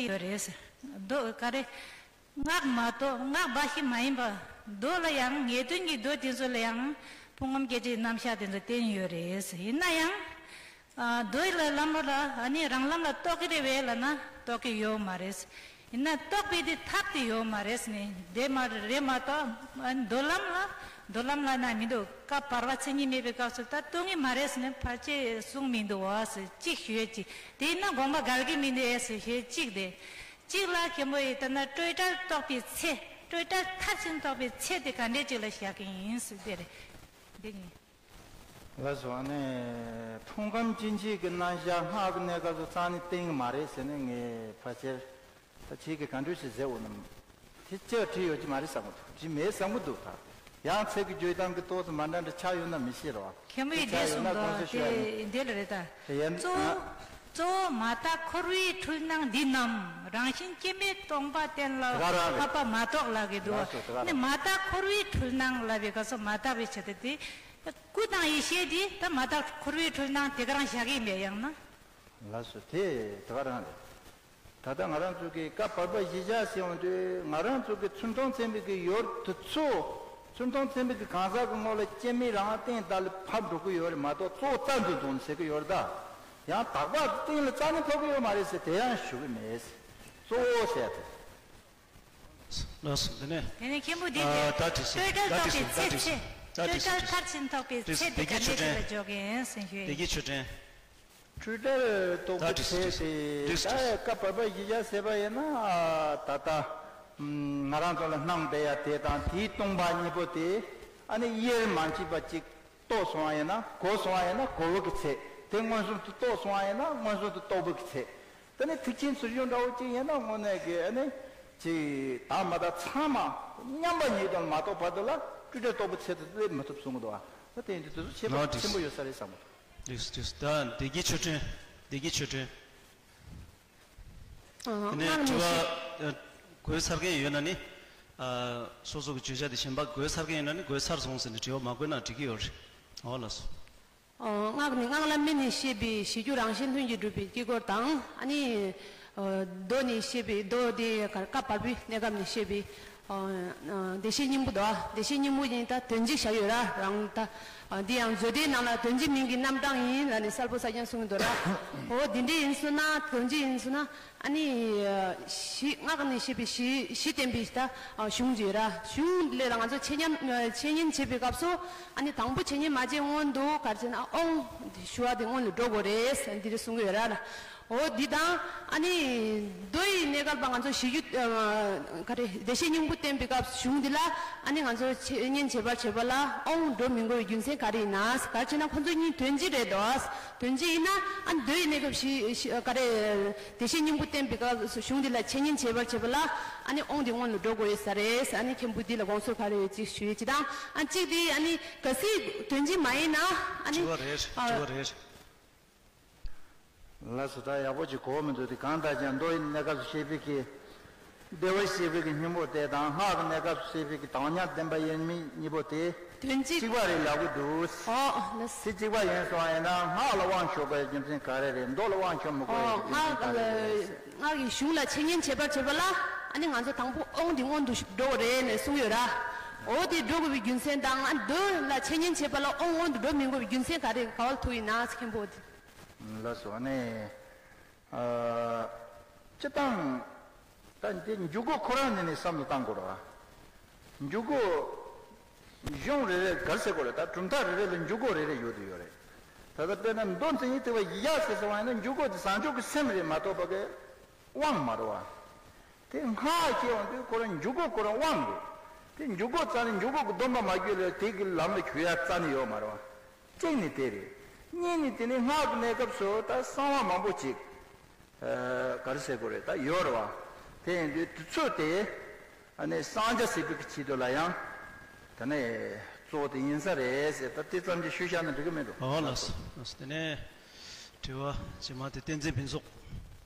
ཡོད་རེད་ཟེར། མདོ་ག་རེ། སྔགས་མ་གཏོགས། སྔགས་འབའ་ཞིག་མ་ཡིན་པ། མདོ་ལ་ཡང་། ངེས་དོན་གྱི་མདོ་དེ་ཚོ་ལ་ཡང་ཕུང་ཁམས་སྐྱེ་མཆེད་རྣམ་གཞག་དེ་ཚོ་བསྟན་ཡོད་རེད། ཡིན་ན་ཡང་། ཨ། མདོ་ལ་ལམ་ལ། ཨ་ནི་རང་ལམ་ལ་རྟོགས་ཀྱི་རེད་པས་ལབ་ན་རྟོགས་ཀྱི་ཡོད་མ་རེད། ཡིན་ན་རྟོགས་པའི་དེ་ཐབས་དེ་ཡོད་མ་རེད་ནི། དེ་མ་རེད་མ་གཏོགས། ཨ། མདོ་ལམ་ལ། མདོ་ལམ་ལ་ན་མི་འདུག་བཀའ་བར་པ་མཚན་ཉིད་མེད་པའི་སྐབས་སུ་ད་རྟོགས་ངེས་མ་རེད་ནི་ཕལ་ཆེར་གསུངས་མི་འདུག་བ་ཟེར་གཅིག་ཞུ་ཡས་གཅིག་དེ་ཡིན་ན་དགོངས་པ་འགལ་གྱི་མི་འདུག་ཨེ་ཟེར་ཞུ་ཡས་གཅིག་དེ། གཅིག་ལ་མཁན་པོ་ཡིས་ལྟར་ན་སྤྲོས་བྲལ་རྟོགས་པའི་ཚེ། སྤྲོས་བྲལ་མཐར་ཕྱིན་རྟོགས་པའི་ཚེ་དེ་ག་འདྲས་ཅིག་ལ་བཞག་གི་ཡིན་ཟེར་དེ་རེད། འདི་ཡིན། ལགས་སོ། ཨ་ནི་ཕུང་ཁམས་ཅན་གཅིག་གི་རྣམ་གཞག་སྔགས་ཀྱི་གནས་སྐབས་སུ་རྩ་ནས་བསྟན་གྱི་མ་རེད་ཟེར་ནས་ངས་ཕལ་ཆེར་ད་ཁྱེད་ཀྱིས་ག་འདྲས་ཞིག་མཛད་འོ་ནམ། དེ་ཅི་བྲིས་ཡོད་ཀྱི་མ་རེད་བསམ་གྱི་འདུག་བྲིས་མེད་བསམ་གྱི་འདུག་ད་ཡང་ཚིག་གི་བརྗོད་སྟངས་ཀྱི་ཐོག་ཏུ་མ་འདྲ་འདྲ་ཆགས་ཡོད་ན་མི་ཤེས་རོགས། མཁན་པོ་ཡིས་འདི་གསུངས་འདུག་དེ་འདི་ལ་རེད་ད། གཙོ་བོ་གཙོ་བོ་མ་དག་འཁོར་བའི་འཁྲུལ་སྣང་འདི་རྣམས་རང་བཞིན་སྐྱེ་མེད་སྟོང་པ་གཏན་ལ་དེ་ག་རང་རེད། ཕབ་པ་མ་གཏོགས་ལབ་ཀྱི་འདུག་ལགས་སོ། དེ་ག་རང་། ནི་མ་དག་འཁོར་བའི་འཁྲུལ་སྣང་ལབ་པའི་སྐབས་སུ་མ་དག་པའི་ཆེད་དུ་དེ། སྐུ་དང་ཡེ་ཤེས་དེ་ད་མ་དག་འཁོར་བའི་འཁྲུལ་སྣང་དེ་ག་རང་བཞག་གི་མེད་ཡང་ན། ལགས་སོ། དེ་དེ་ག་རང་རེད། ད་ལྟ་ང་རང་ཚོ་གི་བཀའ་བར་པ་བཞི་བརྒྱ་ཟེར་ཡོང་དུས་ང་རང་ཚོ་གི་ཚུལ་མཐོང་ཚད་མའི་གི་ཡུལ་དེ་ཚོ། ཚུལ་མཐོང་ཚད་མའི་གི་གང་ཟག་གི་ངོ་ལ་སྐྱེ་མེད་རང་སྟེང་དག་ལ་ཕབ་འགྲོ་གི་ཡོད་རེད་མ་གཏོགས་གཙོ་བོ་རྩ་འཛིན་དང་ཟེར་གི་ཡོད་རེད་ད། ཡང་དག་པ་སྟེང་ལ་རྩ་ནས་ཕབ་གི་ཡོད་མ་རེད་ཟེར་དེ་ཡང་ཞུ་གི་མེད། གཙོ་བོ་ཟེར་དེ། ལགས་སོ། དེ་ནས། དེ་ནས་མཁན་པོ་འདི་ཨ། ད་དྲིས་སོང་། སྤྲོས་བྲལ་ད་རྟོགས་དྲིས་པའི་སོང་། ད་ཚེ་དྲིས་ཚེ། སོང་། ད་སྤྲོས་དྲིས་བྲལ་སོང་། མཐར་ཕྱིན་རྟོགས་པའི་དྲིས་ཚེ་སོང་། དེ་བདེ་སྐྱིད་ཆོས་སྒྲོན། ག་འདྲས་ཅིག་ལ་འཇོག་གི་ཡིན་ཟེར་ཞུ་ཡིན། བདེ་སྐྱིད་ཆོས་སྒྲོན། སྤྲོས་བྲལ་རྟོགས་པའི་ཚེ་དེ་ད་བཀའ་བར་པ་བཞི་བརྒྱ་ཟེར་བ་ཡིན་ན་ད་ལྟ་ང་རང་ཚོ་ལ་སྣང་བསྡད་ཡ་དེ་དང་དེའི་སྟོང་པ་གཉིས་པོ་དེ་ཨ་ནི་དབྱེར་མ་མཆིས་པ་ཅིག་རྟོགས་སོང་བ་ཡིན་ན་གོ་སོང་བ་ཡིན་ན་གོ་བོ་གི་ཚེ། དེ་མངོན་སུམ་དུ་རྟོགས་སོང་བ་ཡིན་ན་མངོན་སུམ་དུ་རྟོགས་པོ་གི་ཚེ། དེ་ནི་ཐེག་ཆེན་ཚུལ་བཞུགས་འདྲ་བོ་ཅིག་ཡིན་ན་དངོས་གནས་ཀྱི་ཨ་ནི་ཅིག་དང་མ་དང་ཚང་མ་མཉམ་པ་ཉིད་དུ་མ་རྟོགས་བར་དུ་ལ་སྤྲོས་བྲལ་རྟོགས་པའི་ཚེ་དེ་སླེབས་མི་ཐུབ་གསུང་གི་འདུག་བ། ད་དེ་ཡིན་དུས་དེ་ཚོ་ཁྱད་པར་ཆེན་པོ་ཡོད་ས་རེད་བསམ་གི་འདུག་དེ་དེ་ད་བདེ་སྐྱིད་ཆོས་སྒྲོན། བདེ་སྐྱིད་ཆོས་སྒྲོན། ཨ། དེ་ནས་སྔགས་དྲི་ནས་བ་ཨ། དགོས་ཚར་མཁན་ཡོད་ན་ནི། ཨ། སོ་སོ་གི་བརྗོད་བྱ་དེ་གཞན་པ་དགོས་ཚར་མཁན་ཡོད་ན་ནི་དགོས་ཚར་སོང་ཟེར་ནས་དྲི་བ་མ་བཀོད་ན་འགྲིག་གི་ཡོད་རེད། འོ་ལགས་སོ། ཨ། སྔགས་ནི་སྔགས་ལ་དམིགས་ནས་བཤད་པའི་གཞི་རྒྱུད་རང་བཞིན་ལྷུན་གྱིས་གྲུབ་པའི་དཀྱིལ་འཁོར་དང་། ཨ་ནི། ཨ། མདོ་ནས་བཤད་པའི་མདོ་དེ་བཀའ་བར་པའི་གནས་སྐབས་ནས་བཤད་པའི། ཨ། ཨ། བདེ་གཤེགས་སྙིང་པོ་དང་བདེ་གཤེགས་སྙིང་པོ་ཡིན་ད་དོན་གཅིག་བཞག་ཡོད་ར་རང་ད། ཨ། འདི་ཡང་མཛོད་སྡེའི་ནང་ལ་དོན་གཅིག་མིང་གི་རྣམ་གྲངས་ཡིན་ལ་ནི་གསལ་པོ་གསལ་རྐྱང་གསུང་གི་འདུག་ར། འོ་དེ་འདྲ་ཡིན་སོང་ན་དོན་གཅིག་ཡིན་སོང་ན་ཨ་ནི། ཨ། གཞི་སྔགས་ནས་བཤད་པའི་གཞི་གཞི་བསྟན་པའི་ད། ཨ། གཞུང་ཅིག་ཡོད་ར། གཞུང་ལས་ལ་ང་ཚོ་འཆད་ཉན་འཆད་ཉན་བྱེད་པའི་སྐབས་སུ་ཨ་ནི་དང་པོ་འཆད་ཉན་མ་བྱས་སྔོན་དུ་ག་རེ་ཟེར་ན་ཨོང་ཞུ་བ་དེ་སྔོན་ལ་འགྲོ་དགོས་རེད་འདི་རེད་གསུང་གི་ཡོད་ར་ལ། འོ་འདི་དང་ཨ་ནི་མདོ་ཡི་གནས་སྐབས་ལ་ང་ཚོ་གཞི་རྒྱུད་ཨ། ག་རེ་བདེ་གཤེགས་སྙིང་པོ་བསྟན་པའི་སྐབས་གཞུང་འདི་ལ་ཨ་ནི་ང་ཚོ་འཆད་ཉན་བྱེད་པར་བྱེད་པ་ལ་ཨོང་འགྲོ་མི་དགོས་པའི་རྒྱུ་མཚན་ག་རེ་ཡིན་ན་ག་རེ་བྱས་ན་ཁོ་ཚོ་གཉིས་དོན་གཅིག་རེད་དོ། དོན་གཅིག་ཡིན་ན་ཨ་ནི་མདོ་ཡི་གནས་སྐབས་གཞི་ག་རེ་བདེ་གཤེགས་སྙིང་པོ་བསྟན་པའི་སྐབས་གཞུང་འདི་ལ་འཆད་ཉན་བྱེད་པར་བྱེད་པ་ལ་ཨ་ནི་ཨོང་འདི་སྔོན་ལ་འགྲོ་དགོས་ཡོད་ས་རེད། ཨ་ནི་མཁན་པོ་འདི་ལ་དགོངས་ཚུལ་ག་རེ་ཡོད་ཅིག་ཞུ་ཡས་ཅིག་དང་ཨ་གཅིག་འདི་ཨ་ནི་གལ་སྲིད་དོན་གཅིག་མ་ཡིན་ན་ཨ་ནི་དྲི་བ་རེད། ཨ། དྲི་བ་རེད། ལགས་སོ། ད་ཡག་པོ་ཅིག་གོ་མི་འདུག་དེ་གང་ལྟར་ཀྱང་མདོ་ཡི་གནས་སྐབས་སུ་བཤད་པའི་གི་བདེ་བར་གཤེགས་པའི་གི་སྙིང་པོ་དེ་དང་སྔགས་ཀྱི་གནས་སྐབས་སུ་བཤད་པའི་གི་དྭངས་སྙིགས་བདེན་པ་དབྱེར་མེད་གཉིས་པོ་དེ་དོན་གཅིག་གཅིག་པ་རེད་ལབ་གི་འདུག་ཨོ་ལགས། དེ་གཅིག་པ་ཡིན་སོང་ཡིན་ན་སྔགས་ལ་དབང་ཞུགས་པའི་རྒྱུ་མཚན་ག་རེ་རེད། མདོ་ལ་དབང་ཞུགས་མི་དགོས་ཡ་ཨོ་གི་རྒྱུ་མཚན་ག་རེ་རེད། སྔགས་ལ་སྔགས་ཀྱི་གཞུང་ལ་འཆད་ཉན་བྱེད་པར་བྱེད་པ་ལ་ཨ་ནི་ང་ཚོ་དང་པོ་ཨོང་དེ་སྔོན་དུ་འགྲོ་དགོས་རེད་ནས་གསུངས་ཡོད་ར། ཨོ་དེ་འགྲོ་དགོས་པའི་རྒྱུ་མཚན་དང་ཨ་མདོ་ལ་འཆད་ཉན་བྱེད་པ་ལ་ཨོང་སྔོན་དུ་འགྲོ་མི་དགོས་པའི་རྒྱུ་མཚན་ག་རེ་ག་བ་ལ་ཐུག་ཡིན་ན་མཁན་པོ་དེ། ལགས་སོ། ཨ་ནི། ཨ། སྤྱིར་བཏང་། ད་འདི་འཇུག་སྒོ་ཁོ་རང་ནས་ནས་བསམ་བློ་བཏང་དགོས་རེད་བ། འཇུག་སྒོ། གཞུང་རེ་རེ་ག་རེ་ཟེར་དགོས་རེད། ད་གྲུབ་མཐའ་རེ་རེ་ལ་འཇུག་སྒོ་རེ་རེ་ཡོད་དུ་ཡོད་རེད། ད་ལྟ་དཔེར་ན་མདོ་མཛངས་བླུན་ཐེག་པ་བཞི་བརྒྱ་ཟེར་སོང་བ་ཡིན་ན་འཇུག་སྒོ་དེ་བྱང་ཆུབ་ཀྱི་སེམས་རེད་མ་གཏོགས་པ་གི་དབང་མ་རེད་བ། དེ་སྔགས་ཀྱི་དབང་དུ་ཁོ་རང་འཇུག་སྒོ་ཁོ་རང་དབང་དགོས། དེ་འཇུག་སྒོ་རྩ་ནས་འཇུག་སྒོ་གི་སྡོམ་པ་མ་བརྒྱུད་ལ་དེ་གི་ལམ་ལ་ཞུགས་ཡ་རྩ་ནས་ཡོད་མ་རེད་བ། གཅིག་ནི་དེ་རེད། གཉིས་ནི་དེ་ནི་སྔགས་ཀྱི་གནས་སྐབས་སུ་ད་གསང་བ་མང་པོ་ཅིག་ཨ། ག་རེ་ཟེར་དགོས་རེད། ད་ཡོད་རེད་བ། དེ་ཡིན་དུས་དུས་ཚོད་དེ་ཨ་ནི་གསང་རྒྱ་ཟེར་བའི་གི་ཆེད་དུ་ལ་ཡང་དེ་ནས་གཙོ་བོ་དེ་ཡིན་ས་རེད་ཟེར། ད་དེ་ཙམ་གྱིས་ཞུས་བཞག་ན་འགྲིག་གི་མེད་འགྲོ། ཨོ་ལགས་སོ། ལགས་སོ། དེ་ནས་དྲི་བ་རྗེས་མ་དེ་བསྟན་འཛིན་ཕུན་ཚོགས།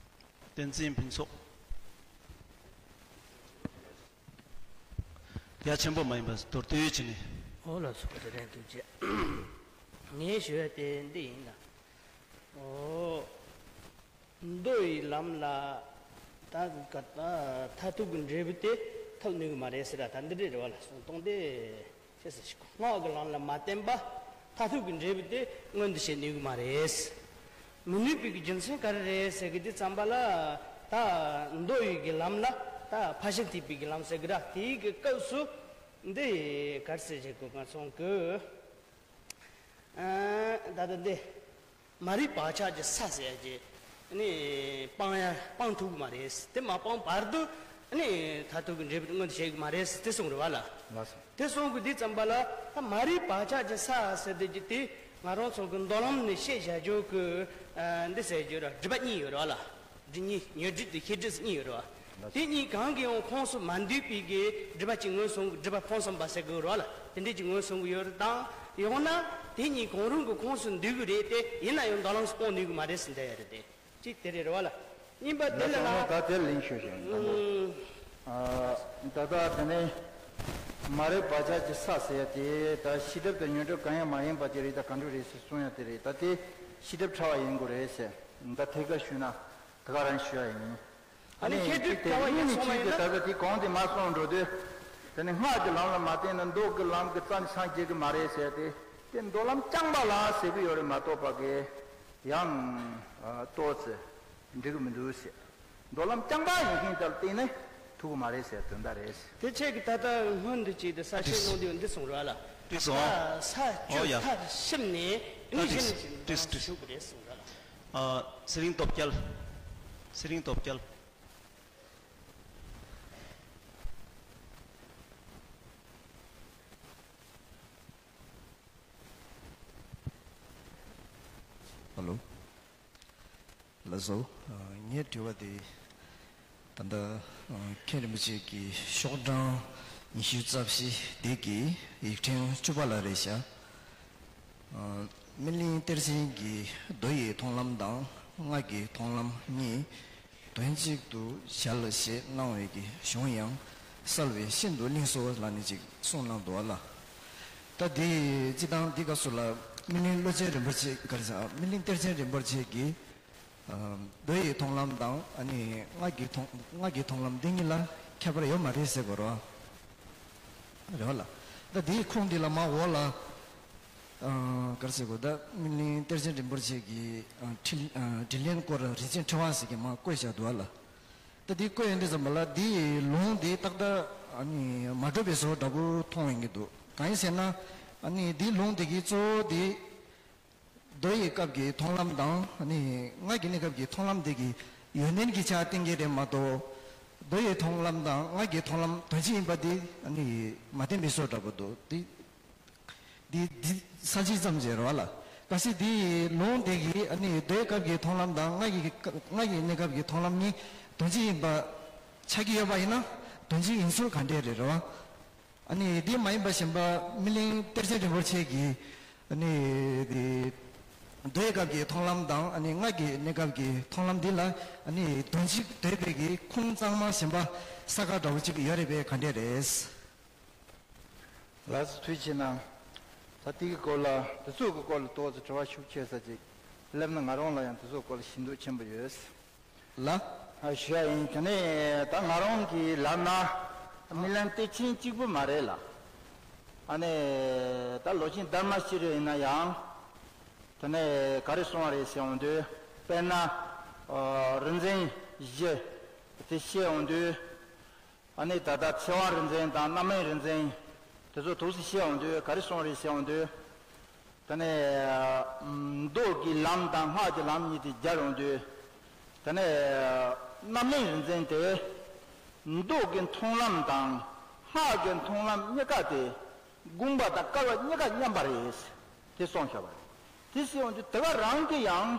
བསྟན་འཛིན་ཕུན་ཚོགས། རྒྱ་ཆེན་པོ་མ་ཡིན་པ་མདོར་བསྡུས་བྱས་ནས། ཨོ་ལགས་སོ། དེ་རིང་ཐུགས་རྗེ། ངས་ཞུ་ཡ་དེ་འདི་ཡིན་ན། ཨོ། མདོ་ཡི་ལམ་ལ་ད་ག་ད་མཐར་ཐུག་གི་འབྲས་བུ་དེ་ཐོབ་ནུས་གི་མ་རེད་ཟེར་ར། ད་འདི་འདྲས་རེད་བ་ལ་གསུངས་སྟངས་དེ་ཅི་ཟེར་ཞིག་སྔགས་ཀྱི་ལམ་ལ་མ་བརྟེན་པ་མཐར་ཐུག་གི་འབྲས་བུ་དེ་མངོན་དུ་བྱེད་ནུས་གི་མ་རེད། མི་ནུས་པའི་གི་རྒྱུ་མཚན་ག་རེ་རེད་ཟེར་གི་དེ་ཙམ་པ་ལ་ད་མདོ་ཡི་གི་ལམ་ལ་ད་ཕར་ཕྱིན་ཐེག་པའི་གི་ལམ་ཟེར་གི་ར། དེའི་གི་སྐབས་སུ་འདི་ག་རེ་ཟེར་བྱེད་དགོས་ང་ཚོང་གི་ཨ། ད་ལྟ་འདི། མ་རིག་བག་ཆགས་ཀྱི་ས་ཟེར་ཡ་གི། ནི་སྤང་ཡ་སྤང་ཐུབ་ཀྱི་མ་རེད། དེ་མ་སྤང་བར་དུ་ནི་མཐར་ཐུག་གི་འབྲས་བུ་མངོན་དུ་བྱེད་ཀྱི་མ་རེད་དེ་གསུངས་རེད་བ་ལ། ལགས་སོ། དེ་གསུང་གི་དུས་ཙམ་པ་ལ་ད་མ་རིག་བག་ཆགས་ཀྱི་ས་ཟེར་དེ་ཀྱི་དེ་ང་རང་ཚོ་གི་མདོ་ལམ་ནས་བཤད་བཞག་རྒྱུ་གི་འདི་ཟེར་རྒྱུ་ར་སྒྲིབ་པ་གཉིས་ཡོད་རེད་བ་ལ། སྒྲིབ་གཉིས་ཉོན་སྒྲིབ་དང་ཤེས་སྒྲིབ་གཉིས་ཡོད་རེད་བ། དེ་གཉིས་གང་གི་ཡང་ཁོངས་སུ་མ་འདུས་པའི་གི་སྒྲིབ་པ་གཅིག་ངོས་བཟུང་གི་སྒྲིབ་པ་ཕུང་གསུམ་པ་ཟེར་དགོས་རེད་བ་ལ། དེ་འདྲས་ཀྱི་ངོས་བཟུང་གི་ཡོད་རེད་དང་། ཡང་ན་དེ་གཉིས་གང་རུང་གི་ཁོངས་སུ་འདུས་གི་རེད་དེ། ཡིན་ན་ཡང་མདོ་ལམ་སྤོང་ནུས་གི་མ་རེད་ཟེར་འདི་ཡ་རེད་དེ། གཅིག་དེ་རེད་རེད་བ་ལ། གཉིས་པ་དེ་ལ་ལ། ད་དེ་ལན་ཤོད་ཤོད་དང་པོ། ཨ། ད་ལྟ་དེ་ནས་མ་རིག་བག་ཆགས་ཀྱི་ས་ཟེར་ཡ་དེ་ད་ཤེས་སྒྲིབ་དང་ཉོན་སྒྲིབ་གང་ཡང་མ་ཡིན་པ་དེ་རེད། ད་ག་འདྲ་རེད་ཟེར་གསུང་ཡ་དེ་རེད། ད་དེ་ཤེས་སྒྲིབ་ཕྲ་བ་ཡིན་དགོས་རེད་ཟེར། ད་ཐད་ཀར་ཞུས་ན་ད་ག་རང་ཞུ་ཡ་ཡིན། ཨ་ནི་ཨ་ནི་ཁྱེད་ཚོས་དེ་ལྟ་བ་ཡིན་གཉིས་ནི་གཅིག་གི་ད་ལྟ་དེ་གོང་དེ་མ་སོང་འགྲོ་དུས། དེ་ནི་སྔགས་ཀྱི་ལམ་ལ་མ་བརྟེན་ན་མདོ་གི་ལམ་གྱི་རྩ་ནི་སངས་རྒྱས་ཀྱི་མ་རེད་ཟེར་ཏེ། དེ་མདོ་ལམ་རྐྱང་པ་ལ་ཟེར་གི་ཡོད་རེད་མ་གཏོགས་པ་གི་ཡང་ཏོག་ཙེ་འགྲིག་གི་མི་འདུག་ཟེར། མདོ་ལམ་རྐྱང་པ་ཡིན་མཁན་དེར་བརྟེན་ནས་ཐུག་གི་མ་རེད་ཟེར་དོན་དག་རེད། དེ་ཆེད་ཀྱི་ད་ལྟ་སྔོན་དུ་ཅིག་ཏུ་ས་ཆེན་ནང་དུ་འདི་གསུངས་རོགས་ལ། དེ་སོང་། ས་ས་ཨོ་ཡ། བཅུ་མཐར་ཕྱིན་ནས་ད་ནི་དེ་གཞི་ནས་ཅིག་དེ་ཞུགས་པ་རེད་གསུངས་རོགས་ལ། ཨ། ཚེ་རིང་སྟོབས་རྒྱལ། ཚེ་རིང་སྟོབས་རྒྱལ། ཧ་ལོ། ལགས་སོ། ངའི་དྲི་བ་དེ་ད་ལྟ་མཁན་རིན་པོ་ཆེ་གི་ཤོག་གྲངས་ཉི་ཤུ་རྩ་བཞི་དེ་གི་ཡིག་ཕྲེང་བཅུ་པ་ལ་རེད་ཤག་སྨིན་གླིང་གཏེར་ཆེན་གྱིས་མདོ་ཡི་མཐོང་ལམ་དང་སྔགས་ཀྱི་མཐོང་ལམ་གཉིས་དོན་གཅིག་ཏུ་བཞག་ལ་ཞེས་གནང་བའི་གི་གཞུང་ཡང་གསལ་བས་ཤིན་ཏུ་བརླིང་སོ་ལབ་ནས་ཅིག་གསུངས་གནང་འདུག་བ་ལ། ད་དེ་སྤྱི་བཏང་འདི་སྐབས་སུ་ལ་སྨིན་གླིང་བློ་ཆེན་རིན་པོ་ཆེ་ག་རེ་ཟེར། སྨིན་གླིང་གཏེར་ཆེན་རིན་པོ་ཆེ་གིས་མདོ་ཡི་མཐོང་ལམ་དང་ཨ་ནི་སྔགས་ཀྱི་མཐོང་སྔགས་ཀྱི་མཐོང་ལམ་འདི་གཉིས་ལ་ཁྱད་པར་ཡོད་མ་རེད་ཟེར་དགོས་རེད་བ། རེད་བ་ལ། ད་དེའི་ཁུངས་འདི་ལ་མ་འོག་ལ། ཨ། ག་རེ་ཟེར་དགོས། ད་སྨིན་གླིང་གཏེར་ཆེན་རིན་པོ་ཆེ་གི་ཨ་དྲིན་ཨ་དྲིན་ལན་སྐོར་རིན་ཆེན་ཕྲེང་བ་ཟེར་གྱི་མར་བཀོད་བཞག་འདུག་བ་ལ། ད་འདི་བཀོད་ཡོང་དུས་ཙམ་པ་ལ་འདིའི་ལུང་འདི་ཏག་ཏག་ཨ་ནི་མ་གྲུབ་པའི་བཟོ་འདྲ་པོ་མཐོང་ཡོང་གི་འདུག་གང་ཡིན་ཟེར་ན། ཨ་ནི་འདིའི་ལུང་འདི་གི་གཙོ་བོ་འདི་མདོ་ཡི་སྐབས་ཀྱི་མཐོང་ལམ་དང་ཨ་ནི་སྔགས་ཀྱི་གནས་སྐབས་ཀྱི་མཐོང་ལམ་འདི་གི་ཡོན་ཏན་གྱི་ཆ་བསྟན་གྱི་རེད་མ་གཏོགས། མདོ་ཡི་མཐོང་ལམ་དང་སྔགས་ཀྱི་མཐོང་ལམ་དོན་གཅིག་ཡིན་པ་འདི་ཨ་ནི་མ་བསྟན་པའི་བཟོ་འདྲ་པོ་འདུག་འདི་འདི་འདི་ས་བཅད་ཙམ་ཅིག་རེད་བ་ལ། གལ་སྲིད་འདི་ལུང་འདི་གིས་ཨ་ནི་མདོའི་སྐབས་ཀྱི་མཐོང་ལམ་དང་སྔགས་ཀྱི་སྔགས་ཀྱི་གནས་སྐབས་ཀྱི་མཐོང་ལམ་གཉིས་དོན་གཅིག་ཡིན་པ་ཆགས་ཀྱི་ཡོད་པ་ཡིན་ན། དོན་གཅིག་ཡིན་ཚུལ་ག་འདྲས་རེད་རེད་བ། ཨ་ནི་འདི་མ་ཡིན་པ་གཞན་པ་སྨིན་གླིང་གཏེར་ཆེན་རིན་པོ་ཆེ་གིས་ཨ་ནི་འདི་མདོའི་སྐབས་ཀྱི་མཐོང་ལམ་དང་ཨ་ནི་སྔགས་ཀྱི་གནས་སྐབས་ཀྱི་མཐོང་ལམ་འདི་ལ་ཨ་ནི་དོན་གཅིག་འདོད་པའི་གི་ཁུངས་གཙང་མ་གཞན་པ་གསལ་ཁ་འདྲ་བོ་གཅིག་ཡོད་རེད་པས་ག་འདྲས་རེད། ལགས་སོ། ཐུགས་རྗེ་གནང་། ད་དེ་གི་སྐོར་ལ་དེ་ཚོ་གི་སྐོར་ལ་ཏོག་ཙམ་དྲི་བ་ཤུགས་ཆེ་ས་ཅིག་སླེབས་ན་ང་རང་ལ་ཡང་དེ་ཚོ་སྐོར་ལ་ཞེ་འདོད་ཆེན་པོ་ཡོད། ལ། ཨ། ཞུ་ཡ་ཡིན། དེ་ནས་ད་ང་རང་གིས་ལབ་ན་སྨིན་གླིང་གཏེར་ཆེན་གཅིག་པུ་མ་རེད་ལ། ཨ་ནི་ད་ལོ་ཆེན་དྷརྨ་ཤྲཱི་ཡིན་ན་ཡང་དེ་ནས་ག་རེ་གསུངས་པ་རེད་ཟེར་འོང་དུས། དཔེར་ན་ཨ་རིག་འཛིན་བཞི་དེ་བཤད་འོང་དུས། ཨ་ནི་ད་ལྟ་ཚེ་དབང་རིག་འཛིན་དང་རྣམ་གླིང་རིག་འཛིན་དེ་ཚོ་ཐུགས་སུ་བཤད་འོང་དུས་ག་རེ་གསུངས་རེད་ཟེར་འོང་དུས། དེ་ནས་མདོ་གི་ལམ་དང་སྔགས་ཀྱི་ལམ་གཉིས་དེ་སྦྱར་འོང་དུས། དེ་ནས་རྣམ་གླིང་རིག་འཛིན་དེ་མདོ་གི་མཐོང་ལམ་དང་སྔགས་ཀྱི་མཐོང་ལམ་གཉིས་ཀ་དེ་དགོངས་པ་དང་སྐལ་བ་གཉིས་ཀ་མཉམ་པ་རེད། དེ་གསུངས་བཞག་པ་རེད། དེ་ཟེར་འོང་དུས་དེ་ག་རང་གི་ཡང་།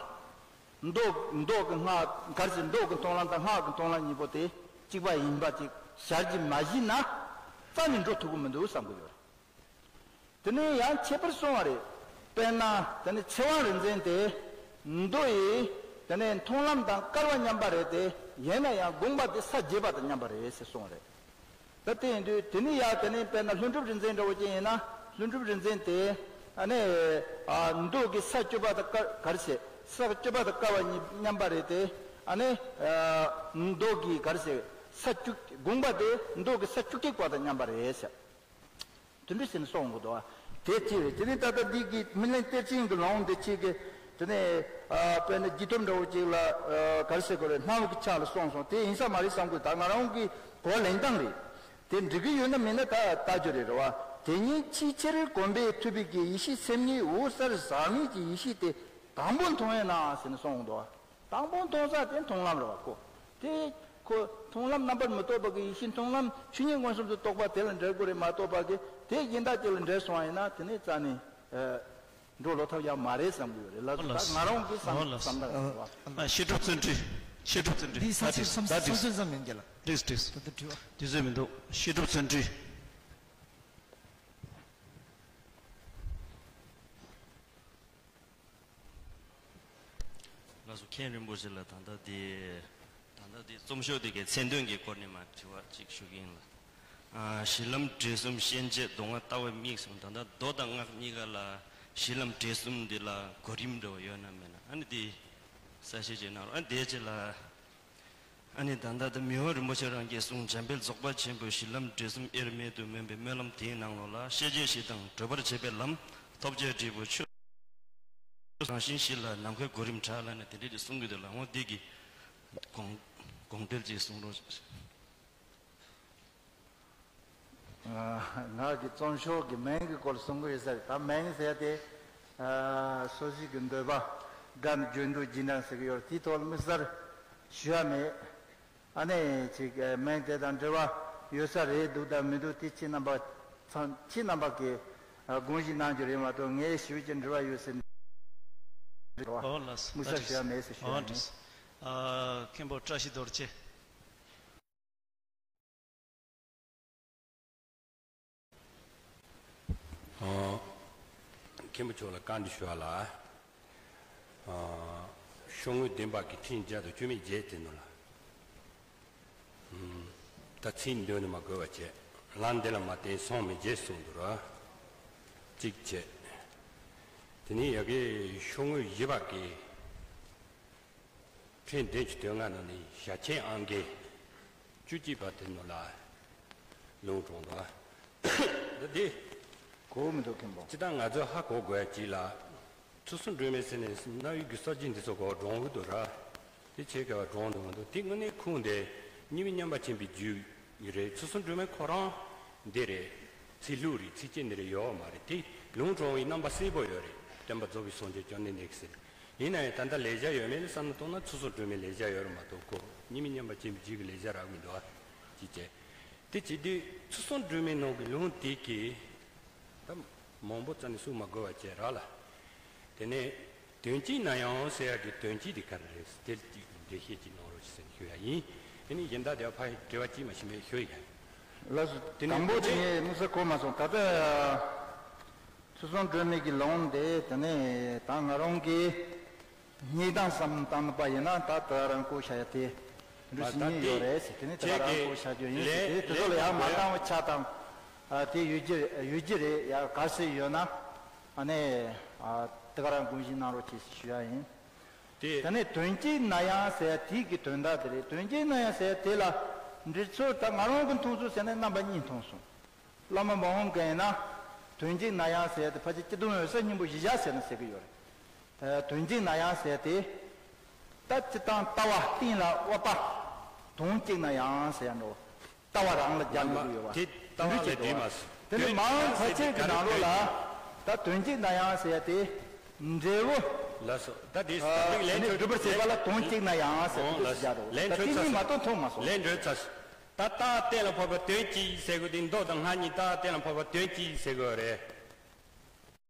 མདོ་མདོ་གི་སྔགས་ག་རེ་ཟེར། མདོ་གི་མཐོང་ལམ་དང་སྔགས་ཀྱི་མཐོང་ལམ་གཉིས་པོ་དེ་གཅིག་པ་ཡིན་པ་ཅིག་ཞལ་གྱིས་མ་བཞེས་ན་རྩ་ནས་འགྲོ་ཐུབ་ཀྱི་མི་འདུག་བསམ་གྱི་ཡོད་རེད། དེ་ནས་ཡང་ཁྱད་པར་གསུངས་པ་རེད། དཔེར་ན་དེ་ནས་ཚེ་དབང་རིག་འཛིན་དེ་མདོ་ཡི་དེ་ནས་མཐོང་ལམ་དང་སྐལ་བ་མཉམ་པ་རེད་དེ། ཡིན་ན་ཡང་དགོངས་པ་དེ་ས་བརྒྱད་པ་དང་མཉམ་པ་རེད་ཟེར་གསུངས་པ་རེད། ད་དེ་ཡིན་དུས་དེ་ནི་ཡ་དེ་ནི་དཔེར་ན་ལྷུན་གྲུབ་རིག་འཛིན་འདྲ་བོ་ཅན་ཡིན་ན་ལྷུན་གྲུབ་རིག་འཛིན་དེ་ཨ་ནི་ཨ་མདོ་གི་ས་བཅུ་པ་དང་ཀ་ག་རེ་ཟེར། ས་བཅུ་པ་དང་སྐལ་བ་གཉིས་མཉམ་པ་རེད་དེ། ཨ་ནི་ཨ་མདོ་གི་ག་རེ་ཟེར། ས་བཅུ་དགོངས་པ་དེ་མདོ་གི་ས་བཅུ་གཅིག་པ་དང་མཉམ་པ་རེད་ཟེར། དེ་འདྲ་ཟེར་ནས་གསུངས་གོ་འདུག་བ། དེ་ཅི་རེད། དེ་ནི་ད་ལྟ་འདི་གི་སྨིན་གླིང་གཏེར་ཆེན་གྱི་ལུང་འདི་གཅིག་གི་དེ་ནས་ཨ་དཔེར་ན་རྒྱུད་སྟོབས་འདྲ་བོ་གཅིག་ལ་ཨ་ག་རེ་ཟེར་དགོས་རེད། སྣང་བ་གི་ཆ་ལ་གསུངས་སོང་། དེ་ཡིན་ས་མ་རེད་བསམ་གི། ད་ང་རང་གི་གོ་ལེན་སྟངས་རེད། དེ་འགྲིག་གི་ཡོད་ན་མིན་ན་ད་ལྟ་རྒྱུ་རེད་རེད་བ། དེ་ཉིད་ཕྱི་ཕྱིར་གོམས་པས་ཐུབ་པའི་གི་ཡེ་ཤེས་སེམས་ཉིད་འོད་གསལ་ཟག་མེད་ཀྱི་ཡེ་ཤེས་དེ་དང་པོ་མཐོང་བས་ན་ཟེར་ནས་གསུངས་འདུག་བ། དང་པོ་མཐོང་ས་དེ་མཐོང་ལམ་རེད་བ་ཁོ། དེ་ཁོ་མཐོང་ལམ་རྣམ་པར་མི་རྟོག་པ་གི་ཡེ་ཤེས་མཐོང་ལམ་ཆོས་ཉིད་མངོན་སུམ་དུ་རྟོགས་པ་དེ་ལ་འབྲེལ་དགོས་རེད་མ་གཏོགས་པ་གི་དེ་གཞན་དག་ཅིག་ལ་འབྲེལ་སོང་བ་ཡིན་ན་དེ་ནས་རྩ་ནས་འགྲོ་ལོ་ཐབས་ཡང་མ་རེད་བསམ་གི་ཡོད་རེད། ལགས་སོ། ད་ང་རང་གི་བསམ་ཨོ་ལགས་སོ། བསམ་ད་རེད་བ། ཨ། བཤད་སྒྲུབ་བརྩོན་འགྲུས། བཤད་སྒྲུབ་བརྩོན་འགྲུས། འདི་ས་ཚིགས་བསམ་ད་བསམ་འགྲིག་ཚུལ་ཙམ་ཡིན་གྱི་ལ། འགྲིག་འགྲིག་ད་ལྟ་དྲི་བ། དུས་ཚོད་མི་འདུག་བཤད་སྒྲུབ་བརྩོན་འགྲུས། ལགས་སོ། མཁན་རིན་པོ་ཆེ་ལ་ད་ལྟ་དེ། ད་ལྟ་དེ་རྩོམ་ཤོག་དེ་གའི་མཚན་དོན་གྱི་སྐོར་ནས་མར་དྲི་བ་གཅིག་ཞུ་གི་ཡིན་ལ། ཨ། གཞི་ལམ་འབྲས་གསུམ་ཤན་འབྱེད་མདོ་སྔགས་ལྟ་བའི་དམིགས་སུ། ད་ལྟ་མདོ་དང་སྔགས་གཉིས་ཀ་ལ་གཞི་ལམ་འབྲས་གསུམ་འདི་ལ་གོ་རིམ་འདྲ་བ་ཡོད་ན་མེད་ན། ཨ་ནི་དེ་གསལ་བཤད་ཅིག་གནང་རོགས། ཨ་ནི་དེའི་རྗེས་ལ། ཨ་ནི་ད་ལྟ་དེ་མི་དབང་རིན་པོ་ཆེ་རང་གིས་གསུངས། འཇམ་དཔལ་རྫོགས་པ་ཆེན་པོས་གཞི་ལམ་འབྲས་གསུམ་དབྱེར་མེད་དུ་སྨོན་པའི་སྨོན་ལམ་དེའི་ནང་ལོགས་ལ་ཤེས་བྱའི་གཞི་དང་བགྲོད་པར་བྱེད་པའི་ལམ། ཐོབ་བྱའི་འབྲས་བུ་ཆོས། རང་བཞིན་གཞི་ལ་ནམ་མཁའི་གོ་རིམ་བྲལ་ལ་ནི་དེ་འདྲས་ཀྱི་གསུང་གི་འདུག་ལ། འོ་འདི་གི་དགོངས་དགོངས་འགྲེལ་ཅིག་གསུང་རོགས། ང་གི་རྩོམ་ཤོག་གི་མིང་གི་སྐོར་གསུང་གི་ཡོད་ས་རེད། ད་མིང་ཟེར་ཏེ། ཨ། སོ་སོའི་གི་འདོད་པ་དགའ་ནི་འཇོན་འདུག་སྦྱིན་དང་ཟེར་གི་ཡོད་རེད། དེའི་ཐོག་ལ་དམིགས་བསལ་ཞུ་ཡ་མེད། ཨ་ནི་ཅིག་མིང་དེ་དང་འབྲེལ་བ་ཡོད་ས་རེད་འདུག་དང་མི་འདུག་དེ་ཁྱེད་རྣམ་པ་ཚང་ཁྱེད་རྣམ་པ་གིས་དགོངས་བཞེས་གནང་རྒྱུ་རེད་མ་གཏོགས་ངས་ཞུ་རྒྱུ་འབྲེལ་བ་ཡོད་ཟེར་འདྲི་བ་ཨོ་ལགས་སོ། དམིགས་བསལ་ཞུ་ཡ་མེད་ཟེར་ཞུ་ཡ་ཨོ་ཡིན། འགྲིག་སོང་། ཨ། མཁན་པོ་བཀྲ་ཤིས་རྡོ་རྗེ། ཨ། མཁན་པོ་མཆོག་ལ་བཀའ་འདྲི་ཞུ་བ་ལ། ཨ། ཤོག་ངོས་བདུན་པ་གི་ཕྲེང་བརྒྱད་དང་བཅུ་མེད་བརྒྱད་དེ་ནང་ལ། ཨ། ད་ཚིག་འདོན་ནས་མ་དགོས་པ་བྱས། ལམ་འདི་ལ་མ་བརྟེན་སོང་མི་བརྗེད་གསུངས་འདུག་ར། གཅིག་བྱས། དེ་ནས་ཡ་གི་ཤོག་ངོས་བཞི་པ་གི་ཕྲེང་བདུན་ཅུ་དོན་ལྔ་ནང་ནས་ཞལ་ཆེམས་ཨང་ཀི་བཅུ་གཅིག་པ་དེ་ནང་ལ་ལུང་དྲངས་འདུག་འདི་འདི་གོ་མི་འདུག་མཁན་པོ། སྤྱིར་བཏང་ང་ཚོས་ཧ་གོ་དགོས་ཡ་གཅིག་ལ། ཚུལ་གསུམ་སྒྲོན་མེ་ཟེར་ནས་རྣ་བའི་གི་གསར་བརྗེ་འདི་ཚོ་གོ་འགྲོ་གི་འདུག་ར། དེ་ཆེ་ག་བ་འགྲོ་འདུག་མ་འདུག་དེ་དངོས་གནས་ཁུངས་དེ་གཉིས་མེད་མཉམ་པ་མཁྱེན་པའི་རྒྱུད་རེད། ཚུལ་གསུམ་སྒྲོན་མེ་ཁོ་རང་འདི་རེད། ཚིག་ལྷུག་རེད། ཚིགས་བཅད་འདི་རེད་ཡོད་མ་རེད། དེ་ལུང་དྲངས་པའི་རྣམ་པ་གསལ་པོ་ཡོད་རེད། སྟོན་པ་རྫོགས་པའི་སངས་རྒྱས་སྐྱབས་གནས་འདི་གི་ཟེར། ཡིན་ན་ཡང་ད་ལྟ་ལེགས་སྦྱར་ཡོད་མེད་ལ་བསམ་བློ་གཏོང་ན་ཚུལ་གསུམ་སྒྲོན་མེ་ལེགས་སྦྱར་ཡོད་རེད་མ་གཏོགས་ཁོ་གཉིས་མེད་མཉམ་པ་མཁྱེན་པའི་རྒྱུད་ཀྱི་ལེགས་སྦྱར་རག་མི་འདུག་ཨ། ཅི་བྱས། དེ་བྱེད་དུས་ཚུལ་གསུམ་སྒྲོན་མེའི་ནང་གི་ལུང་དེ་གི་ད་མང་པོ་རྩ་ནས་གསུང་མ་དགོས་པ་བྱས་རག་ལ། དེ་ནས་དོན་གཅིག་ན་ཡང་ཟེར་ཡག་གི་དོན་གཅིག་དེ་ག་རེ་རེད་དེ་གཅིག་འགྲེལ་བཤད་ཅིག་གནང་རོགས་ཞེས་ཟེར་ནས་ཞུ་ཡ་ཡིན། དེ་ནས་གཞན་དག་དེ་ཕ་དྲི་བ་གཅིག་མ་ཤེས་མེད་ཞུ་ཡ་ཡིན། ལགས་སོ། དེ་ནས་དང་པོ་དེ་ངས་དམིགས་བསལ་གོ་མ་སོང་། ད་ལྟ་ཚུལ་གསུམ་སྒྲོན་མེ་གི་ལུང་དེ་དེ་ནས་ད་ང་རང་གི་སྙིང་གཏམ་བསམ་བཏང་པ་ཡིན་ན་ད་ད་རང་བཀོད་བཞག་ཡ་དེ་འདྲ་ཞིག་གཉིས་ཡོད་རེད་ཟེར། དེ་ནས་ད་རང་བཀོད་བཞག་རྒྱུ་ཡིན་ཟེར། དེ་དེ་ཚོ་ལ་ཡང་མ་འདང་བ་ཆགས་དང་། ཨ། དེ་ཡོད་རྒྱུ་ཡོད་རྒྱུ་རེད། ཡ་གལ་སྲིད་ཡོད་ན་ཨ་ནི་ཨ་དེ་ག་རང་དགོངས་བཞེས་གནང་རོགས་གྱིས་ཞུ་ཡ་ཡིན། དེ། ད་ནི་དོན་གཅིག་ན་ཡང་ཟེར་དེ་གི་དོན་དག་དེ་རེད། དོན་གཅིག་ན་ཡང་ཟེར་དེ་ལ་འབྲི་ཚུལ་ད་ང་རང་གི་མཐོང་ཚུལ་ཟེར་ན་རྣམ་པ་གཉིས་མཐོང་སོང་། བླ་མ་མ་འོངས་གང་ཡིན་ན་དོན་གཅིག་ན་ཡང་ཟེར་དེ་ཕལ་ཆེར་སྤྱི་དོན་འོད་གསལ་སྙིང་པོ་བཞི་བཞག་ཟེར་ན་ཟེར་གི་ཡོད་རེད། ད་དོན་གཅིག་ན་ཡང་ཟེར་དེ་ད་སྤྱིར་བཏང་ལྟ་བ་གཏིང་ལ་དབབ་པ་དོན་གཅིག་ན་ཡང་ཟེར་ཡ་འགྲོ། ལྟ་བ་རང་ལ་རྒྱག་དགོས་ཀྱི་ཡོད་པ། དེ་ལྟ་བ་ལས་འདྲེས་མ་སོང་། དེ་ནི་མ་འོངས་ཕལ་ཆེར་གྱི་ནང་ལོགས་ལ་ད་དོན་གཅིག་ན་ཡང་ཟེར་ཡ་དེ་འབྲས་བུ། ལགས་སོ། ད་དེ་ཨ་ད་དེ་ལན་ནི་སྒྲུབ་པར་བྱེད་པ་ལ་དོན་གཅིག་ན་ཡང་ཟེར་འོང་། དེ་ལགས་སོ། ལན་ད་དེ་གཉིས་མ་གཏོགས་མཐོང་མ་སོང་། ལན་འགྲོ་ཚར་སོང་། ད་རྟགས་གཏན་ལ་ཕབ་པ་དོན་གཅིག་ཟེར་དགོས་དེ་མདོ་དང་སྔགས་གཉིས་རྟགས་གཏན་ལ་ཕབ་པ་དོན་གཅིག་ཟེར་དགོས་རེད།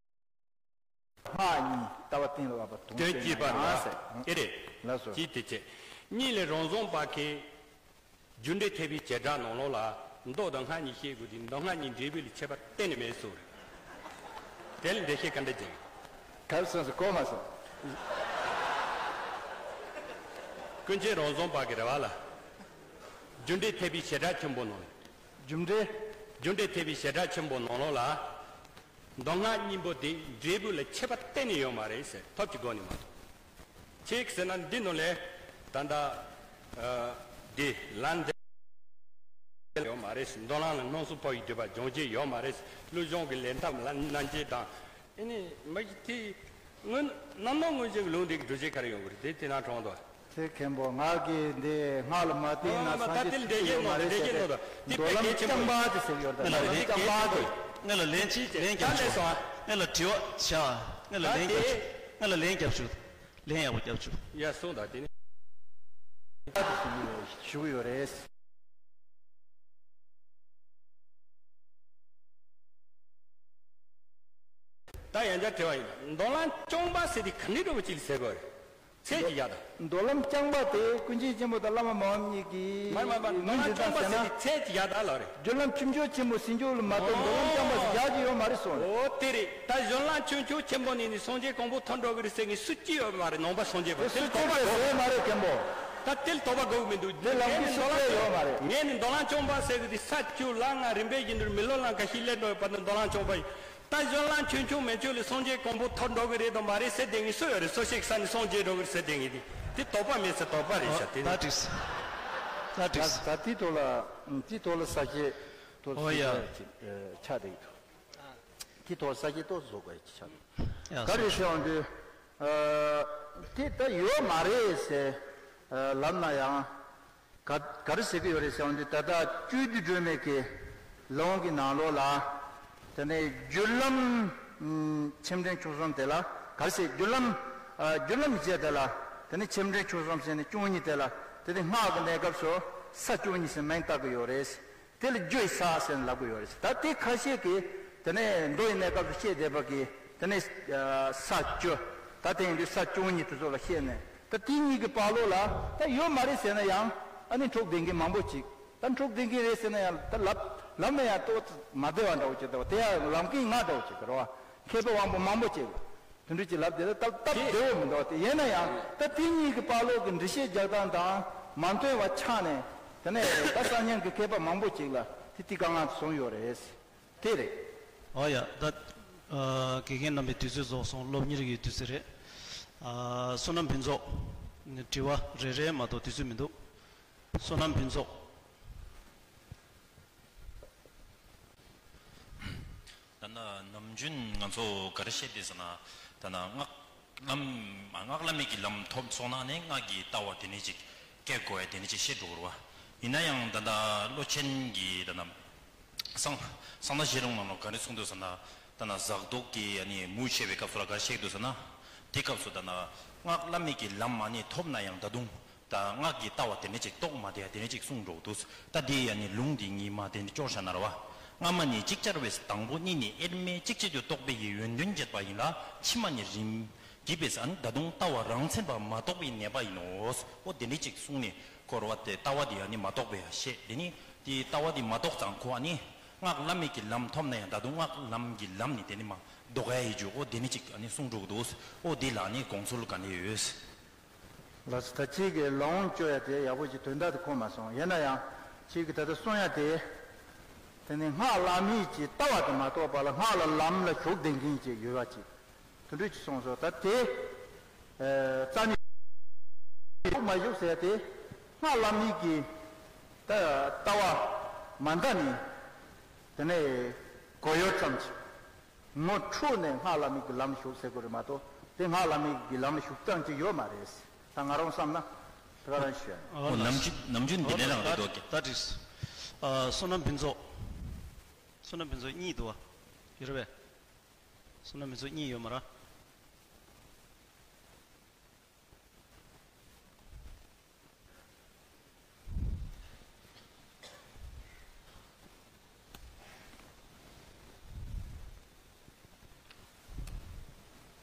སྔགས་གཉིས་ལྟ་བ་གཏན་ལ་དབབ་པ་དོན་གཅིག་པ་ན་ཡང་ཟེར། ཨེ་རེད། ལགས་སོ། གཅིག་དེ་བྱས། གཉིས་ལས་རང་བྱུང་བ་གི་རྒྱུ་འབྲས་ཐེག་པའི་བྱེ་བྲག་ནང་ལོགས་ལ་མདོ་དང་སྔགས་གཉིས་བཤད་དགོས་དེ་མདོ་སྔགས་གཉིས་འབྲས་བུ་ལས་ཁྱད་པར་གཏན་ནས་མེད་གསུངས་རེད། དེ་ལ་འགྲེལ་བཤད་ག་འདྲ་བྱེད་ཀྱི། ག་རེ་གསུངས་སོང་གོ་མ་སོང་། ཀུན་མཁྱེན་རང་བྱུང་བ་གི་རེད་བ་ལ། རྒྱུ་འབྲས་ཐེག་པའི་བྱེ་བྲག་ཆེན་པོ་ནང་ནས། རྒྱུ་འབྲས། རྒྱུ་འབྲས་ཐེག་པའི་བྱེ་བྲག་ཆེན་པོ་ནང་ལོགས་ལ། མདོ་སྔགས་གཉིས་པོ་དེ་འབྲས་བུ་ལ་ཁྱད་པར་གཏན་ནས་ཡོད་མ་རེད་ཟེར། ཐབས་ཀྱི་སྒོ་ནས་མ་གཏོགས། ཅིག་ཟེར་ན་འདི་ནང་ལས་ད་ལྟ་ཨ་འདི་ལམ་འདི་ཡོད་མ་རེད་ཟེར། མདོ་ལམ་ལ་སྣང་སྲིད་འཕོ་བའི་སྒྲིབ་པ་སྦྱང་བྱེད་ཡོད་མ་རེད་ཟེར། བློ་སྦྱོང་གི་ལས་ཐབས་ལ་རྣམ་འབྱེད་དང་། ཨེ་ནི་མ་གི་དེ་སྔོན་རྣམ་སྣང་མངོན་བྱེད་ཀྱི་ལུང་འདི་གི་སྒྲུབ་བྱེད་ག་རེ་ཡོང་གི་རེད། དེ་དེ་ན་གྲོང་དུ། ཚེ་མཁན་པོ་ང་གིས་འདི་སྔགས་ལ་མ་བརྟེན་ན་སངས་རྒྱས་ཀྱི་ཡོད་མ་རེད་ཟེར་ཏེ། མདོ་ལམ་རྐྱང་པ་དེ་ཟེར་ཡོད་ད། ལ་ལན་རྐྱང་པ་དེ། ང་ལ་ལན་ཅིག་ལན་རྒྱབ་ཆོག་ང་ལ་དྲི་བ་བྱ། ང་ལ་ལན་རྒྱབ་ཆོག་ང་ལ་ལན་རྒྱབ་ཆོག་ལན་ཡག་པོ་རྒྱབ་ཆོག་ཡ་སོང་ད་དེ་ནི། ཞུ་གི་ཡོད་རེད། ད་ཡང་བསྐྱར་དྲི་བ་ཡིན། མདོ་ལམ་རྐྱང་པ་ཟེར་དེ་ག་འདྲ་འདྲ་བོ་ཅིག་ཟེར་དགོས་རེད། ཚད་ཀྱི་བཞག་དང་། མདོ་ལམ་རྐྱང་པ་དེ་ཀུན་མཁྱེན་ཆེན་པོ་དང་བླ་མ་མང་བ་གཉིས་ཀྱིས། མར་མར་མར་མདོ་ལམ་རྐྱང་པ་ཟེར་དེ་ཚད་ཀྱི་བཞག་དང་ལབ་རེད། རྒྱུ་ལམ་ཆུང་ཆུང་ཆེན་པོ་ཟེར་རྒྱུ་ལ་མ་གཏོགས་མདོ་ལམ་རྐྱང་པ་ཟེར་བཞག་གི་ཡོད་མ་རེད་གསུངས། འོ་དེ་རེད། ད་གཞུང་ལམ་ཆུང་ཆུང་ཆེན་པོ་ནས་ནི་སངས་རྒྱས་གང་པོ་ཐོབ་འགྲོ་གི་རེད་ཟེར་ངས་སུ་གཅིག་ཡོད་མ་རེད། ནང་པ་སངས་རྒྱས་པ་དེ་དེ་སུ་དོགས་པ་གཅིག་ཡོད་མ་རེད་མཁན་པོ། ད་དེ་ལ་དོགས་པ་དགོས་མི་འདུག་དེ་ལམ་གྱི་སུ་གཅིག་ཡོད་མ་རེད། ངས་ནི་མདོ་ལམ་རྐྱང་པ་ཟེར་གི་དེ་ས་བཅུ་ལ་ང་རིམ་པས་བཞིན་དུ་མི་ལོ་ལ་འགའ་ཤས་སླེབས་འགྲོ་བའི་བར་དུ་མདོ་ལམ་རྐྱང་པ་ཡིན། ད་གཞུང་ལམ་ཆུང་ཆུང་མེད་ཆོག་ལས་སངས་རྒྱས་གང་པོ་ཐོབ་འགྲོ་གི་རེད་དང་མ་རེད་ཟེར་བསྡད་མཁན་སུ་ཡོད་རེད། སོ་ཤེག་ས་ནས་སངས་རྒྱས་འགྲོ་གི་རེད་ཟེར་བསྡད་མཁན་དེ་དེ་དོགས་པ་མེད་ཟེར་དོགས་པ་རེད་ཤག་དེ་ད་འགྲིགས། ད་འགྲིགས། ད་དེའི་ཐོག་ལ་དེའི་ཐོག་ལ་ས་བཤད་ཐོག་ཨོ་ཡ། ཅིག་ཆགས་བསྡད་ཀྱི་འདུག་དེའི་ཐོག་ལ་ས་བཤད་ཏོག་བཟོ་དགོས་ཆགས་འདུག་ཡ་ག་རེ་ཟེར་བ་འདི་དེ་ད་ཡོད་མ་རེད་ཟེར་ལབ་ན་ཡང་། ག་ག་རེ་ཟེར་གྱི་ཡོད་རེད་ཟེར་བ་འདི་ད་ལྟ་སྤྱོད་བརྒྱུད་སྒྲོལ་མའི་གི་ལུང་གི་ནང་ལོགས་ལ། དེ་ནས་རྒྱུ་ལམ་ཆེམས་ཕྲེང་བཅུ་གསུམ་དེ་ལ་ག་རེ་ཟེར་རྒྱུ་ལམ། རྒྱུ་ལམ་བཅས་དེ་ལ། དེ་ནས་ཆེམས་ཕྲེང་བཅུ་གསུམ་ཟེར་ནས་བཅུ་གཉིས་དེ་ལ་དེ་དེ་སྔགས་ཀྱི་གནས་སྐབས་སུ་ས་བཅུ་གཉིས་ཟེར་མིང་བཏགས་ཀྱི་ཡོད་རེད། དེ་ལ་རྒྱུ་ཡི་ས་ཟེར་ནས་ལབ་ཀྱི་ཡོད་རེད། ད་དེ་ཁ་ཤས་ཀྱིས་དེ་ནས་མདོ་ཡི་གནས་སྐབས་སུ་བཤད་བསྡད་པ་གི་དེ་ནས་ས་བཅུ། ད་དེ་ཡིན་དུས་ས་བཅུ་གཉིས་དེ་ཚོ་ལ་བཤད་ནས་ད་དེ་གཉིས་ཀྱི་བར་ལོགས་ལ་ད་ཡོད་མ་རེད་ཟེར་ན་ཡང་ཨ་ནི་འཁྲུག་བསྡད་མཁན་མང་པོ་ཅིག་ད་འཁྲུག་བསྡད་མཁན་རེད་ཟེར་ན་ཡང་ད་ལབ་ལབ་ན་ཡང་ཏོག་ཙམ་མ་བདེ་བ་འདྲ་བོ་ཅིག་ད་དེ་ཡང་ལབ་མཁན་ང་འདྲ་བོ་ཅིག་རེད་བ། མཁས་པའི་དབང་པོ་མང་པོ་ཅིག་ལ། དེ་འདྲ་ཅིག་ལབ་དེ་ལ་སྟབས་སྟབས་བདེ་བོ་མི་འདུག་དེ་ཡིན་ན་ཡང་ད་དེ་གཉིས་ཀྱི་བར་ལོགས་ཀྱི་འགྲེལ་བཤད་རྒྱག་སྟངས་དང་མ་མཐུན་པ་ཆགས་ནས་དེ་ནས་ད་སང་ཉིན་གྱི་མཁས་པ་མང་པོ་ཅིག་ལ་དེ་དེ་དཀའ་ངལ་བཟུང་ཡོད་རེད། དེ་རེད། ཨོ་ཡ་ད། དགེ་རྒན་རྣམ་པའི་དུས་ཚོད་རྫོགས་སོང་། སློབ་གཉེར་གྱི་དུས་ཚོད་རེད། བསོད་ནམས་ཕུན་ཚོགས། དྲི་བ་རེ་རེ་མ་གཏོགས་དུས་ཚོད་མི་འདུག་བསོད་ནམས་ཕུན་ཚོགས། ད་ནི་ནམ་རྒྱུན་ང་ཚོ་ག་རེ་བཤད་དེ་ཟེར་ན། ད་ནི་སྔགས་ལམ་སྔགས་བླ་མེད་ཀྱི་ལམ་ཐོབ་སོང་ན་ནི་སྔགས་ཀྱི་ལྟ་བ་དེ་ནས་ཅིག་སྐྱེ་དགོས་ཡ་དེ་ནས་ཅིག་བཤད་འགྲོ་གི་རེད་བ། ཡིན་ན་ཡང་ད་ལྟ་བློ་ཆེན་གྱི་ད་ནི་གསང་གསང་བདག་ཤེས་རབ་ནང་ལ་ག་རེ་གསུངས་འདུག་ཟེར་ན། ད་ནི་གཟགས་རྟོག་གི་ཨ་ནི་མུ་ཆད་པའི་སྐབས་སུ་ལ་ག་རེ་བཤད་འདུག་ཟེར་ན། དེ་སྐབས་སུ་ད་ནི་སྔགས་བླ་མེད་ཀྱི་ལམ་ཨ་ནི་ཐོབ་ན་ཡང་ད་དུང་། ད་སྔགས་ཀྱི་ལྟ་བ་དེ་འདྲ་ཅིག་རྟོགས་མ་བསྡད་ཡ་དེ་འདྲ་ཅིག་གསུངས་འགྲོ་འདུག་ད་དེ་ཡ་ནི་ལུང་འདི་ཉི་མ་དེ་འདྲ་སྐྱོར་བཞག་ན་ར་བ། སྔ་མ་ནི་ཅིག་ཅར་བས་དང་པོ་གཉིས་ནི་དབྱེར་མེད་གཅིག་ཅར་དུ་རྟོགས་པའི་ཡིད་ཡོན་ཏན་བརྗོད་པ་ཡིན་ལ། ཕྱི་མ་ནི་རིམ་གྱིས་པས་ཨ་ནི་ད་དུང་ལྟ་བ་རང་མཚན་པ་མ་རྟོགས་པའི་ནད་པ་ཡིན་ནོ། ཨོ་དེ་འདྲ་ཅིག་གསུངས་ནས་འཁོར་བ་དེ་ལྟ་བ་དེ་ཡ་ནི་མ་རྟོགས་པའི་ཡ་བཤད་དེ་ནི་དེ་ལྟ་བ་དེ་མ་རྟོགས་ཙང་ཁོ་ཨ་ནི་སྔགས་བླ་མེད་ཀྱི་ལམ་ཐོབ་ན་ཡང་ད་དུང་སྔགས་ལམ་གྱི་ལམ་ནི་དེ་ནི་མ་ལྡོག་ཡ་ཡི་རྒྱུ་ཨོ་དེ་འདྲ་ཅིག་ཨ་ནི་གསུངས་འགྲོ་གི་འདུག་ཨོ་དེ་ལ་ཨ་ནི་དགོངས་ཚུལ་ག་འདྲ་ཡོད། ལགས་སོ། ད་ཅིག་གི་ལོང་བཅོ་ཡ་དེ་ཡག་པོ་ཅིག་དོན་དག་དེ་གོ་མ་སོང་། ཡིན་ན་ཡང་ཅིག་གི་ད་ལྟ་གསུང་ཡ་དེ། དེ་ནི་སྔགས་བླ་མེད་ཀྱི་ལྟ་བ་དེ་མ་གཏོགས་པ་ལ་སྔགས་ལ་ལམ་ལ་ཞུགས་བསྡད་མཁན་ཅིག་ཡོད་པ་ཅིག་དེ་འདྲ་ཅིག་གསུངས་སོང་། ད་དེ་རྩ་ནས་ཞུགས་མ་ཞུགས་ཟེར་ཡ་དེ་སྔགས་བླ་མེད་ཀྱི་ད་ལྟ་བ་མ་འདའ་ནས་དེ་ནས་གོ་ཡོད་ཙམ་ཅིག་ངོ་འཕྲོད་ནས་སྔགས་བླ་མེད་ཀྱི་ལམ་ཞུགས་ཟེར་དགོས་རེད་མ་གཏོགས་དེ་སྔགས་བླ་མེད་ཀྱི་ལམ་ཞུགས་སྟངས་ཅིག་ཡོད་མ་རེད། ད་ང་རང་བསམ་ན་དེ་ག་རང་ཞུ་ཡ་ཡིན། ཨོ་ནམ་རྒྱུན་ནམ་རྒྱུན་འདི་འདྲ་རང་རེད་འདུག་གི། ད་འགྲིགས། ཨ་བསོད་ནམས་ཕུན་ཚོགས། བསོད་ནམས་ཕུན་ཚོགས་གཉིས་འདུག་བ། ཡོད་རེད་པས། བསོད་ནམས་ཕུན་ཚོགས་གཉིས་ཡོད་མ་རེད།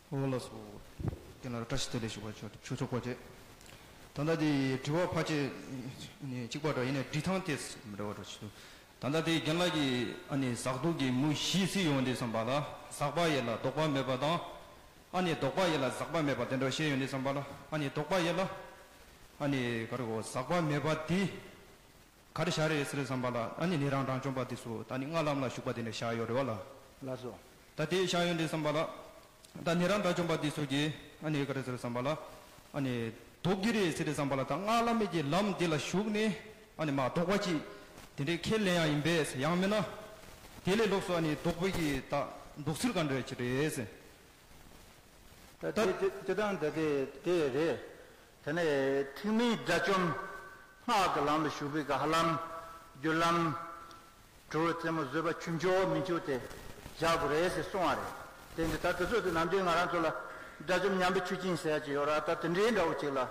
ཨོ་ལགས་སོ། རྒན་ལགས་བཀྲ་ཤིས་བདེ་ལེགས་ཞུ་བ་ཆོག་ཆོག་ཆོག་པ་བྱས། ད་ལྟ་དེ་དྲི་བ་ཕལ་ཆེར་ནི་གཅིག་པ་འདྲ་ཡིན་ནའི་འབྲི་སྟངས་དེ་མི་འདྲ་བ་འདྲ་ཞིག་འདུག་ད་ལྟ་དེ་རྒན་ལགས་ཀྱིས་ཨ་ནི་གཟགས་རྟོག་གི་མུ་བཞི་ཟེར་ཡོང་དུས་ཙམ་པ་ལ་ཟག་པ་ཡོད་ལ་ལྡོག་པ་མེད་པ་དང་། ཨ་ནི་ལྡོག་པ་ཡོད་ལ་ཟག་པ་མེད་པ་དེ་འདྲ་བཤད་ཡོང་དུས་ཙམ་པ་ལ་ཨ་ནི་ལྡོག་པ་ཡོད་ལ། ཨ་ནི་ག་རེ་གོ་ཟག་པ་མེད་པ་དེ། ག་རེ་བྱ་རེད་ཟེར་བསམ་པ་ལ་ཨ་ནི་ནི་རང་རང་བྱུང་པ་དེ་ཚོ་ད་ནི་སྔགས་ལམ་ལ་ཞུགས་པ་དེ་འདྲ་བཞག་ཡོད་རེད་བ་ལ། ལགས་སོ། ད་དེ་བཞག་ཡོད་འདི་བསམ་པ་ལ། ད་ནི་རང་རང་བྱུང་པ་དེ་ཚོ་གིས་ཨ་ནི་ག་རེ་ཟེར་བསམ་པ་ལ། ཨ་ནི་ལྡོག་གི་རེད་ཟེར་བསམ་པ་ལ་ད་སྔགས་བླ་མེད་ཀྱི་ལམ་དེ་ལ་ཞུགས་ནས་ཨ་ནི་མ་ལྡོག་པ་ཅིག་དེ་འདྲའི་ཁས་ལེན་ཡ་ཡིན་པས་ཡང་མིན་ན། དེ་ལས་ལོགས་སུ་ཨ་ནི་ལྡོག་པའི་གི་ད་ལྡོག་ཚུལ་ག་འདྲ་ཅིག་རེད་ཟེར། ད་དེ་དེ་དེ་དང་ད་དེ་དེ་རེད། དེ་ནས་ཐེག་དམན་དགྲ་བཅོམ་སྔགས་ཀྱི་ལམ་ལ་ཞུགས་པའི་གི་ཧ་ལམ་རྒྱུ་ལམ་གྲོལ་རྩེ་མོ་བཟོད་པ་ཆུང་ཆུང་མི་འཆུག་དེ་བཞག་དགོས་རེད་ཟེར་གསུང་བ་རེད། དེ་འདི་ད་དེ་ཚོ་དེ་ནམ་རྒྱུན་ང་རང་ཚོ་ལ་དགྲ་བཅོམ་མཉམ་པའི་ཆོས་ཅན་ཟེར་ཡ་ཅིག་ཡོད་ར། ད་དེ་འདྲའི་འདྲ་བོ་ཅིག་ལ་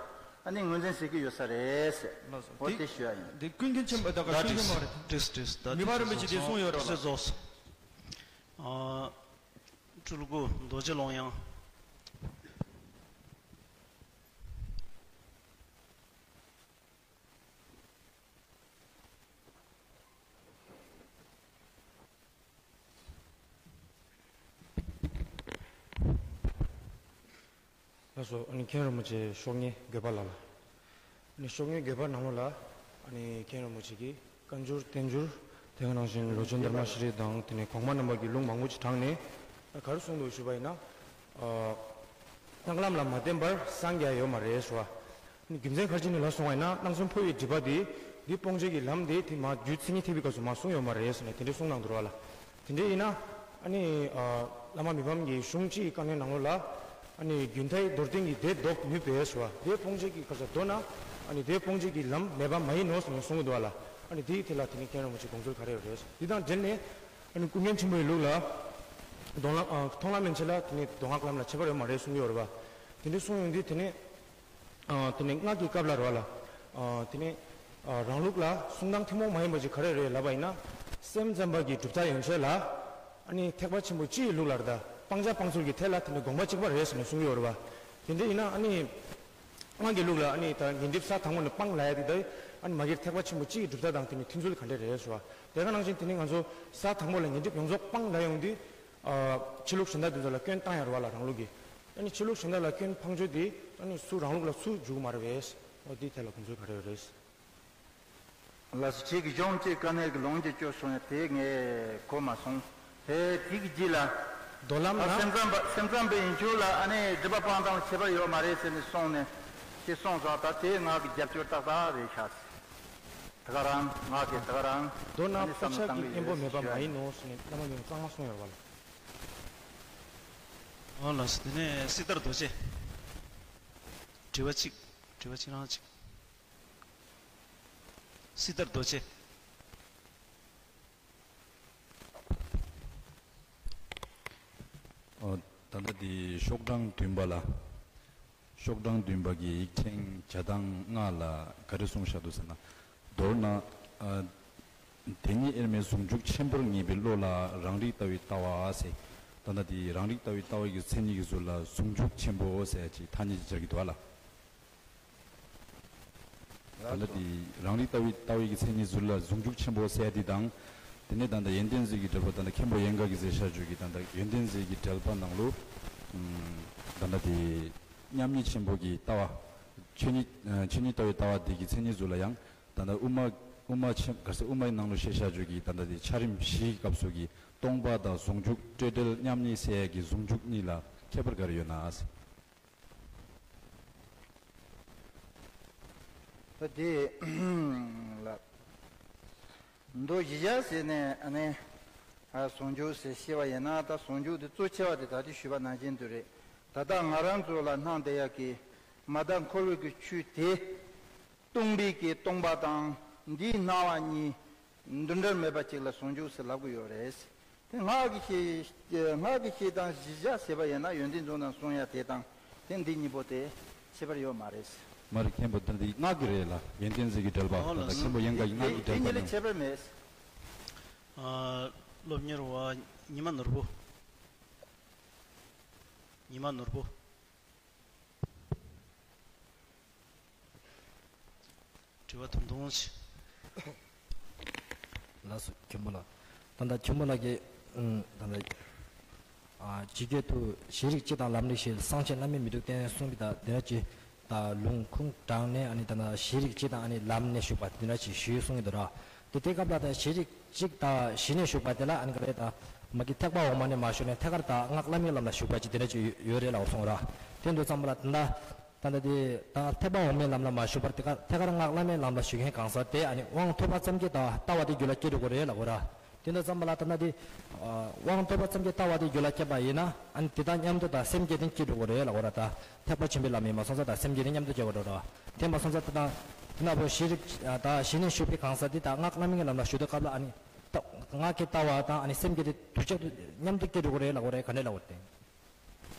ཨ་ནི་ངོས་འཛིན་བྱེད་ཀྱི་ཡོད་ས་རེད་ཟེར། ལགས་སོ། འོ་དེ་དེ་ཞུ་ཡ་ཡིན། འདི་ཀུན་མཁྱེན་ཆེན་པོ་ད་ག་ད་ཤོད་ཀྱི་མ་རེད། ཏིས་ཏིས་ད་མི་ཕམ་རིན་པོ་ཆེ་དེ་གསུངས་ཡོད་རེད་བ། ཏིས་རྫོགས་སོང་། ཨ། སྤྲུལ་སྐུ་རྡོ་རྗེ་ལོང་ཡང་། ལགས་སོ། ཨ་ནི་མཁན་རིན་པོ་ཆེ་ཤོག་ངེས་དགོས་པ་ལ་ལ། ཨ་ནི་ཤོག་ངེས་དགོས་པ་ནང་ལོགས་ལ། ཨ་ནི་མཁན་རིན་པོ་ཆེ་གིས་བཀའ་འགྱུར་བསྟན་འགྱུར། དེ་ག་ནང་བཞིན་ལོ་ཆེན་དྷརྨ་ཤྲཱི་དང་དེ་ནས་གོང་མ་རྣམ་པ་གི་ལུང་མང་པོ་ཅིག་དྲངས་ནས། ད་ག་རེ་གསུངས་འདུག་ཞུས་པ་ཡིན་ན། ཨ། སྔགས་ལམ་ལ་མ་བརྟེན་པར་སངས་རྒྱས་ཡོད་མ་རེད་ཟེར་བ། རྒྱུ་མཚན་ག་རེ་བྱས་ནས་ལབ་སོང་བ་ཡིན་ན། སྣང་ཚུལ་འཕོ་བའི་སྒྲིབ་པ་དེ། འདི་སྤོང་བྱེད་ཀྱི་ལམ་དེ་དེ་མ་རྒྱུ་མཚན་ཉིད་ཐེག་པའི་སྐབས་སུ་མ་གསུངས་ཡོད་མ་རེད་ཟེར་ནས་དེ་འདྲའི་གསུངས་གནང་འདུག་ར་ལ། དེ་འདྲ་ཡིན་ན། ཨ་ནི། ཨ། བླ་མ་མི་ཕམ་གྱི་གཞུང་སྤྱིའི་དཀའ་གནད་ནང་ལོགས་ལ། ཨ་ནི་རྒྱུན་མཐའི་མདོར་བསྟན་གྱི་དེ་ལྡོག་ནུས་པས་ཟེར་བ། དེ་སྤོང་བྱེད་ཀྱི་ག་ས་མདོར་ན། ཨ་ནི་དེ་སྤོང་བྱེད་ཀྱི་ལམ་མེད་པ་མ་ཡིན་ནོ་ཟེར་ནས་གསུང་གི་འདུག་བ་ལ། ཨ་ནི་དེའི་ཐད་ལ་དེ་ནི་མཁན་རིན་པོ་ཆེ་དགོངས་ཚུལ་ག་རེ་ཡོད་རེད། དེ་དང་འབྲེལ་ནས། ཨ་ནི་ཀུན་མཁྱེན་ཆེན་པོའི་ལུགས་ལ། མདོ་ལམ། ཨ། མཐོང་ལམ་མན་ཆད་ལ་དེ་ནི་མདོ་སྔགས་ལམ་ལ་ཁྱད་པར་ཡོད་མ་རེད་གསུང་གི་ཡོད་རེད་བ། དེ་འདྲ་གསུང་ཡོང་དུས་དེ་ནི། ཨ། དེ་ནི་སྔགས་ཀྱི་སྐབས་ལ་རེད་བ་ལ། ཨ། དེ་ནི། ཨ། རང་ལུགས་ལ་གསུང་སྟངས་ཐུན་མོང་མ་ཡིན་པ་ཅིག་ག་རེ་རེད་ལབ་པ་ཡིན་ན། སེམས་ཙམ་པ་གི་གྲུབ་མཐའ་ཡན་ཆད་ལ། ཨ་ནི་ཐེག་པ་ཆེན་པོ་སྤྱི་ཡི་ལུགས་ལ་རེད་ད། སྤང་བྱ་སྤང་ཚུལ་གྱི་ཐད་ལ་དེ་ནི་དགོངས་པ་གཅིག་པ་རེད་ཟེར་ནས་གསུང་གི་ཡོད་རེད་བ། དེ་འདྲ་ཡིན་ན་ཨ་ནི། སྔགས་ཀྱི་ལུགས་ལ་ཨ་ནི་ད་ཉོན་སྒྲིབ་ས་དང་པོ་ནས་སྤང་ལབ་ཡ་དེ་ད། ཨ་ནི་མ་གིར་ཐེག་པ་ཆེན་པོ་སྤྱི་ཡི་གྲུབ་མཐའ་དང་དེ་ནི་མཐུན་ཚུལ་ག་འདྲ་རེད་ཟེར་བ། དེ་ག་ནང་བཞིན་དེ་ནི་ང་ཚོ་ས་དང་པོ་ལ་ཉོན་སྒྲིབ་ཡོངས་རྫོགས་སྤང་ལབ་ཡོང་དུས། ཨ། ཕྱི་ལུགས་གཞན་དག་དེ་ཚོ་ལ་སྐྱོན་བཏང་ཡ་རེད་བ་ལ་རང་ལུགས་ཀྱི། ཨ་ནི་ཕྱི་ལུགས་གཞན་དག་ལ་སྐྱོན་འཕང་ཆོས་དེ་ཨ་ནི་སུ་རང་ལུགས་ལ་སུ་འཇུག་མ་རེད་བས། འོ་དེའི་ཐད་ལ་དགོངས་ཚུལ་ག་རེ་ཡོད་རེད། ལགས་སོ། ཁྱེད་ཀྱི་གཞུང་གཅིག་དཀའ་གནད་ཀྱི་ལུང་གཅིག་བསྐྱོན་སོང་ཡ་དེ་ངས་གོ་མ་སོང་། དེ་དེ་གི་རྗེས་ལ། མདོ་ལམ་ན། ད་སེམས་ཙམ་པ་སེམས་ཙམ་པའི་ཡིན་ཆོས་ལ་ཨ་ནི་སྒྲིབ་པ་སྤང་སྟངས་ལ་ཁྱད་པར་ཡོད་མ་རེད་ཟེར་ནས་གསུངས་ནས། ཞེས་གསུངས་སོང་། ད་དེ་ངག་གི་རྒྱབ་སྐྱོར་ཏག་ཏག་རེད་ཤག། ད་ག་རང་ངག་གི་ད་ག་རང་། མདོར་ན་ཨ་ནི་བསམ་བློ་བཏང་གི་ཡོད་ཞུ་ཡ་ཡིན། སྤོང་བྱ་གི་གཉེན་པོ་མེད་པ་མ་ཡིན་ནོ་ཟེར་ནས་བླ་མ་མིང་གཙང་མ་གསུངས་ཡོད་རེད་བ་ལ། ཨོ་ལགས་སོ། དེ་ནས་སྲི་ཐར་རྡོ་རྗེ། དྲི་བ་གཅིག་དྲི་བ་གཅིག་རང་གཅིག་སྲི་ཐར་རྡོ་རྗེ། ཨོ། ད་ལྟ་དེ་ཤོག་གྲངས་བདུན་པ་ལ། ཤོག་གྲངས་བདུན་པ་གི་ཡིག་ཕྲེང་བརྒྱ་དང་ལྔ་ལ་ག་རེ་གསུངས་བཞག་འདུག་ཟེར་ན། མདོར་ན། ཨ། དེ་ཉིད་དབྱེར་མེད་ཟུང་འཇུག་ཆེན་པོར་ངེས་པའི་བློ་ལ་རང་རིག་ལྟ་བའི་ལྟ་བ་ཟེར། ད་ལྟ་དེ་རང་རིག་ལྟ་བའི་ལྟ་བ་གི་མཚན་ཉིད་ཀྱི་ཟུར་ལ་ཟུང་འཇུག་ཆེན་པོ་ཟེར་ཅིག་ཐ་སྙད་ཅིག་སྦྱར་གྱི་འདུག་ཨ་ལ། ད་ལྟ་དེ་རང་རིག་ལྟ་བའི་ལྟ་བའི་གི་མཚན་ཉིད་ཟུར་ལ་ཟུང་འཇུག་ཆེན་པོ་ཟེར་དེ་དང་། དེ་ནས་ད་ལྟ་ཡོན་ཏན་ཟེར་གྱི་འགྲེལ་པ། ད་ལྟ་མཁན་པོ་ཡན་ག་གིས་ཟེར་བཞག་རྒྱུ་གི་ད་ལྟ་ཡོན་ཏན་ཟེར་གྱི་འགྲེལ་པ་ནང་ལུ། ཨམ། ད་ལྟ་དེ་མཉམ་ཉིད་ཆེན་པོ་གི་ལྟ་བ། ཆོས་ཉིད། ཨ། ཆོས་ཉིད་ལྟ་བའི་ལྟ་བ་དེ་གི་མཚན་ཉིད་ཟུར་ལ་ཡང་། ད་ལྟ་དབུ་མ། དབུ་མ་ཆེན། ག་རེ་ཟེར། དབུ་མའི་ནང་ལུ་བཤད་བཞག་རྒྱུ་གི་ད་ལྟ་དེ་འཆར་རིམ་བཞིའི་སྐབས་སུ་གི་སྟོང་པ་དང་ཟུང་འཇུག་སྤྲོས་བྲལ་མཉམ་ཉིད་ཟེར་ཡ་གི་ཟུང་འཇུག་གཉིས་ལ་ཁྱད་པར་ག་རེ་ཡོད་ན། ད་དེ་ལ་མདོ་བཞི་བརྒྱ་ཟེར་ནས་ཨ་ནི། ཨ། ཟུང་འཇུག་ཟེར་བཤད་པ་ཡིན་ན། ད་ཟུང་འཇུག་དེ་གཙོ་ཆེ་བ་དེ་ད་ཅི་ཞུས་པ་ནང་བཞིན་དུ་རེད། ད་ལྟ་ང་རང་ཚོ་ལ་སྣང་བསྡད་ཡག་གི་མ་དག་འཁོར་བའི་གི་ཆོས་དེ། སྟོང་པའི་གི་སྟོང་པ་དང་འདིའི་སྣང་བ་གཉིས་འདུ་འབྲལ་མེད་པ་ཅིག་ལ་ཟུང་འཇུག་ཟེར་ལབ་ཀྱི་ཡོད་རེད། དེ་སྔགས་ཀྱི་བཤད། སྔགས་ཀྱི་བཤད་སྟངས་གཞི་བཞག་བྱས་པ་ཡིན་ན་ཡོན་ཏན་རྫོགས་རྣམས་གསུང་ཡ་དེ་དང་དེ་འདི་གཉིས་པོ་དེ་ཁྱད་པར་ཡོད་མ་རེད། མ་རེད། མཁན་པོ། ད་འདི་སྔགས་ཀྱི་རེད་ལ། ཡོན་ཏན་ཟེར་གྱི་འགྲེལ་པ། ཨོ་ད་ལགས་ལྟ་སོ། མཁན་པོ་ཡན་ག་ཡི་སྔགས་ཀྱི་དེ་འགྲེལ་པ་གཉིས་ལ་ནང་། ཁྱད་པར་མེད། ཨ། སློབ་གཉེར་བ་ཉི་མ་ནོར་བུ། ཉི་མ་ནོར་བུ། དྲི་བ་ད་དུང་ཞིག་ལགས་སོ། མཁན་པོ་ལགས། ད་ལྟ་མཁན་པོ་ལགས་ཀྱིས། ཨུམ། ད་ལྟ། ཨ། ཇི་སྐད་དུ་ཤེས་རིག་སྤྱི་དང་ལམ་རིགས་ཤེས། སངས་རྒྱས་བླ་མེད་མི་སྡུག་བསྟན། གསུངས་པའི་ད་དེ་འདྲ་ཅིག་ད་ལུང་ཁུངས་དྲངས་ནས་ཨ་ནི་ད་ལྟ་ཤེས་རིག་སྤྱི་དང་ཨ་ནི་ལམ་ནས་ཞུགས་པ་དེ་འདྲ་ཅིག་ཞུས་གསུང་གི་འདུག་ར། དེ་དེ་སྐབས་ལ་ད་ཤེས་རིག་སྤྱི་དང་གཞི་ནས་ཞུགས་པ་དེ་ལ་ཨ་ནི་ག་རེ་ད་མ་གི་ཐེག་པ་འོག་མ་ནས་མ་ཞུགས་ནས་ཐད་ཀར་ད་སྔགས་བླ་མེད་ལམ་ལ་ཞུགས་པ་ཅིག་དེ་འདྲ་ཅིག་ཡོད་རེད་ལབ་གསུང་ར། དེ་འདུག་ཙམ་པ་ལ་ད་ལྟ། ད་ལྟ་དེ་ད་ཐེག་པ་འོག་མའི་ལམ་ལ་མ་ཞུགས་པར་དེ་ག་ཐད་ཀར་སྔགས་བླ་མེད་ལམ་ལ་ཞུགས་མཁན་གང་ཟག་དེ་ཨ་ནི་དབང་ཐོབ་པ་ཙམ་གྱིས་ད་ལྟ་བ་དེ་རྒྱུད་ལ་སྐྱེ་འགྲོ་གི་རེད་ལབ་དགོས་ར། དེ་འདྲ་ཙམ་པ་ལ་ད་ལྟ་དེ་དབང་ཐོབ་པ་ཙམ་གྱིས་ལྟ་བ་དེ་རྒྱུད་ལ་སྐྱེས་པ་ཡིན་ན་ཨ་ནི་དེ་དང་མཉམ་དུ་ད་སེམས་བསྐྱེད་དེ་སྐྱེ་འགྲོ་གི་རེད་ལབ་དགོས་ར། ད་ཐེག་པ་ཆེན་པོའི་ལམ་ཡིན་པ་སོང་ཙང་ད་སེམས་བསྐྱེད་དེ་མཉམ་དུ་སྐྱེ་དགོས་རེད་ར། དེ་མ་སོང་ཙང་ད་ད་དེ་ན་བོ་ཤེས་རིག་ད་གཞི་ནས་ཞུགས་པའི་གང་ཟག་དེ་ད་སྔགས་བླ་མེད་ཀྱི་ལམ་ལ་ཞུགས་དུས་སྐབས་ལ་ཨ་ནི་ད་སྔགས་ཀྱི་ལྟ་བ་དང་ཨ་ནི་སེམས་བསྐྱེད་དེ་དུས་གཅིག་ཏུ་མཉམ་དུ་སྐྱེ་འགྲོ་གི་རེད་ལབ་དགོས་རེད། ག་འདྲས་ལབ་དགོས་རེད་དེ།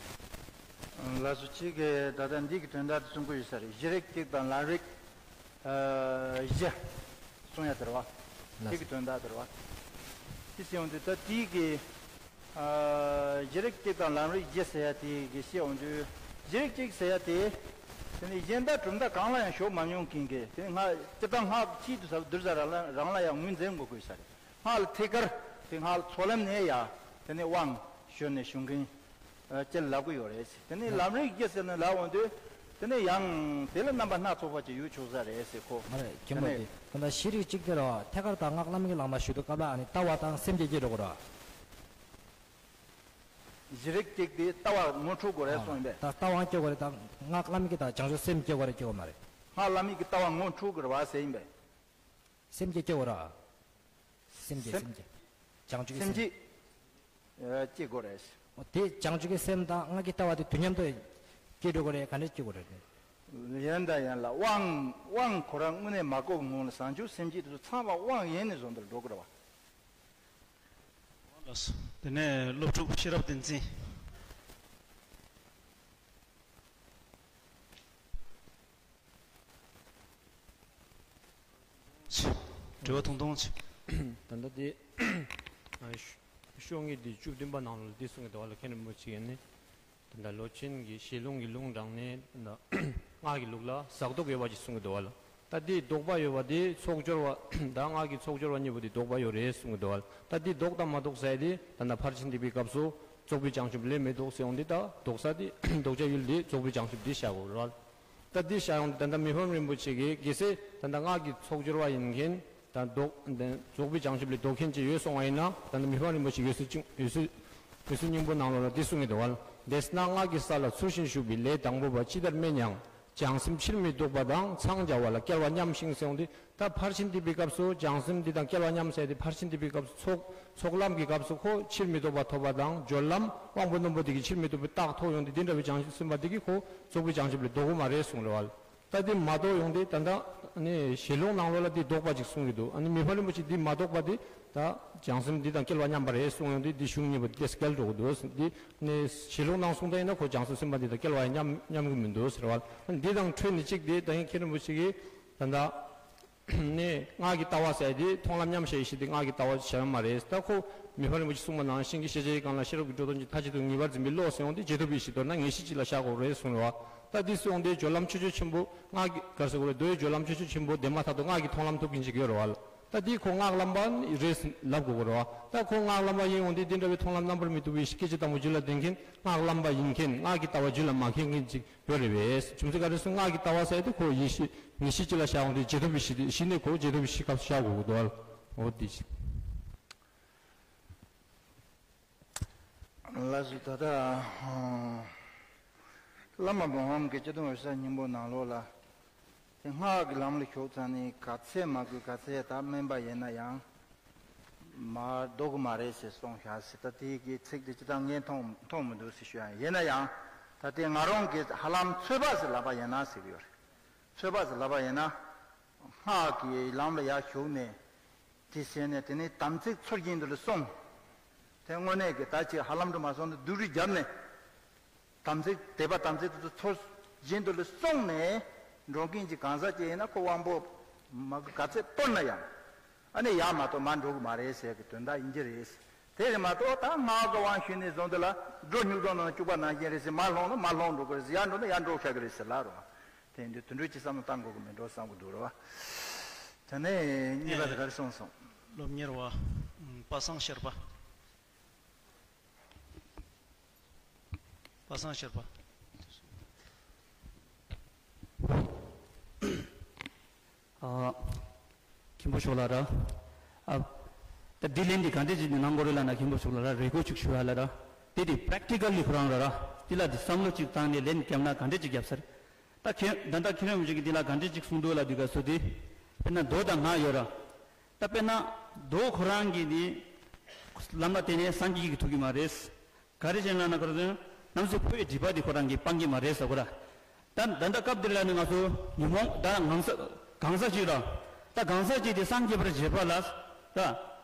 ལགས་སོ། ཁྱེད་ཀྱིས་ད་ལྟ་འདི་གི་དོན་དག་དེ་གསུང་གི་ཡོད་ས་རེད། གཞི་རིག་གཅིག་དང་ལམ་རིག་ཨ་བཞི་གསུང་ཡ་དེ་རེད་བ། ལགས་དེ་གི་དོན་དག་དེ་རེད་བ། དེ་བཤད་ཡོང་དུས་ད་དེ་གི་ཨ་གཞི་རིག་གཅིག་དང་ལམ་རིག་བཞི་ཟེར་ཡ་དེ་གི་བཤད་ཡོང་དུས། གཞི་རིག་གཅིག་ཟེར་ཡ་དེ། དེ་ནི་གཞན་དག་གྲུབ་མཐའ་གང་ལ་ཡང་ཞུགས་མ་མྱོང་མཁན་གྱི། དེ་ནི་སྔགས་སྤྱིར་བཏང་སྔགས་ཆེད་དུ་ཟབ་བསྡུར་ས་རང་ལ་རང་ལ་ཡང་ངོས་འཛིན་དགོས་དགོས་ས་རེད། སྔགས་ལ་ཐད་ཀར་དེ་སྔགས་ལ་ཚོགས་ལམ་ནས་ཡ་དེ་ནི་དབང་ཞུས་ནས་ཞུ་མཁན་ཨ་ཅིག་ལབ་ཀྱི་ཡོད་རེད། དེ་ནི་ལམ་རིག་བརྒྱད་ཟེར་ནས་ལབ་འོང་དུས། དེ་ནི་ཡང་དེ་ལ་རྣམ་པ་སྣ་ཚོགས་པ་ཅིག་ཡོད་ཆོག་ས་རེད་ཟེར་གོ། མ་རེད། མཁན་པོ། དེ་ནི་དེ་ད་ལྟ་གཞི་རིག་གཅིག་དེ་ར་ཐད་ཀར་དང་སྔགས་ལམ་གྱི་ལམ་ལ་ཞུགས་དུས་སྐབས་ལ་ཨ་ནི་ལྟ་བ་དང་སེམས་བསྐྱེད་ཀྱི་རོགས་ར། གཞི་རིག་གཅིག་དེ་ལྟ་བ་ངོ་འཕྲོད་དགོས་རེད་གསུངས་ཡིན་པས། ད་ལྟ་བ་སྐྱེ་དགོས་རེད། ད་སྔགས་ལམ་གྱི་ད་བྱང་ཆུབ་སེམས་སྐྱེ་དགོས་རེད། སྐྱེ་དགོས་མ་རེད། སྔགས་ལམ་གྱི་ལྟ་བ་ངོ་འཕྲོད་དགོས་རེད་བ་ཟེར་ཡིན་པས། སེམས་བསྐྱེད་སྐྱེ་དགོས་ར། སེམས་བསྐྱེད། སེམས། སེམས་བསྐྱེད། བྱང་ཆུབ་ཀྱི་སེམས། སེམས་བསྐྱེད་ཨ་སྐྱེ་དགོས་རེད། འོ་དེ་བྱང་ཆུབ་ཀྱི་སེམས་དང་སྔགས་ཀྱི་ལྟ་བ་དེ་དུས་མཉམ་དུ་སྐྱེ་འགྲོ་གི་རེད། ག་འདྲས་སྐྱེ་དགོས་རེད། ཡིན་དང་ཡིན་ལ་དབང་དབང་ཁོ་རང་དངོས་གནས་མ་གོ་གི་སྔོན་ལ་བྱང་ཆུབ་སེམས་བསྐྱེད་དེ་ཚོ་ཚང་མ་དབང་ཡིན་ནས་བཟོ་འདིར་འགྲོ་གི་རེད་བ། ལགས་སོ། དེ་ནས་སློབ་ཕྲུག་ཤེས་རབ་བསྟན་འཛིན། དྲི་བ་ཐུང་ཐུང་ཅིག་ད་ལྟ་དེ་ཤོག་ངོས་དེ་བཅུ་བདུན་པ་ནང་ལ་འདི་གསུང་གི་འདུག་བ་ལ། མཁན་རིན་པོ་ཆེ་ཡིན་ནི། ད་ལྟ་ལོ་ཆེན་གྱི་ཞལ་ལུང་གི་ལུང་དྲངས་ནས་ད་སྔགས་ཀྱི་ལུགས་ལ་ཟག་ལྡོག་ཡོད་པ་ཅིག་གསུང་གི་འདུག་བ་ལ། ད་འདི་ལྡོག་པ་ཡོད་པ་དེ་ཚོགས་སྦྱོར་བ་དང་སྔགས་ཀྱི་ཚོགས་སྦྱོར་བ་གཉིས་པོ་དེ་ལྡོག་པ་ཡོད་རེད་གསུང་གི་འདུག་བ་ལ། ད་འདི་ལྡོག་དང་མ་ལྡོག་ཟེར་དེ་ད་ལྟ་ཕར་ཕྱིན་སྡིག་པའི་སྐབས་སུ་རྫོགས་པའི་བྱང་ཆུབ་ལས་མི་ལྡོག་ཟེར་ཡོང་དེ། ད་ལྡོག་ས་དེ་ལྡོག་བྱ་ཡུལ་དེ་རྫོགས་པའི་བྱང་ཆུབ་དེ་བཞག་དགོས་རེད་བ་ལ། ད་འདི་བཞག་ཡོང་དུས་ད་ལྟ་མི་ཕམ་རིན་པོ་ཆེ་གིས་གལ་སྲིད་ད་ལྟ་སྔགས་ཀྱི་ཚོགས་སྦྱོར་བ་ཡིན་མཁན་ད་ལྡོག་ད་རྫོགས་པའི་བྱང་ཆུབ་ལས་ལྡོག་མཁན་ཅིག་ཡོད་སོང་བ་ཡིན་ན། ད་ལྟ་མི་ཕམ་རིན་པོ་ཆེ་འོད་ཟེར་འོད་ཟེར་འོད་ཟེར་སྙིང་པོ་ནང་ལོགས་ལ་འདི་གསུང་གི་འདུག་བ་ལ། དེས་ན་སྔགས་ཀྱི་ས་ལ་ཚུལ་བཞིན་ཞུགས་པའི་ལས་དང་པོ་པ་ཅི་ལྟར་དམན་ཡང་བྱང་སེམས་ཕྱིར་མི་ལྡོག་པ་དང་འཚང་རྒྱ་བ་ལ་སྐལ་བ་མཉམ་ཞིང་ཟེར་ཡོང་དུས། ད་ཕར་ཕྱིན་སྡིག་པའི་སྐབས་སུ་བྱང་སེམས་འདི་དང་སྐལ་བ་མཉམ་ཟེར་དེ། ཕར་ཕྱིན་སྡིག་པའི་སྐབས་སུ་ཚོགས་ཚོགས་ལམ་གྱི་སྐབས་སུ་ཁོ་ཕྱིར་མི་ལྡོག་པ་ཐོབ་པ་དང་། སྦྱོར་ལམ་དབང་པོ་རྣོན་པོ་དེ་གིས་ཕྱིར་མི་ལྡོག་པའི་རྟགས་ཐོབ་ཡོང་དུས། འདི་འདྲ་བའི་བྱང་ཆུབ་སེམས་དཔའ་དེ་གིས་ཁོ་རྫོགས་པའི་བྱང་ཆུབ་ལས་ལྡོག་གི་མ་རེད་གསུངས་རེད་བ་ལ། ད་འདི་མ་ལྡོག་ཡོང་དུས་ད་ལྟ་ནི་ཞལ་ལུང་ནང་ལོགས་ལ་འདི་ལྡོག་པ་ཅིག་གསུང་གི་འདུག་ཨ་ནི་མི་ཕམ་རིན་པོ་ཆེ་འདི་མ་ལྡོག་པ་འདི་ད་བྱང་སེམས་འདི་དང་སྐལ་བ་མཉམ་པ་རེད་གསུངས་ཡོང་དུས། འདི་གཞུང་གཉིས་པོ་འདི་སྐལ་འགྲོ་གི་འདུག་འདི་ནི་ཞལ་ལུང་ནང་གསུངས་ད་ཡིན་ན་ཁོ་བྱང་སེམས་སེམས་དཔའ་འདི་དང་སྐལ་བ་ཡང་མཉམ་མཉམ་གི་མི་འདུག་ཟེར་བ་ལ། འདི་དང་འཕྲོས་ནས་གཅིག་དེ་ད་ཡིན་མཁན་རིན་པོ་ཆེ་གིས་ད་ལྟ། ནས་སྔགས་ཀྱི་ལྟ་བ་ཟེར་དེ་མཐོང་ལམ་མཉམ་བཞག་ཡེ་ཤེས་དེ་སྔགས་ཀྱི་ལྟ་བ་བྱ་ཡ་མ་རེད། ད་ཁོ་མི་ཕམ་རིན་པོ་ཆེ་གསུངས་པ་ནང་བཞིན་གྱི་ཤེས་བྱ་ཡི་སྒང་ལ་ཤེས་རབ་ཀྱི་འགྲོ་དོན་གྱི་མཐའ་གཅིག་ཏུ་ངེས་པར་འཛིན་པའི་བློ་ཟེར་ཡོང་དེ་རྗེས་ཐོབ་ཡེ་ཤེས། མདོར་ན་ངེས་ཤེས་གཅིག་ལ་བཞག་དགོས་རེད་གསུངས་རེད་བ། ད་འདི་གསུངས་ཏེ་སྦྱོར་ལམ་ཆོས་སྤྱོད་ཆེན་པོ་སྔགས་ཀྱི་ག་རེ་ཟེར་དགོས་རེད། མདོ་ཡི་སྦྱོར་ལམ་ཆོས་སྤྱོད་ཆེན་པོ་དེ་མ་ཐག་ཏུ་སྔགས་ཀྱི་མཐོང་ལམ་ཐོབ་མཁན་ཅིག་ཡོད་རེད་བ། ད་འདི་ཁོ་སྔགས་ལམ་པ་རེད་ལབ་དགོས་ཀྱི་རེད་བ། ད་ཁོ་སྔགས་ལམ་པ་ཡིན་ཡོང་དེ་འདི་འདྲ་བའི་མཐོང་ལམ་རྣམ་པར་མི་རྟོག་པའི་སྐད་ཅིག་དང་པོ་རྒྱུད་ལ་ལྡན་མཁན་སྔགས་ལམ་པ་ཡིན་མཁན། སྔགས་ཀྱི་ལྟ་བ་རྒྱུད་ལ་མ་མཁྱེན་མཁན་ཅིག་ཡོད་རེད་པས། རྒྱུ་མཚན་ག་རེ་ཟེར་ན་སྔགས་ཀྱི་ལྟ་བ་ཟེར་དེ་ཁོ་ཡེ་ཤེས་ངེས་ཤེས་གཅིག་ལ་བཞག་ཡོང་དུས་རྗེས་ཐོབ་ཡེ་ཤེས་དེ་གཞི་ནས་ཁོ་རྗེས་ཐོབ་ཡེ་ཤེས་སྐབས་སུ་བཞག་དགོས་ཀྱི་འདུག་ཨ། འོ་དེ་ཅིག་ལགས་སོ། ད་ལྟ་བླ་མ་སྦོམ་དབང་གི་སྤྱི་དོན་འོད་གསལ་སྙིང་པོ་ནང་ལོགས་ལ། དེ་སྔགས་ཀྱི་ལམ་ལ་ཞུགས་ཙང་ནི་ག་ཚད་མ་དགོས་ག་ཚད་ད་དམན་པ་ཡིན་ན་ཡང་མ་ལྡོག་གི་མ་རེད་ཟེར་གསུངས་བཞག་ཟེར། ད་དེ་གི་ཚིག་དེ་ཅི་ལྟར་ངས་མཐོང་མཐོང་མི་འདུག་ཟེར་ཞུ་ཡ་ཡིན་ན་ཡང་། ད་དེ་ང་རང་གི་ཧ་ལམ་ཚོད་དཔག་ཟེར་ལབ་པ་ཡིན་ན་ཟེར་གི་ཡོད་རེད། ཚོད་དཔག་ཟེར་ལབ་པ་ཡིན་ན། སྔགས་ཀྱི་ལམ་ལ་ཡར་ཞུགས་ནས། དེ་བྱས་ནས་དེ་ནས་དམ་ཚིག་ཚུལ་བཞིན་དུ་ལ་སྲུང་། དེ་དངོས་གནས་ཀྱི་ད་ཅིག་ཧ་ལམ་དུ་མ་སོང་ན་སྡུག་རུས་བརྒྱབ་ནས། དམ་ཚིག་དད་པ་དམ་ཚིག་དེ་ཚོ་ཚུལ་བཞིན་དུ་ལ་སྲུང་ནས་འགྲོ་མཁན་གྱི་གང་ཟག་ཅིག་ཡིན་ན་ཁོ་དབང་པོ་མ་ག་ཚད་སྟོར་ན་ཡང་། ཨ་ནི་ཡར་མ་གཏོགས་མར་འགྲོ་གི་མ་རེད་ཟེར་གྱི་དོན་དག་ཡིན་གྱི་རེད། དེ་རེད་མ་གཏོགས་ད་སྔགས་ཀྱི་དབང་ཞུས་ནས་བཟུང་དུ་ལ་སྒྲོ་སྨྱུག་རྡོག་ནང་བཅུག་པ་ནང་བཞིན་རེད་ཟེར། མར་ལྷུང་ན་མར་ལྷུང་འགྲོ་གི་རེད་ཟེར། ཡར་འགྲོ་ན་ཡར་འགྲོ་ཤག་གི་རེད་ཟེར་ལབ་རོགས། དེ་འདི་དུད་འགྲོ་ཅི་བསམ་བློ་བཏང་དགོས་ཀྱི་མིན་འགྲོ་བསམ་གྱི་འདུག་རེད་བ། དེ་ནས་གཉིས་པ་དེ་ག་རེ་གསུངས་སོང་། སློབ་གཉེར་བ། པ་སངས་ཤེར་པ། པ་སངས་ཤེར་པ། ཨ། མཁན་པོ་མཆོག་ལ་ར། ཨ། ད་འདི་ལན་འདི་ག་འདྲས་ཅིག་ནི་གནང་དགོས་རེད་ལབ་ན། མཁན་པོ་མཆོག་ལ་ར་རེ་སྐུལ་ཅིག་ཞུ་ཡ་ལ་ར། དེ་དེ་པྲེག་ཊི་ཀལ་ལི་ཁོ་རང་ར་ར། དེ་ལ་དེ་བསམ་བློ་ཅིག་བཏང་ནས་ལན་བརྒྱབ་ན་ག་འདྲས་ཅིག་བརྒྱབ་ས་རེད། ད་ཁྱེད་ད་ལྟ་མཁན་རིན་པོ་ཆེ་གིས་འདི་ལ་ག་འདྲས་ཅིག་གསུངས་འདུག་ལབ་དུས་སྐབས་སུ་དེ། དཔེར་ན་མདོ་དང་སྔགས་ཡོད་ར། ད་དཔེར་ན་མདོ་ཁོ་རང་གིས་དེ་ལམ་ལ་བརྟེན་ནས་སངས་རྒྱས་ཀྱི་ཐུག་གི་མ་རེད། ག་རེ་བྱས་ན་ན་ཁོ་རང་ཚོས་ནམ་ཟེར་ཕོ་ཡི་སྒྲིབ་པ་དེ་ཁོ་རང་གིས་སྤང་གི་མ་རེད་ཟེར་གོ་ར། ད་ད་ལྟ་སྐབས་འདིར་ལ་ནི་ང་ཚོ་ཉོན་མོངས་ད་གང་ཟག་གང་ཟག་ཅིག་ར། ད་གང་ཟག་ཅིག་དེ་སངས་རྒྱས་པར་བྱེད་པ་ལ། ད་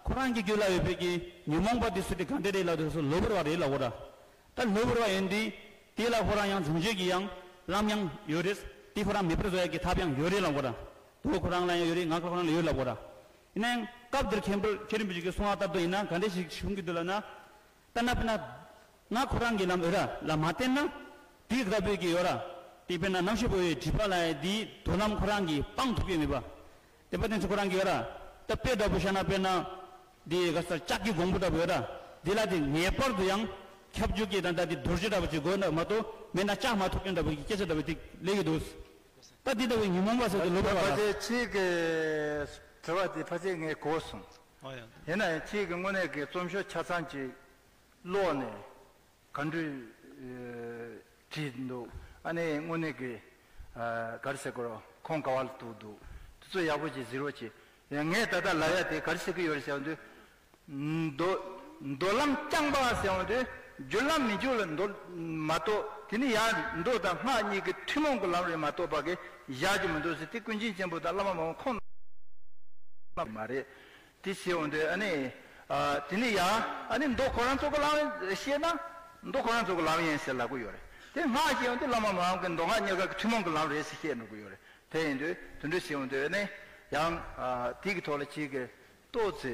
ཁོ་རང་གི་རྒྱུད་ལ་ཡོད་པའི་གི་ཉོན་མོངས་པ་དེ་ཚུར་དེ་གང་འདྲ་རེད་ལབ་དུས་སུ་གློ་བུར་བ་རེད་ལབ་གོ་ར། ད་གློ་བུར་བ་ཡིན་དུས། དེ་ལ་ཁོ་རང་ཡང་བཟང་སྤྱོད་ཀྱི་ཡང་ལམ་ཡང་ཡོད་རེད། དེ་ཁོ་རང་མེད་པར་བཟོ་ཡག་གི་ཐབས་ཡང་ཡོད་རེད་ལབ་གོ་ར། དོ་ཁོ་རང་ལ་ཡང་ཡོད་རེད། ང་ཁོ་རང་ལ་ཡོད་ལབ་གོ་ར། ཡིན་ནའང་སྐབས་འདིར་མཁན་པོ་མཁན་རིན་པོ་ཆེ་གིས་གསུང་བ་ལྟར་དུ་ཡིན་ན་ག་འདྲ་ཞིག་བྱུང་གི་འདུག་ལབ་ན། ད་ན་དཔེར་ན། ང་ཁོ་རང་གི་ལམ་འོས་ར་ལ་མ་བརྟེན་ན། དེ་ལྟ་བུའི་གི་ཡོད་ར། དེ་དཔེར་ན་རྣམ་ཤེས་པོ་ཡི་སྒྲིབ་པ་ལ་ཡ་དེའི་དོ་ལམ་ཁོ་རང་གིས་སྤང་ཐུབ་ཀྱི་མེད་པ། དེ་པ་དེ་ཚོ་ཁོ་རང་གི་ཡོད་ར། ད་དཔེ་འདྲ་པོ་བཤད་ན་དཔེར་ན། དེ་ག་ས་ལྕགས་ཀྱི་གོང་བུ་འདྲ་པོ་ཡོད་ར། དེ་ལ་དེ་ངེས་པར་དུ་ཡང་ཁྱབ་འཇུག་གི་ད་ལྟ་དེ་རྡོ་རྗེ་འདྲ་པོ་ཅིག་དགོས་ན་མ་གཏོགས་མེད་ན་ལྕགས་མ་ཐུག་མཁན་འདྲ་པོ་གི་སྐད་ཆ་འདྲ་པོ་དེ་སླེབས་ཀྱི་འདུག་ད་དེ་ལྟ་བུའི་ཉོན་མོངས་པ་ཟེར་དེ་ལོབས་པ་ལ། ཕལ་ཆེར་ཁྱེད་ཀྱི་དྲི་བ་དེ་ཕལ་ཆེར་ངས་གོ་སོང་། ཨོ་ཡ། ཡིན་ན་ཡང་ཁྱེད་ཀྱི་དངོས་གནས་ཀྱི་རྩོམ་ཤོག་ཆ་ཚང་ཅིག་ཀློག་ནས་ག་འདྲ་བྲིས་འདུག་ཨ་ནི་དངོས་གནས་ཀྱི་ག་རེ་ཟེར་དགོས་རོ། ཁོང་ག་བ་ལ་གཏུགས་འདུག་དེ་ཚོ་ཡག་པོ་ཅིག་གཟིགས་རོགས་གྱིས། ཡང་ངས་ད་ལྟ་ལབ་ཡ་དེ་ག་རེ་ཟེར་གྱི་ཡོད་རེད་ཟེར་བ་དུས། མདོ་མདོ་ལམ་རྐྱང་པ་ཟེར་བ་དུས་རྒྱུ་ལམ་མི་རྒྱུ་ལ་མདོ་མ་གཏོགས་དེ་ནི་ཡང་མདོ་དང་སྔགས་གཉིས་ཀྱི་ཐུན་མོང་གི་ལམ་རེད་མ་གཏོགས་པ་གི་བཞག་རྒྱུ་མི་འདུག་ཟེར། དེ་ཀུན་མཁྱེན་ཆེན་པོ་དང་བླ་མ་མང་པོ་ཁོང་མ་རེད། དེ་ཟེར་འོང་དུས་ཨ་ནི། དེ་ནི་ཡང་ཨ་ནི་མདོ་ཁོ་རང་ཚོ་གི་ལམ་ཤེས་ན་མདོ་ཁོ་རང་ཚོ་གི་ལམ་ཡིན་ཟེར་ལབ་གི་ཡོད་རེད། དེ་སྔགས་ཤེས་འོང་དུས་བླ་མ་མང་པོ་གི་མདོ་སྔགས་གཉིས་ཀ་གི་ཐུན་མོང་གི་ལམ་རེད་ཟེར་བཤད་འགྲོ་གི་ཡོད་རེད། དེ་ཡིན་དུས་དེ་འདྲ་ཟེར་འོང་དུས་ཨ་ནི་ཡང་དེ་གི་ཐོག་ལ་ཅིག་གི་ཏོག་ཙེ་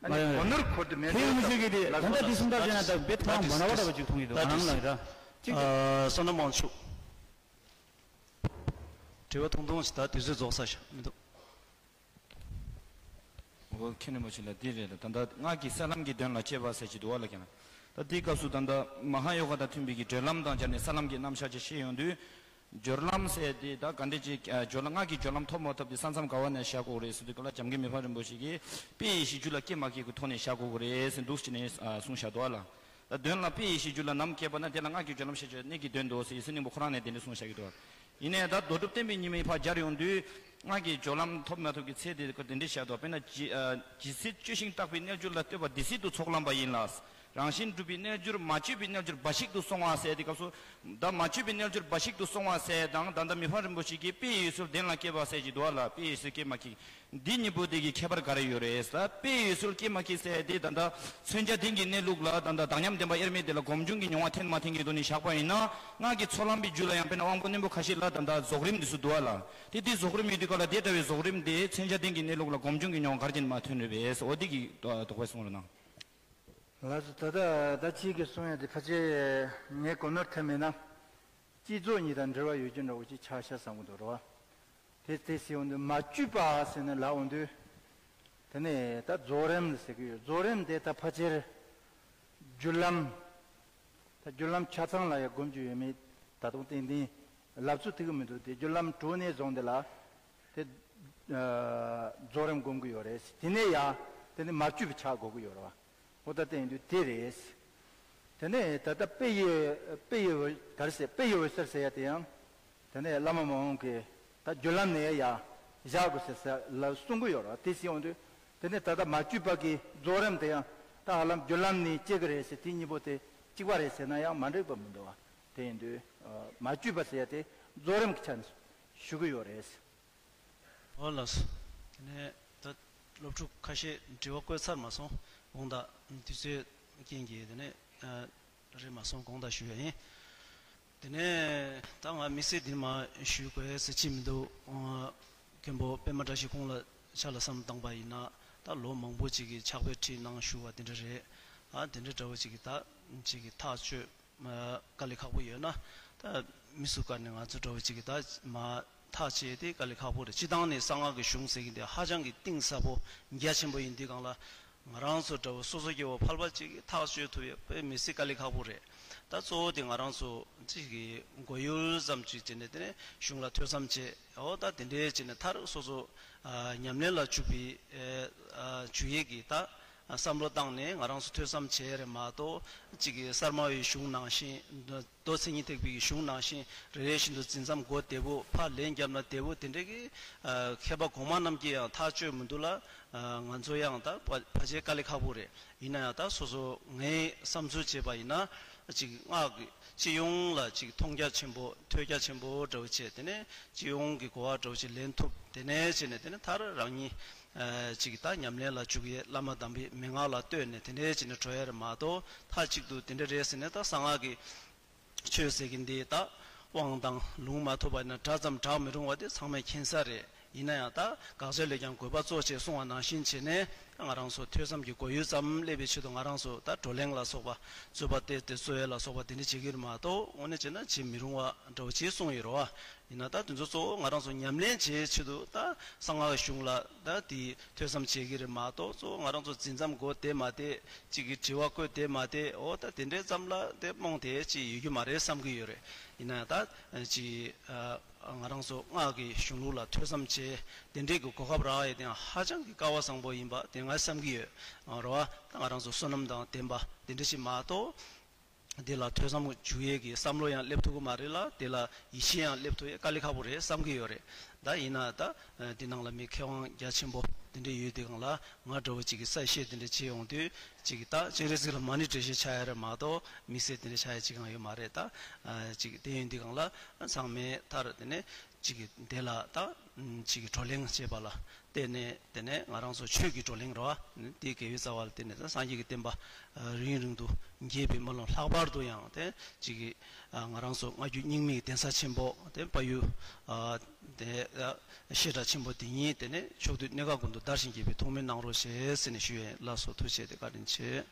ཨ་ནི་ཡང་ཡང་གོ་ནོར་འཁོར་དུ་མེད་ཁྱེད་ཡོང་ཤེས་ཀྱི་དེ་ད་ལྟ་འདི་གསུང་ཐབས་བྱས་ན་ད་བེད་ཐང་མ་ན་བ་འདྲ་བ་ཅིག་མཐོང་གི་འདུག་ཨ་ནང་ལ་ཡིན་ད་ཅིག་བསོད་ནམས་དབང་ཕྱུག་དྲི་བ་ཐུང་ཐུང་ཞིག་ད་དུས་ཚོད་རྫོགས་ས་ཞིག་མི་འདུག་འོ་མཁན་རིན་པོ་ཆེ་ལ་འདི་རེད་ལ། ད་ལྟ་སྔགས་ཀྱི་ས་ལམ་གྱི་དོན་ལ་དཔྱད་པ་ཟེར་གྱི་འདུག་བ་ལ་ཀྱང་། ད་འདིའི་སྐབས་སུ་ད་ལྟ་མ་ཧཱ་ཡོ་ག་དང་མཐུན་པའི་གི་སྦྱོར་ལམ་དང་སྦྱར་ནས་ས་ལམ་གྱི་རྣམ་གཞག་ཅིག་བཤད་ཡོང་དུས། སྦྱོར་ལམ་ཟེར་དེ་ད་ག་འདྲ་ཅིག་སྦྱོར་ལམ་སྔགས་ཀྱི་སྦྱོར་ལམ་ཐོབ་མ་ཐོབ་དེ་ས་མཚམས་ག་བ་ནས་བཞག་དགོས་རེད་ཟེར་དུས་ག་ལ་འཇམ་མགོན་མི་ཕམ་རིན་པོ་ཆེ་གིས་དཔེ་ཡི་གཞི་རྒྱུད་ལ་སྐྱེ་མ་སྐྱེ་གི་ཐོག་ནས་བཞག་དགོས་ཀྱི་རེད་ཟེར་འདུག་ཅེས་ནས་གསུངས་བཞག་འདུག་བ་ལ། ད་དོན་ལ་དཔེ་ཡི་གཞི་རྒྱུད་ལ་ནམ་སྐྱེས་པ་ན་དེ་ལ་སྔགས་ཀྱི་སྦྱོར་ལམ་བཤད་ཆོག་གནད་ཀྱི་དོན་དུ་ཟེར་ཡེ་ཤེས་སྙིང་པོ་ཁོ་རང་ནས་དེ་འདྲ་གསུངས་བཞག་གི་འདུག་ཡིན་ནའི་ད་མདོ་གྲུབ་བསྟན་པའི་ཉི་མའི་ཕར་སྦྱར་ཡོང་དུས་སྔགས་ཀྱི་སྦྱོར་ལམ་ཐོབ་མ་ཐོབ་ཀྱི་ཚད་དེ་དེ་འདྲ་བཤད་འདུག་དཔེར་ན་ཇི་ཇི་སྲིད་སྤྱོད་ཤིང་རྟག་པའི་རྣལ་འབྱོར་ལ་ལྟོས་པ་དེ་སྲིད་དུ་ཚོགས་ལམ་པ་ཡིན་ལ། རང་བཞིན་གྲུབ་པའི་རྣལ་འབྱོར་མ་བཅོས་པའི་རྣལ་འབྱོར་འབའ་ཞིག་ཏུ་སོང་བ་ཟེར་དེ་སྐབས་སུ། ད་མ་བཅོས་པའི་རྣལ་འབྱོར་འབའ་ཞིག་ཏུ་སོང་བ་ཟེར་དང་ད་ལྟ་མི་ཕམ་རིན་པོ་ཆེ་གིས་དཔེ་ཡི་གཞི་རྒྱུད་ལ་སྐྱེས་པ་ཟེར་གྱི་འདུག་བ་ལ། དཔེ་ཡི་གཞི་རྒྱུད་སྐྱེས་མ་སྐྱེས། འདི་གཉིས་པོ་དེ་གི་ཁྱད་པར་ག་རེ་ཡོད་རེད་ཟེར། དཔེ་ཡི་གཞི་རྒྱུད་སྐྱེས་མ་སྐྱེས་ཟེར་དེ་ད་ལྟ་མཚོན་བྱ་ལྡན་གྱི་གནས་ལུགས་ལ་ད་ལྟ་དག་མཉམ་བདེན་པ་དབྱེར་མེད་དེ་ལ་སྒོམ་བྱུང་གི་མྱོང་བ་འཐེན་མ་འཐེན་གྱི་ཐོག་ནས་བཞག་པ་ཡིན་ན། སྔགས་ཀྱི་ཚོགས་ལམ་པའི་རྒྱུད་ལ་ཡང་དཔེར་ན་དབང་པོ་རྣོན་པོ་ཁ་ཤས་ལ་ད་ལྟ་རྫོགས་རིམ་འདི་ཚོ་འདུག་བ་ལ། དེ་དེ་རྫོགས་རིམ་ཡོད་དུས་ག་ལ་དེ་འདྲ་བའི་རྫོགས་རིམ་དེ་མཚོན་བྱ་ལྡན་གྱི་གནས་ལུགས་ལ་སྒོམ་བྱུང་གི་མྱོང་བ་ག་རེ་བྱས་ནས་མ་ཐོན་རེད་པས་ཟེར། འོ་དེ་གི་དོགས་པ་གསུང་རོགས་གནང་། ལགས་སོ། ད་ལྟ་ད་ཅིག་གི་གསུང་ཡ་དེ་ཕལ་ཆེར་ངས་གོ་ནོར་ཐེབས་མེད་ན། སྤྱི་ཚོགས་གཉིས་དང་འབྲེལ་བ་ཡོད་རྒྱུ་འདྲ་བོ་ཅིག་ཆགས་ཤག་བསམ་གྱི་འདུག་རེད་བ། དེ་དེ་ཟེར་འོང་དུས་མ་བཅོས་པ་ཟེར་ནས་ལབ་འོང་དུས། དེ་ནས་ད་རྫོགས་རིམ་ཟེར་གྱི་ཡོད། རྫོགས་རིམ་དེ་ད་ཕལ་ཆེར་རྒྱུ་ལམ། ད་རྒྱུ་ལམ་ཆ་ཚང་ལ་ཡང་སྒོམ་རྒྱུ་ཡོད་མེད་ད་དུང་ཏན་ཏན་ལབ་ཚོད་ཐིག་གི་མི་འདུག་དེ་རྒྱུ་ལམ་དྲུག་ནས་བཟུང་དེ་ལ་དེ་རྫོགས་རིམ་སྒོམ་གྱི་ཡོད་རེད། དེ་ནས་ཡང་དེ་ནས་མ་བཅོས་པ་ཆགས་དགོས་ཀྱི་ཡོད་རེད་བ། འོ་ད་བསྟན་དུས་དེ་རེད། དེ་ནས་ད་ལྟ་དཔེ་ཡི་དཔེ་ཡི་འོད་ག་རེ་ཟེར། དཔེ་ཡི་འོད་ཟེར་ཟེར་ཡ་དེ་ཡང་། དེ་ནས་བླ་མ་མ་འོངས་ཀྱི་ད་རྒྱུ་ལམ་ནས་ཡང་བཞག་དགོས་ཟེར་ཟེར་ལ་གསུང་གི་ཡོད་རེད་བ། དེ་ཟེར་འོང་དུས་དེ་ནས་ད་ལྟ་མ་བཅོས་པ་གི་རྫོགས་རིམ་དེ་ཡང་ད་ཧ་ལམ་རྒྱུ་ལམ་ནས་སྐྱེ་གི་རེད་ཟེར། དེ་གཉིས་པོ་དེ་གཅིག་པ་རེད་ཟེར་ན་ཡང་མ་འགྲིག་པ་མི་འདུག་བ། དེ་ཡིན་དུས་མ་བཅོས་པ་ཟེར་ཡ་དེ་རྫོགས་རིམ་གྱི་ཆ་ནས་ཞུ་གི་ཡོད་རེད། ཨོ་ལགས་སོ། དེ་ནས་ད་སློབ་ཕྲུག་ཁ་ཤས་དྲི་བ་བཀོད་ཚར་མ་སོང་། དགོངས་དག་དུས་ཚོད་རྐྱེན་གྱིས་དེ་ནས་རེད་མ་སོང་། དགོངས་དག་ཞུ་ཡ་ཡིན། དེ་ནས་ད་ང་དམིགས་བསལ་འདིར་མ་ཞུ་དགོས་ཟེར་ཅི་མི་འདུག་མཁན་པོ་པད་མ་བཀྲ་ཤིས་ཁོང་ལ་ཆ་ལ་བསམ་བཏང་པ་ཡིན་ན་ད་ལོ་མང་པོ་ཅིག་གི་ཕྱག་དཔེ་ཁྲིད་གནང་བཞུགས་པ་དེ་འདྲ་རེད། ཨ་དེ་འདྲ་འདྲ་བོ་ཅིག་གི་ད་ཅིག་གི་ཐག་གཅོད། དཀའ་ལས་ཁག་པོ་ཡོད་ན། ད་མི་སུ་བཀར་ནས་ང་ཚོ་འདྲ་བོ་ཅིག་གིས་ད་མ་ཐག་བཅད་དེ་དཀའ་ལས་ཁག་པོ་རེད། སྤྱི་བཏང་ནས་གསང་སྔགས་ཀྱི་གཞུང་ཟེར་གྱི་འདི་ཧ་ཅང་གི་གཏིང་ཟབ་པོ་རྒྱ་ཆེན་པོ་ཡིན་དུས་སྒང་ལ། ང་རང་ཚོ་འདྲ་བོ་སོ་སོ་སྐྱེ་བོ་ཕལ་པ་ཅིག་གིས་ཐག་གཅོད་ཐུབ་ཡ་དཔེ་མི་སྲིད་དཀའ་ལས་ཁག་པོ་རེད། ད་གཙོ་བོ་དེ་ང་རང་ཚོ་ཅིག་གི་མགོ་ཡུལ་ཙམ་ཅིག་བྱས་ནས་དེ་ནས་གཞུང་ལ་ཐོས་བསམ་བྱས། འོ་ད་དེ་འདྲའི་བྱས་ནས་མཐར་སོ་སོ་ཉམས་ལེན་ལ་འཇུག་པའི་འཇུག་ཡས་ཀྱི་ད། བསམ་བློ་བཏང་ནས་ང་རང་ཚོ་ཐོས་བསམ་བྱས་རེད་མ་གཏོགས། གཅིག་གི་གསར་མ་བའི་གཞུང་ནང་བཞིན། མདོ་མདོ་མཚན་ཉིད་ཐེག་པའི་གཞུང་ནང་བཞིན་རེ་རེ་བཞིན་དུ་འཛིན་མཚམས་བགོ་བདེ་པོ་ཕར་ལན་བརྒྱབ་ན་བདེ་པོ་དེ་འདྲའི་གི་མཁས་པ་གོང་མ་རྣམས་ཀྱིས་ཡང་ཐག་གཅོད་མི་འདུག་ལ། ང་ཚོ་ཡང་ད་ཕལ་ཆེར་དཀའ་ལས་ཁག་པོ་རེད། ཡིན་ན་ཡང་ད་སོ་སོ་ངའི་བསམ་ཚུལ་བྱས་པ་ཡིན་ན། གཅིག་སྔགས་ཀྱི་སྤྱི་ཡོངས་ལ་གཅིག་མཐོང་རྒྱ་ཆེན་པོ་ཐོས་རྒྱ་ཆེན་པོ་འདྲ་བོ་བྱས། དེ་ནས་སྤྱི་ཡོངས་ཀྱི་གོ་བ་འདྲ་བོ་ཅིག་ལེན་ཐུབ། དེ་ནས་བྱས་ནས་དེ་ནས་མཐར་རང་ཉིད། ཨ་ཅིག་ད་ཉམས་ལེན་ལ་འཇུག་ཡས་བླ་མ་དམ་པའི་མན་ངག་ལ་ལྟོས་ནས་དེ་འདྲའི་བྱས་ནས་འགྲོ་ཡས་རེད་མ་གཏོགས། མཐའ་གཅིག་ཏུ་དེ་འདྲ་རེད་ཟེར་ནས་ད་གསང་སྔགས་ཀྱི་ ཆོས་ཟེར་གྱི་འདི་ད་དབང་དང་ལུང་མ་ཐོབ་པ་ཡིན་ན་སྒྲ་ཙམ་བསྒྲགས་མི་རུང་བ་དེ་ཚང་མས་མཁྱེན་ས་རེད། ཡིན་ན་ཡང་ད་དགག་བྱ་ལས་ཀྱང་དགོས་པ་གཙོ་ཆེ་གསུང་བ་ནང་བཞིན་བྱས་ནས་ང་རང་ཚོ་ཐོས་བསམ་གྱི་སྒོ་ཡོལ་ཙམ་སླེབས་པའི་ཆེད་དུ་ང་རང་ཚོ་ད་བགྲོ་གླེང་ལ་སོགས་པ་རྩོད་པ་གཏད་དེ་རྩོད་ཡ་ལ་སོགས་པ་དེ་འདྲ་བྱེད་ཀྱི་རེད་མ་གཏོགས། དངོས་གནས་བྱས་ན་བྱེད་མི་རུང་བ་འདྲ་བོ་ཅིག་གསུངས་ཡོད་རེད་བ། ཡིན་ན་ད་དེ་ཚོ་གཙོ་བོ་ང་རང་ཚོ་ཉམས་ལེན་བྱེད་ཆེད་དུ་ད་གསང་སྔགས་གཞུང་ལ་ད་དེ་ཐོས་བསམ་བྱེད་ཀྱི་རེད་མ་གཏོགས། གཙོ་བོ་ང་རང་ཚོ་འཛིན་མཚམས་སྒོ་དེ་མ་དེ་གཅིག་གི་དྲི་བ་བཀོད་དེ་མ་དེ་འོ་ད་དེ་འདྲའི་ཙམ་ལ་དེ་རྨོངས་དེ་ཅིག་ཡོད་རྒྱུ་མ་རེད་བསམ་གྱི་ཡོད་རེད། ཡིན་ན་ད་ཅིག་ང་རང་ཚོ་སྔགས་ཀྱི་གཞུང་ལུགས་ལ་ཐོས་བསམ་བྱེད་དེ་འདྲའི་གི་གོ་སྐབས་རག་ཡས་དེ་ཧ་ཅང་གི་སྐལ་བ་བཟང་པོ་ཡིན་པ་དེ་ང་བསམ་གྱི་ཡོད་རེད་བ། ད་ང་རང་ཚོ་བསོད་ནམས་དང་ལྡན་པ་དེ་འདྲ་ཞིག་མ་གཏོགས། དེ་ལ་ཐོས་བསམ་འཇུག་ཡས་ཀྱི་བསམ་བློ་ཡང་སླེབས་ཐུབ་ཀྱི་མ་རེད་ལ། དེ་ལ་ཡིད་ཆེས་ཡང་སླེབས་ཐུབ་ཡས་དཀའ་ལས་ཁག་པོ་རེད་བསམ་གྱི་ཡོད་རེད། ད་ཡིན་ན་ད་འདི་ནང་ལ་མི་མཁས་དབང་རྒྱ་ཆེན་པོ་དེ་འདྲ་ཡོད་དེ་གང་ལ་ང་འདྲ་བོ་ཅིག་གིས་གསལ་བཤད་དེ་འདྲ་བྱེད་ཡོང་དུས་ཅིག་ད་སྤྱན་རས་གཟིགས་ལ་མ་ཎི་བགྲེས་བཤད་ཆགས་ཡ་རེད་མ་གཏོགས་དམིགས་བསལ་དེ་འདྲ་ཆགས་ཡ་ཅིག་ཡང་ཡོད་མ་རེད། ད་ཅིག་དེ་ཡིན་དུས་གང་ལ་ཚང་མས་མཐར་དེ་ནས་ཅིག་གི་དེ་ལ་ད་ཅིག་གི་བགྲོ་གླེང་བྱེད་པ་ལ་བརྟེན་ནས་དེ་ནས་ང་རང་ཚོ་ཆོས་ཀྱི་བགྲོ་གླེང་རེད་བ། དེ་དགེ་བའི་རྩ་བ་ལ་བརྟེན་ནས་ད་སངས་རྒྱས་ཀྱི་བསྟན་པ་རིང་རིང་དུ་རྒྱས་པའི་སྨོན་ལམ། ལྷག་པར་དུ་ཡང་དེ་ཅིག་གི་ང་རང་ཚོ་སྔ་འགྱུར་རྙིང་མའི་གདན་ས་ཆེན་པོ་དེ་དཔལ་ཡུལ་དེ་བཤད་གྲྭ་ཆེན་པོ་དེ་ཉིད་དེ་ནས་ཕྱོགས་དུས་གནས་སྐབས་ཀུན་ཏུ་དར་ཞིང་རྒྱས་པའི་ཐུགས་སྨོན་གནང་རོགས་ཞེས་ཟེར་ནས་ཞུ་ཡས་ལགས་སོ། ཐུགས་རྗེ་ཆེ། དེ་བཀའ་དྲིན་ཆེ།